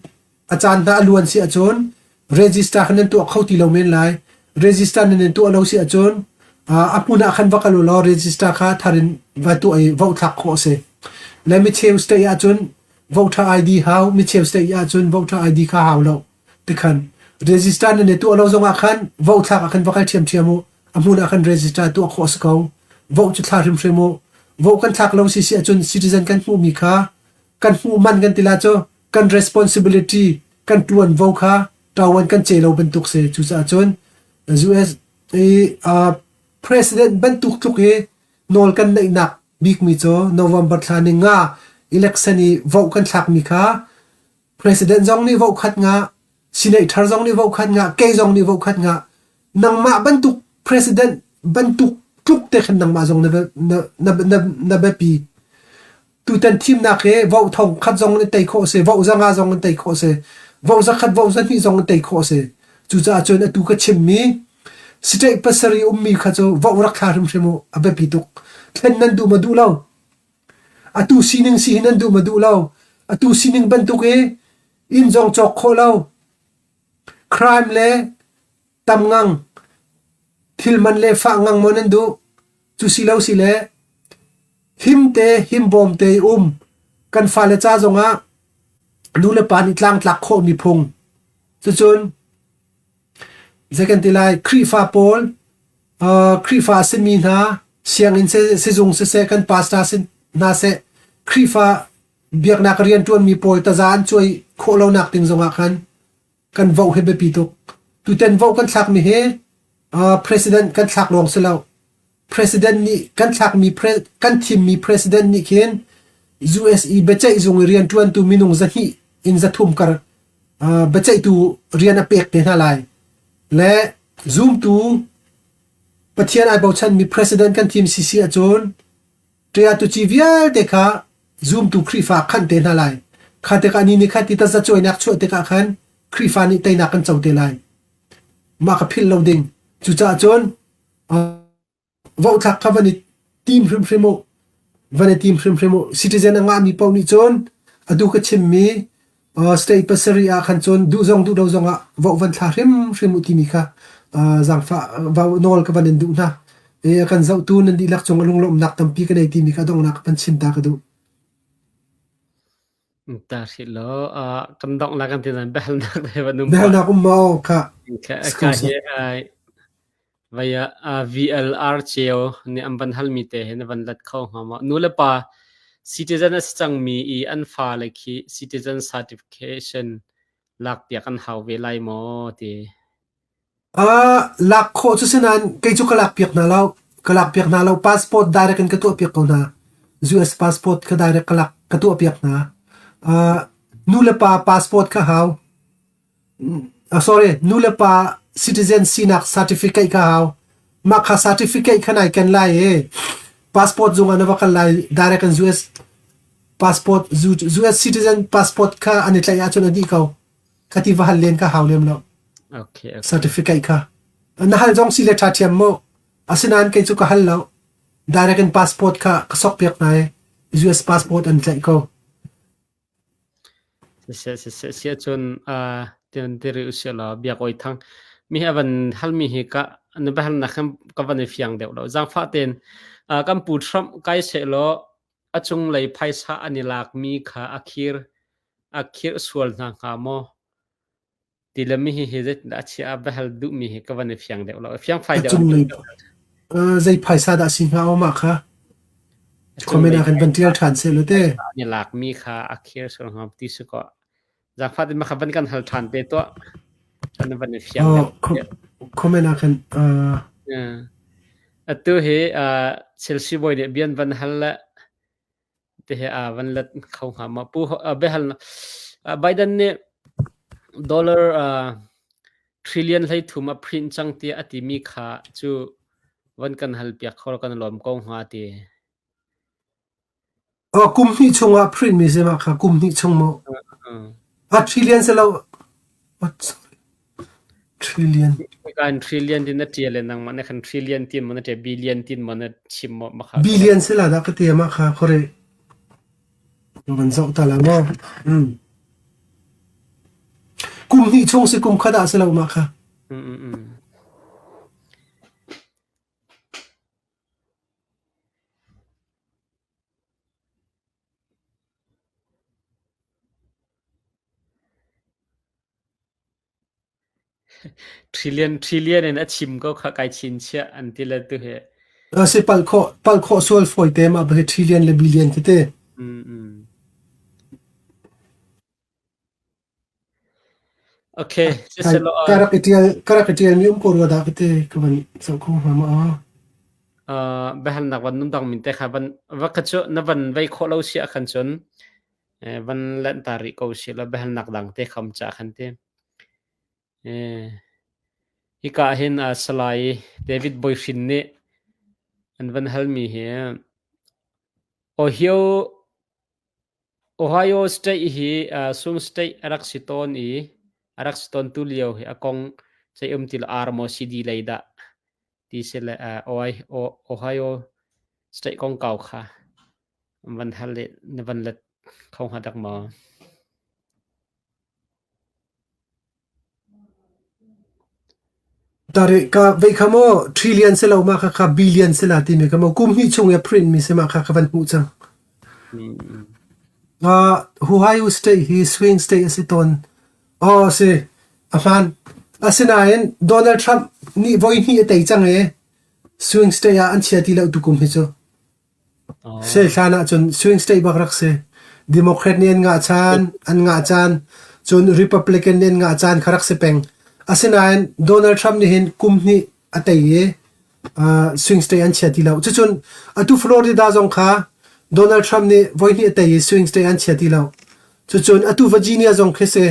a caan hna a luan si ahcun register khan nan tuah kho ti lo men lai. Register nan in tuah lo si ahcun a hmun ah khan va kal u law register kha thar in va tuah i vote thlak khawh a si. Le micheu state ahcun voter ID hau, micheu state ahcun voter ID kha hau lo. Tikhan register nan i tuah lo zongah khan vote thlak ah khan va kal ṭhiamṭhiam u. A hmun ah khan register tuah khawh a si ko. Vote cu thla hrimhrim u. Vote kan thlak lo si si ahcun citizen kan hmuhmi kha kan hmuh man kan ti la cu kan responsibility kan ṭuanvo kha ṭawan kan ce lo bantuk si. Cucaah cun US i uh, president bantuk tluk i nawl kan neihnak bikmi cu November thla ni nga election i vote kan thlakmi kha President zong nih vote khat ngah, Senator zong nih vote khat ngah, kei zong nih vote khat ngah. Nangmah bantuk president bantuk tluk te khan nangmah zong na na na na, na biapi. Tutan thimnak hi vote thong khat zong in tei khawh si, vote zanga zong in tei khawh si, vote zakhat vote zahnih zong in tei khawh si. Cucaah cun atu ka chimmi state pasarih ummi kha cu vote rak thla hrimhrim u, a biapi tuk. Thlen nan duh ma duh lo? Atu sining si hi nan duh ma duh lo? Atu sining bantuk i inn zong cawk khawh lo, crime le tam ngang, thil man le fah ngang maw nan duh? Cu si lo si le him te himbawm te i um kan fale ca zongah nu le pa nih tlangtlak khawhmi phung. Cucun zei kan ti lai Khrihfa pawl Khrihfa a simi hna sianginn sizung siseh kan pastor si hna seh Khrihfa biaknak rianṭuanmi pawl taza an cuai khawh lonak ding zongah khan kan vote hi biapi tuk. Tutan vote kan thlakmi hi president kan thlak lawng si lo. President nih kan thlakmi kan thimmi president nih khin US i biaceih zung i rianṭuantu minung 200 in 300 kar biaceihtu rian a pek te hna lai. Le zumtu Pathian ai bochanmi president kan thim sisi ahcun ṭiatuci vialte kha zumtu Khrihfa khanh te hna lai. Kha tikah ni ni khat ti tazacuainak chuah tikah khan Khrihfa nih teinak kan co te lai. Mah ka philh lo ding. Cucaah cun Vohthlak kha van i tim hrimhrim u. Van i tim hrimhrim u. Citizen a ngahmi paoh nih cun atu ka chimmi state pasarih ah khan cun duh zong duh lo zong ah voh van thla hrimhrim u timi kha zaangfah nawl ka van in duh hna. I a kan zohtu nan dihlak cung a lunglawmhnak tampi ka nei timi kha donghnak van chim ta ka duh. Ta hrih law kan dongh la kan ti nain biahalnak te van um pah. Biahalnak um maw kha? Ka hi Vai ah VLR cio nih an van halmi te hi na van let kho hnga maw? Nu le pa citizen a si cangmi i an fale khi citizen certification lakpiak an hau ve lai maw ti. Lak khawh cu si nain kei cu ka lakpiak hna lo. Ka lakpiak hna lo. Passport direct in ka tuahpiak ko hna. US passport kha direct ka lak ka tuahpiak hna. Nu le pa passport kha hau. Sorry, nu le pa citizen sinak certificate kha hau. Mah kha certificate kha nai ken lai i passport zung ah na va kal lai direct in US passport US citizen passport kha an i tlaih ahcun a dih ko. Kha ti va hal len kha hau lem lo. Okay, okay. Certificate kha. Na hal zong si le ṭha ṭhiam mu. Asinain kei cu ka hal lo. Direct in passport kha ka sok piak hna i US passport an tlaih ko. Siseh siseh si ahcun ti rih usih law Biak Awi Thang mi hi a van halmi hi ka na biahalnak hin ka van i fiang deuh lo. Zaangfah tein kan Pu Trump kai sehlaw a cunglei phaisa an i lakmi kha a khir a khirh sual hna hnga maw? Ti le mi hi hi zeitindah a chiah a biahal duhmi hi ka van i fiang deuh lo. Fiangfai A deuh. cunglei zei phaisa dah si hnga aw mah kha? Comment ah khan van ṭial ṭhan seh law te. An i lakmi kha a khir sual hnga ti si kaw. Zaangfah tein mah kha van kan hal ṭhan te tuah. Kan van i fiang deuh. Comment ah khan Yeah. Atu hi uh, Chelsea bawi nih bian van hal le te he a van let kho hnga ma pu uh, biahal uh, Biden nih dollar uh, trillion hlei thum a print cang tiah a timi kha cu van kan hal piak kho kan lawm ko hnga ti. Oh, kum hnih chung ah print mi si ma kha kum hnih chung mu. Uh, A trillion si lo. What? Sorry. Trillion. Kan trillion tin na tial le nangmah na kan trillion tin mo na tia billion tin mo na chim mo ma kha ka Billion si la dah ka ti ma kha khore. Van zoh ta la mo. Mm. Kum hnih chung si kum khat ah si lo ma kha. Mm mm mm. Trillion trillion in a chim ko kha kai chinchiah an ti le tu hi. A si palh khawh palh khawh sual fawi te ma ba trillion le billion tete. Mm mm. Okay, siselaw Ka rak i ṭial ka rak i ṭialmi um ko rua dah ka ti ka van zoh kho hnga maw? Uh, biahalnak van nundang min te kha van va kha cu na van vei khawh lo si ah khan cun eh, van lanh ta rih ko si la biahalnak dang te kham cha khan ti. Eh, hika hin uh, Salai David Boihrin nih an van halmi hi Ohio Ohio State hi Swing State a rak si tawn i a rak si tawn tulio hi a kong zei um ti lo ar maw CD lei dah ti si le Ohio State kongkau kha van hal i na van let kho hnga dak maw? Tari ka vei kha maw trillion si lo mah kha kha billion si la timi kha maw kum hnih chung i a print mi si mah kha ka van hmuh cang. Uh, Ohio State hi swing state a si tawn. Oh si, a hmaan. Asinain Donald Trump nih voi hnih a tei cang i swing state ah an chia ti lo tukum hi cu. Hlan ahcun swing state bak rak si. Democrat nih an ngah caan, an ngah caan, cun Republican nih an ngah caan kha rak si peng. Asinain Donald Trump nih hin kum hnih a tei i uh, swing state an chia ti lo. Cucun atu Florida zong kha Donald Trump nih voihnih a tei i swing state an chia ti lo. Cucun atu Virginia zong khi si.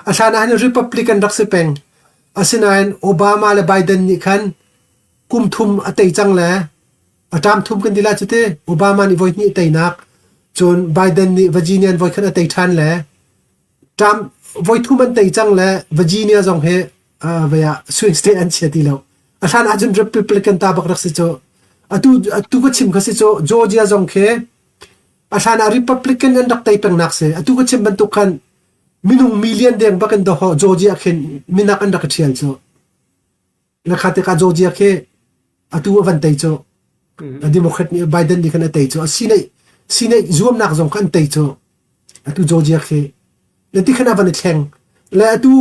A hlan ah hin Republican rak si peng. Asinain Obama le Biden nih khan kum thum a tei cang le A ṭam thum kan ti lai cu ti. Obama nih voihnih a teinak, cun Biden nih Virginia in voikhat a tei ṭhan le ṭam voithum an tei cang le Virginia zong hi uh, vei ah swing state an chia ti lo. A hlan ahcun Republican ta bak rak si cu. Atu atu ka chim kha si cu Georgia zong khi a hlan ah Republican an rak tei pengnak si. Atu ka chim bantuk khan minung million deng bak in doho Georgia khin minak an rak i ṭhial cu. Na kha tikah Georgia khi atu a van tei cu Democrat nih Biden nih khan a tei cu a Senate Senate zuamnak zong kha an tei cu atu Georgia khi le ti khan a van i thleng le atu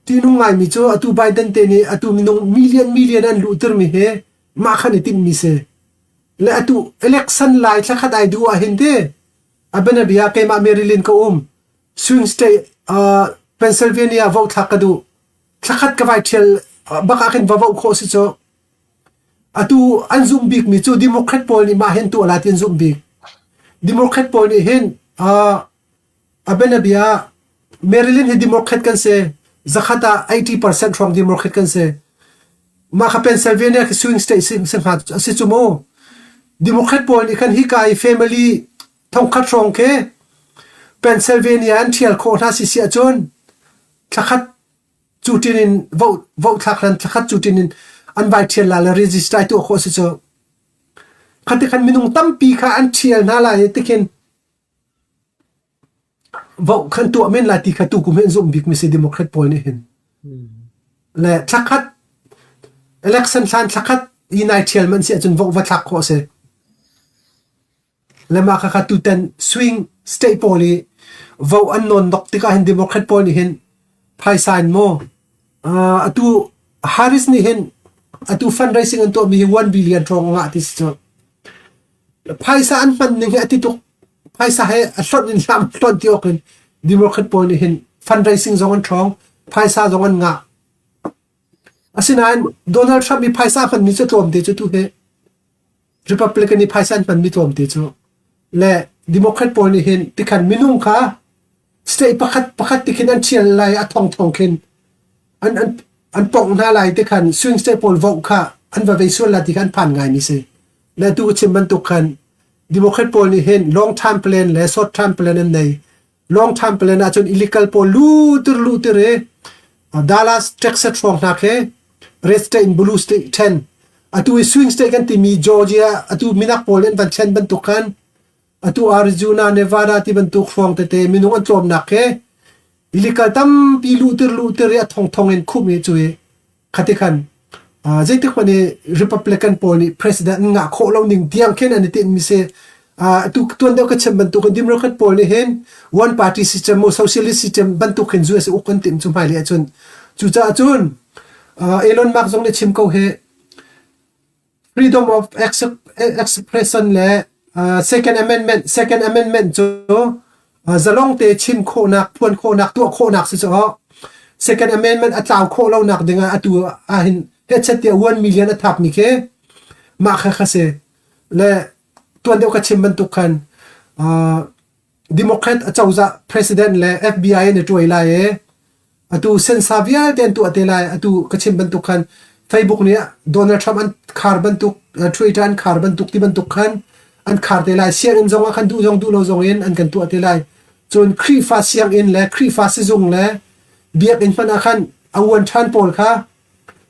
tinung ngaimi cu atu Biden te nih atu minung million million an luhter mi he mah khan i timhmi si le atu election lai thlakhat ai duh ah hin te a bianabia keimah Maryland ka um swing state uh, Pennsylvania vote thlak ka duh thlakhat ka vai ṭhial bak ah khin va voh khawh si cu. Atu an zumh bikmi cu Democrat pawl nih mah hin tuah la ti an zumh bik. Democrat pawl nih hin uh, a bianabia Maryland hi Democrat kan si. Zakhat ah 80% hrawng Democrat kan si. Mah kha Pennsylvania khi swing state si, si hnga a si cu mu. Democrat pawl nih khan hika i family thongkhat hrawng khi Pennsylvania an ṭhial khawh hna si si ahcun thlakhat cutin in vote vote thlak hlan thlakhat cutin in an vai ṭhial la le register tuah khawh si cu khati khan minung tampi kha an ṭhial hna lai i tikhin vote khan tuah men lai ti kha tu kum hin zumh bik mi si Democrat pawl nih hin le thlakhat election hlan thlakhat i nai ṭhial man si ahcun vote va thlak khawh si Le mah khakha tutan swing state pawl i vote an nawn nok tikah hin Democrat pawl nih hin phaisa in maw uh, atu Harris nih hin atu fundraising an tuahmi hi 1 billion hrawng a ngah ti si cu. Phaisa an hman ning hi a ti tuk. Phaisa he a hlonh in hlam hlonh ti awk in Democrat pawl nih hin fundraising zong an ṭhawng, phaisa zong an ngah. Asinain Donald Trump i phaisa hmanmi cu tlawmte cu tu hi Republican i phaisa an hmanmi tlawmte cu le Democrat pawl nih hin tikhan minung kha state pakhat pakhat tikhin an ṭhial lai a thongthong khin an an an pongh hna lai tikhan swing state pawl vote kha an va vei sual la ti kha an phan ngaimi si. Le tu chim bantuk khan Democrat pawl nih hin long term plan le short term plan an nei. Long term plan ahcun illegal pawl lutir lutir i Dallas, Texas hrawng hna khi red state in blue state then atu i swing state kan timi Georgia atu minak pawl an van thlen bantuk khan atu Arizona, Nevada ti bantuk hrawng tete minung an tlawmnak khi illegal tampi luhtir luhtir i a thongthong in khumh i cu i khati khan zeitik hmanh i Republican pawl nih president an ngah khawh lo ning tiang khin an i tinhmi si. Atu tuan deuh ka chim bantuk in Democrat pawl nih hin one party system mo socialist system bantuk hin US uk an timh cu hmailei ahcun. Cucaah cun Elon Musk zong nih chim ko hi Freedom of expression le Second Amendment Second Amendment cu zalong te chim khawhnak, phuan khawhnak, tuah khawhnak si cu Second Amendment a tlau khawh lonak dingah atu ahhin hechet tiah 1 million a thapmi khi mah kha kha si. Le tuan deuh ka chim bantuk khan Democrat acozah president le FBI an i ṭuai lai i Atu sensa vialte an tuah te lai. Atu ka chim bantuk khan Facebook nih Donald Trump an khar bantuk, Twitter an khar bantuk ti bantuk khan an khar te lai. Sianginn zong ah khan duh zong duh lo zong in an kan tuah te lai. Cun Khrihfa sianginn le Khrihfa sizung le biakinn hmanh ah khan a uan ṭhan pawl kha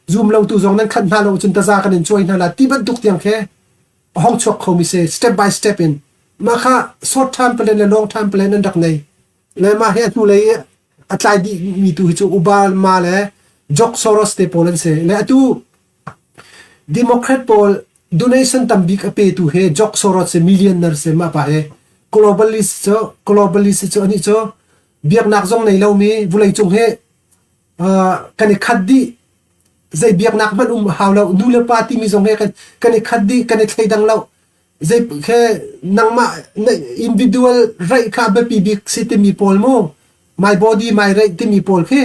zum lo tu zong nan khanh hna lo cun taza kan in cuai hna la ti bantuk tiang khi a hong chuak khomi si step by step in. Mah kha short term plan le long term plan an rak nei. Le mah hi a hnulei i a tlai dihmi tu hi cu Obama le George Soros te pawl an si. Le atu Democrat pawl donation tambik a petu hi George Soros si millionaire si mah pa hi globalist cu globalist cu anih cu biaknak zong nei lomi vawleicung hi uh, kan i khat dih zei biaknak hmanh um hau lo nu le pa timi zong he kan kan i khat dih kan i thleidang lo zei khe nangmah individual right kha biapi bik si timi pawl mu my body my right timi pawl khi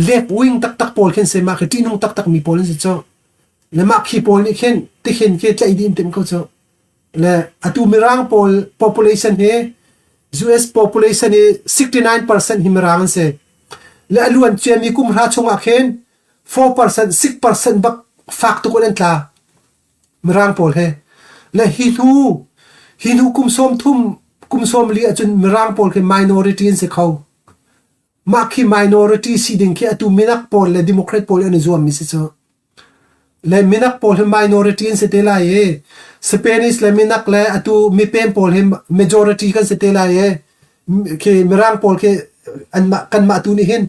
left wing taktak pawl khin se mah khi ṭihnung taktak mi pawl an si cu le mah khi pawl nih khin tikhin khi tlaih dih in tim ko cu le atu mirang pawl population hi US population hi 69% hi mirang an si le a luan ciami kum hra chungah khin 4% 6% bak fak tuk in an tla Mirang pawl he le hi hnu hi hnu kum 30 kum 40 ahcun Mirang pawl khi minority an si kho. Mah khi minority si ding khi atu minak pawl le Democrat pawl an i zuammi si cu. Le minak pawl hi minority an si te lai i Spanish le minak le atu mipem pawl hi majority kan si te lai i khi Mirang pawl khi anmah kanmah tu nih hin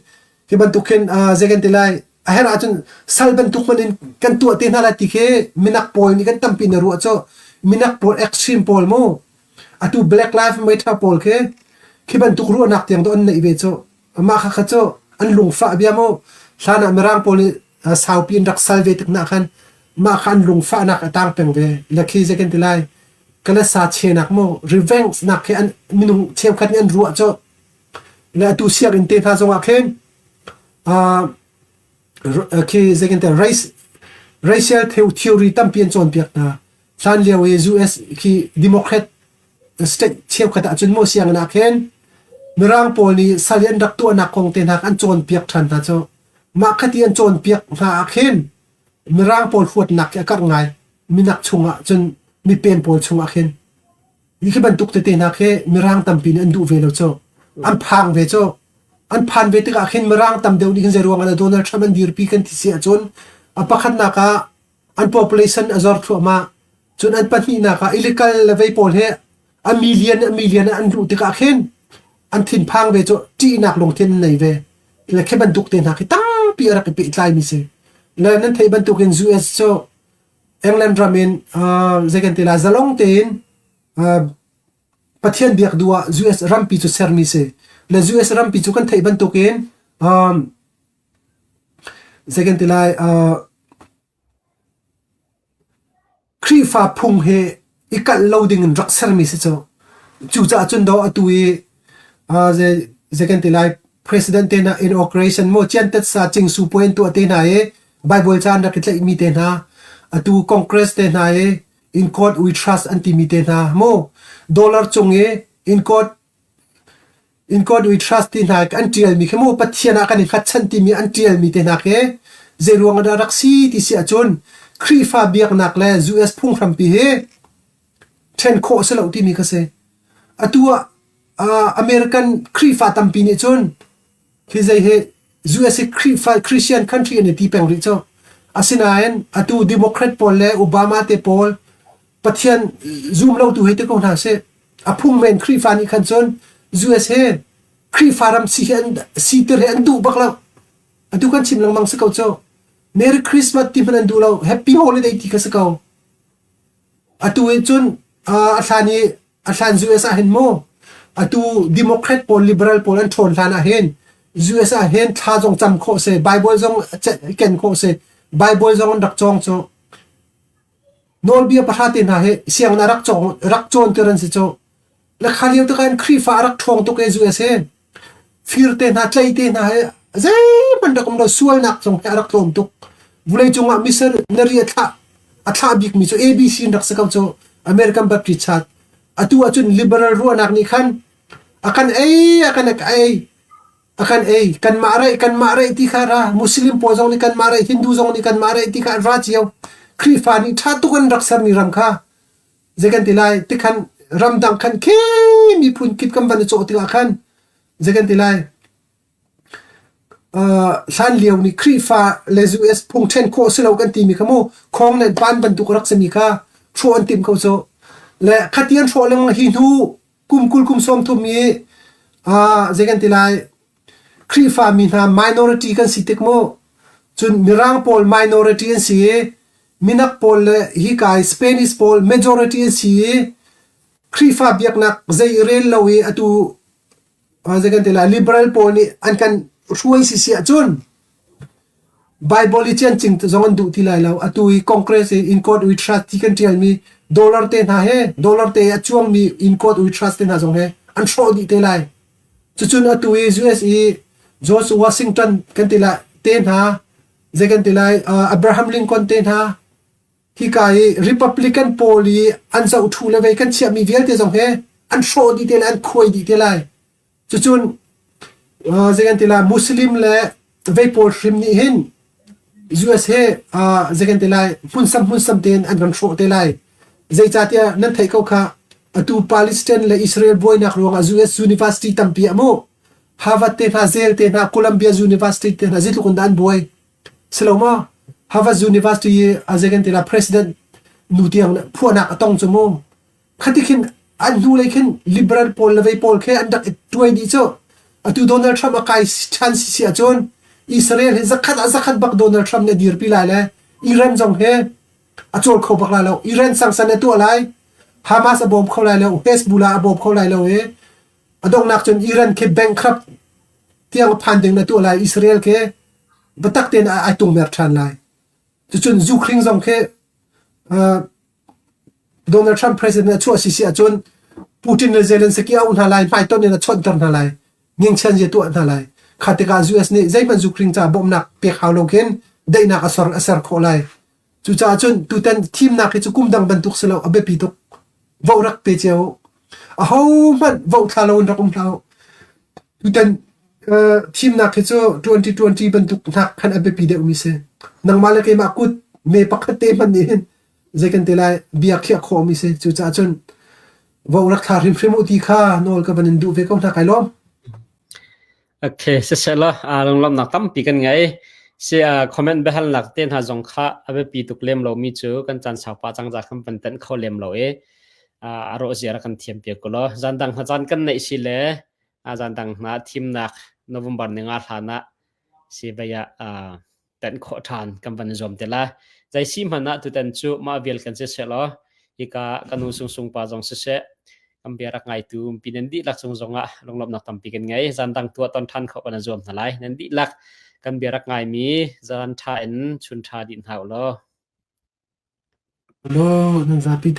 hi bantuk hin zei kan ti lai a herh ahcun sal bantuk hmanh in kan tuah te hna lai ti khi minak pawl nih kan tampi na ruah cu minak pawl extreme pawl mu atu Black Lives Matter pawl khi khi bantuk ruahnak tiang do an neih ve cu mah kha kha cu an lungfah bia mu hlan ah mirang pawl nih saupi in rak sal ve tik na khan mah kha an lungfahnak a tang peng ve le khi zei kan ti lai kala sa chenak mu revenge nak khi an minung cheukhat nih an ruah cu le atu sianginn te hna zongah khin khi zeitin race racial theory tampi an cawnpiak hna hlan lio i US khi Democrat state cheukhat ahcun maw sianginn ah khin mirang pawl nih sal an rak tuahnak kong te hna an cawnpiak ṭhan hna cu mah khati an cawnpiak hna ah khin mirang pawl huatnak khi a karh ngai minak chungah cun mipem pawl chungah khin Hi bantuk tete hna khi Mirang tampi nih an duh ve lo cu. An phang ve cu. An phan ve tikah khin Mirang tam deuh nih khin zeiruang ah Donald Trump an dirpi kan ti si ahcun a pakhatnak ah an population a zor thluahmah. Cun an pahnihnak ah illegal le vei pawl hi a million a million an luh tikah khin an thinphang ve cu ṭihnak lungthin an nei ve. Le khi bantuk te hna khi tampi a rak i pehtlaimi si. Le nan theih bantukin US cu England ram in zei kan ti lai zalong tein Pathian biak duh ah US rampi cu sermi si. Le US rampi cu kan theih bantukin zei kan ti lai Khrihfa phung he i kalh lo ding in rak sermi si cu. Cucaah cun do atu i zei kan ti lai president te hna inauguration mo chiantet sa cingsu puai an tuah te hna i. Bible ca an rak i tlaihmi te hna, atu Congress te hna i in God we trust an timi te hna mu dollar cung i in God in God we trust ti hna an ṭialmi khi mu Pathian ah kan i hngatchan timi an ṭialmi te hna khi zei ruang ah dah rak si ti si ahcun Khrihfa biaknak le US phunghrampi hi ṭhen khawh a si lo timi kha si. Atu ah uh, American Khrihfa tampi nih cun hi zei hi US hi Khrihfa Christian country an i ti peng rih cu. Asinain atu Democrat pawl le Obama te pawl Pathian zum lo tu hei ti ko hna sih. A phung men Khrihfa nih khan cun US hi Khrihfa ram si hi an siter hi an duh bak lo. Atu kan chim lengmang si ko cu. Merry Christmas ti hmanh an duh lo. Happy Holiday ti kha si ko. Atu in cun a hlan i a hlan US ah hin mu atu Democrat pawl Liberal pawl an ṭhawn hlan ah hin US ah hin thla zong cam khawh si Bible zong ken khawh si Bible zong an rak cawng cu nawlbia pahra te hna hi sianginn ah rak cawng rak cawnter an si cu le kha lio tikah in Khrihfa a rak ṭhawng tuk e US hi fir te hna tlei te hna hi zeihmanh rak um lo sualnak zong hi a rak tlawm tuk vulei cungah missionary a thlah a thlah bikmi cu ABC in rak si ko cu American Baptist Church atu ahcun liberal ruahnak nih khan a kan ei a kan ei a kan ei kanmah raih kanmah raih ti kha ra Muslim pawl zong nih kanmah raih Hindu zong nih kanmah raih ti kha an ra cio Khrihfa nih ṭha tuk an rak sermi ram kha zei kan ti lai tikhan ramdang khan khi miphun kip kan van i cawh tikah khan zei kan ti lai uh, hlan lio nih Khrihfa le US phung ṭhen khawh si lo kan timi kha mu khong le pan bantuk rak simi kha hrawh an tim ko cu le khatian hrawh lengmang hi hnu kum 20 kum 30 i uh, zei kan ti lai Khrihfa mi hna minority kan si tik mu cun mirang pawl minority an si i minak pawl le hika i Spanish pawl majority an si i Khrihfa biaknak zei rel lo i atu zei kan ti lai liberal pawl nih an kan hruai si si ahcun Bible i ciancing zong an duh ti lai lo. Atu i Congress i in God we trust ti kan ṭialmi dollar te hna he dollar te a cuangmi in God we trust te hna zong he an hrawh dih te lai. Cucun atu i US i George Washington kan ti lai te hna zei kan ti lai uh, Abraham Lincoln te hna hika i Republican pawl i an zohṭhu le vei kan chiahmi vialte zong he an hrawh dih te lai an khuai dih te lai. Cucun uh, zei kan ti lai Muslim le vei pawl hrim nih hin US he uh, zei kan ti lai hmunsam hmunsam tein an kan hrawh te lai. Zeicahtiah nan theih ko kha atu Palestine le Israel buainak ruangah US University tampi ah mu Harvard te hna Yale te hna Columbia University te hna zeitluk in dah an buai. Silo ma Harvard University i a zei kan ti lai president nu tiang phuahnak a tong cu mu. Khati khin an hnulei khin liberal pawl le vei pawl khi an rak i tuai dih cu. Atu Donald Trump a kai ṭhan si si ahcun Israel hi zakhat ah zakhat bak Donald Trump nih a dirpi lai le Iran zong hi a cawl kho bak lai lo. Iran sangsan a tuah lai. Hamas a bawm kho lai lo. Hezbollah a bawm kho lai lo i a donghnak cun Iran khi bankrupt tiang phan ding na tuah lai. Israel khi biatak tein ai tungmer ṭhan lai. Cucun Ukraine zong khi uh, Donald Trump president a chuah si si ahcun Putin le Zelensky a auh hna lai, hmaitonh in a chawnhter hna lai, ngingchian zia tuah hna lai. Kha tikah US nih zeihmanh Ukraine caah bawmhnak pek hau lo khin daihnak a ser a ser khawh lai. Cucaah cun tutan thimnak hi cu kum dang bantuk si lo, a biapi tuk. Vote rak pe cio u. Aho hmanh vote thla lo in rak um hlah u. Tutan uh, thimnak hi cu 2020 bantuk hnak khan a biapi deuhmi si. Nangmah le keimah kut me pakhat te hmanh nih hin zei kan ti lai bia khiah khawhmi si cucaah cun vo rak thla hrimhrim u ti kha nawl ka van in duh ve ko hna kai lawm Okay, siseh aa lunglawmhnak tampi kan ngei. Si comment biahalnak te hna zong kha a biapi tuk lem lomi cu kan caan saupa cang za kan van tenh kho lem lo i a rawh zia kan thiam piak ko law. Zan dang hna caan kan neih si le zan dang hna thimnak November ni nga hlan ah si vei ah tenh khawh ṭhan kan van i zuam te la. Zei si hmanh ah tutan cu mah vial kan si seh law hika ka nu sungsung pa zong siseh kan bia rak ngaitu pi nan dihlak cung zongah lunglawmhnak tampi kan ngei. Zan dang tuah ton ṭhan khawh kan i zuam hna lai. Nan dihlak kan bia rak ngaimi zan ṭha in chun ṭha dih hna u law. Lo nan zapi te.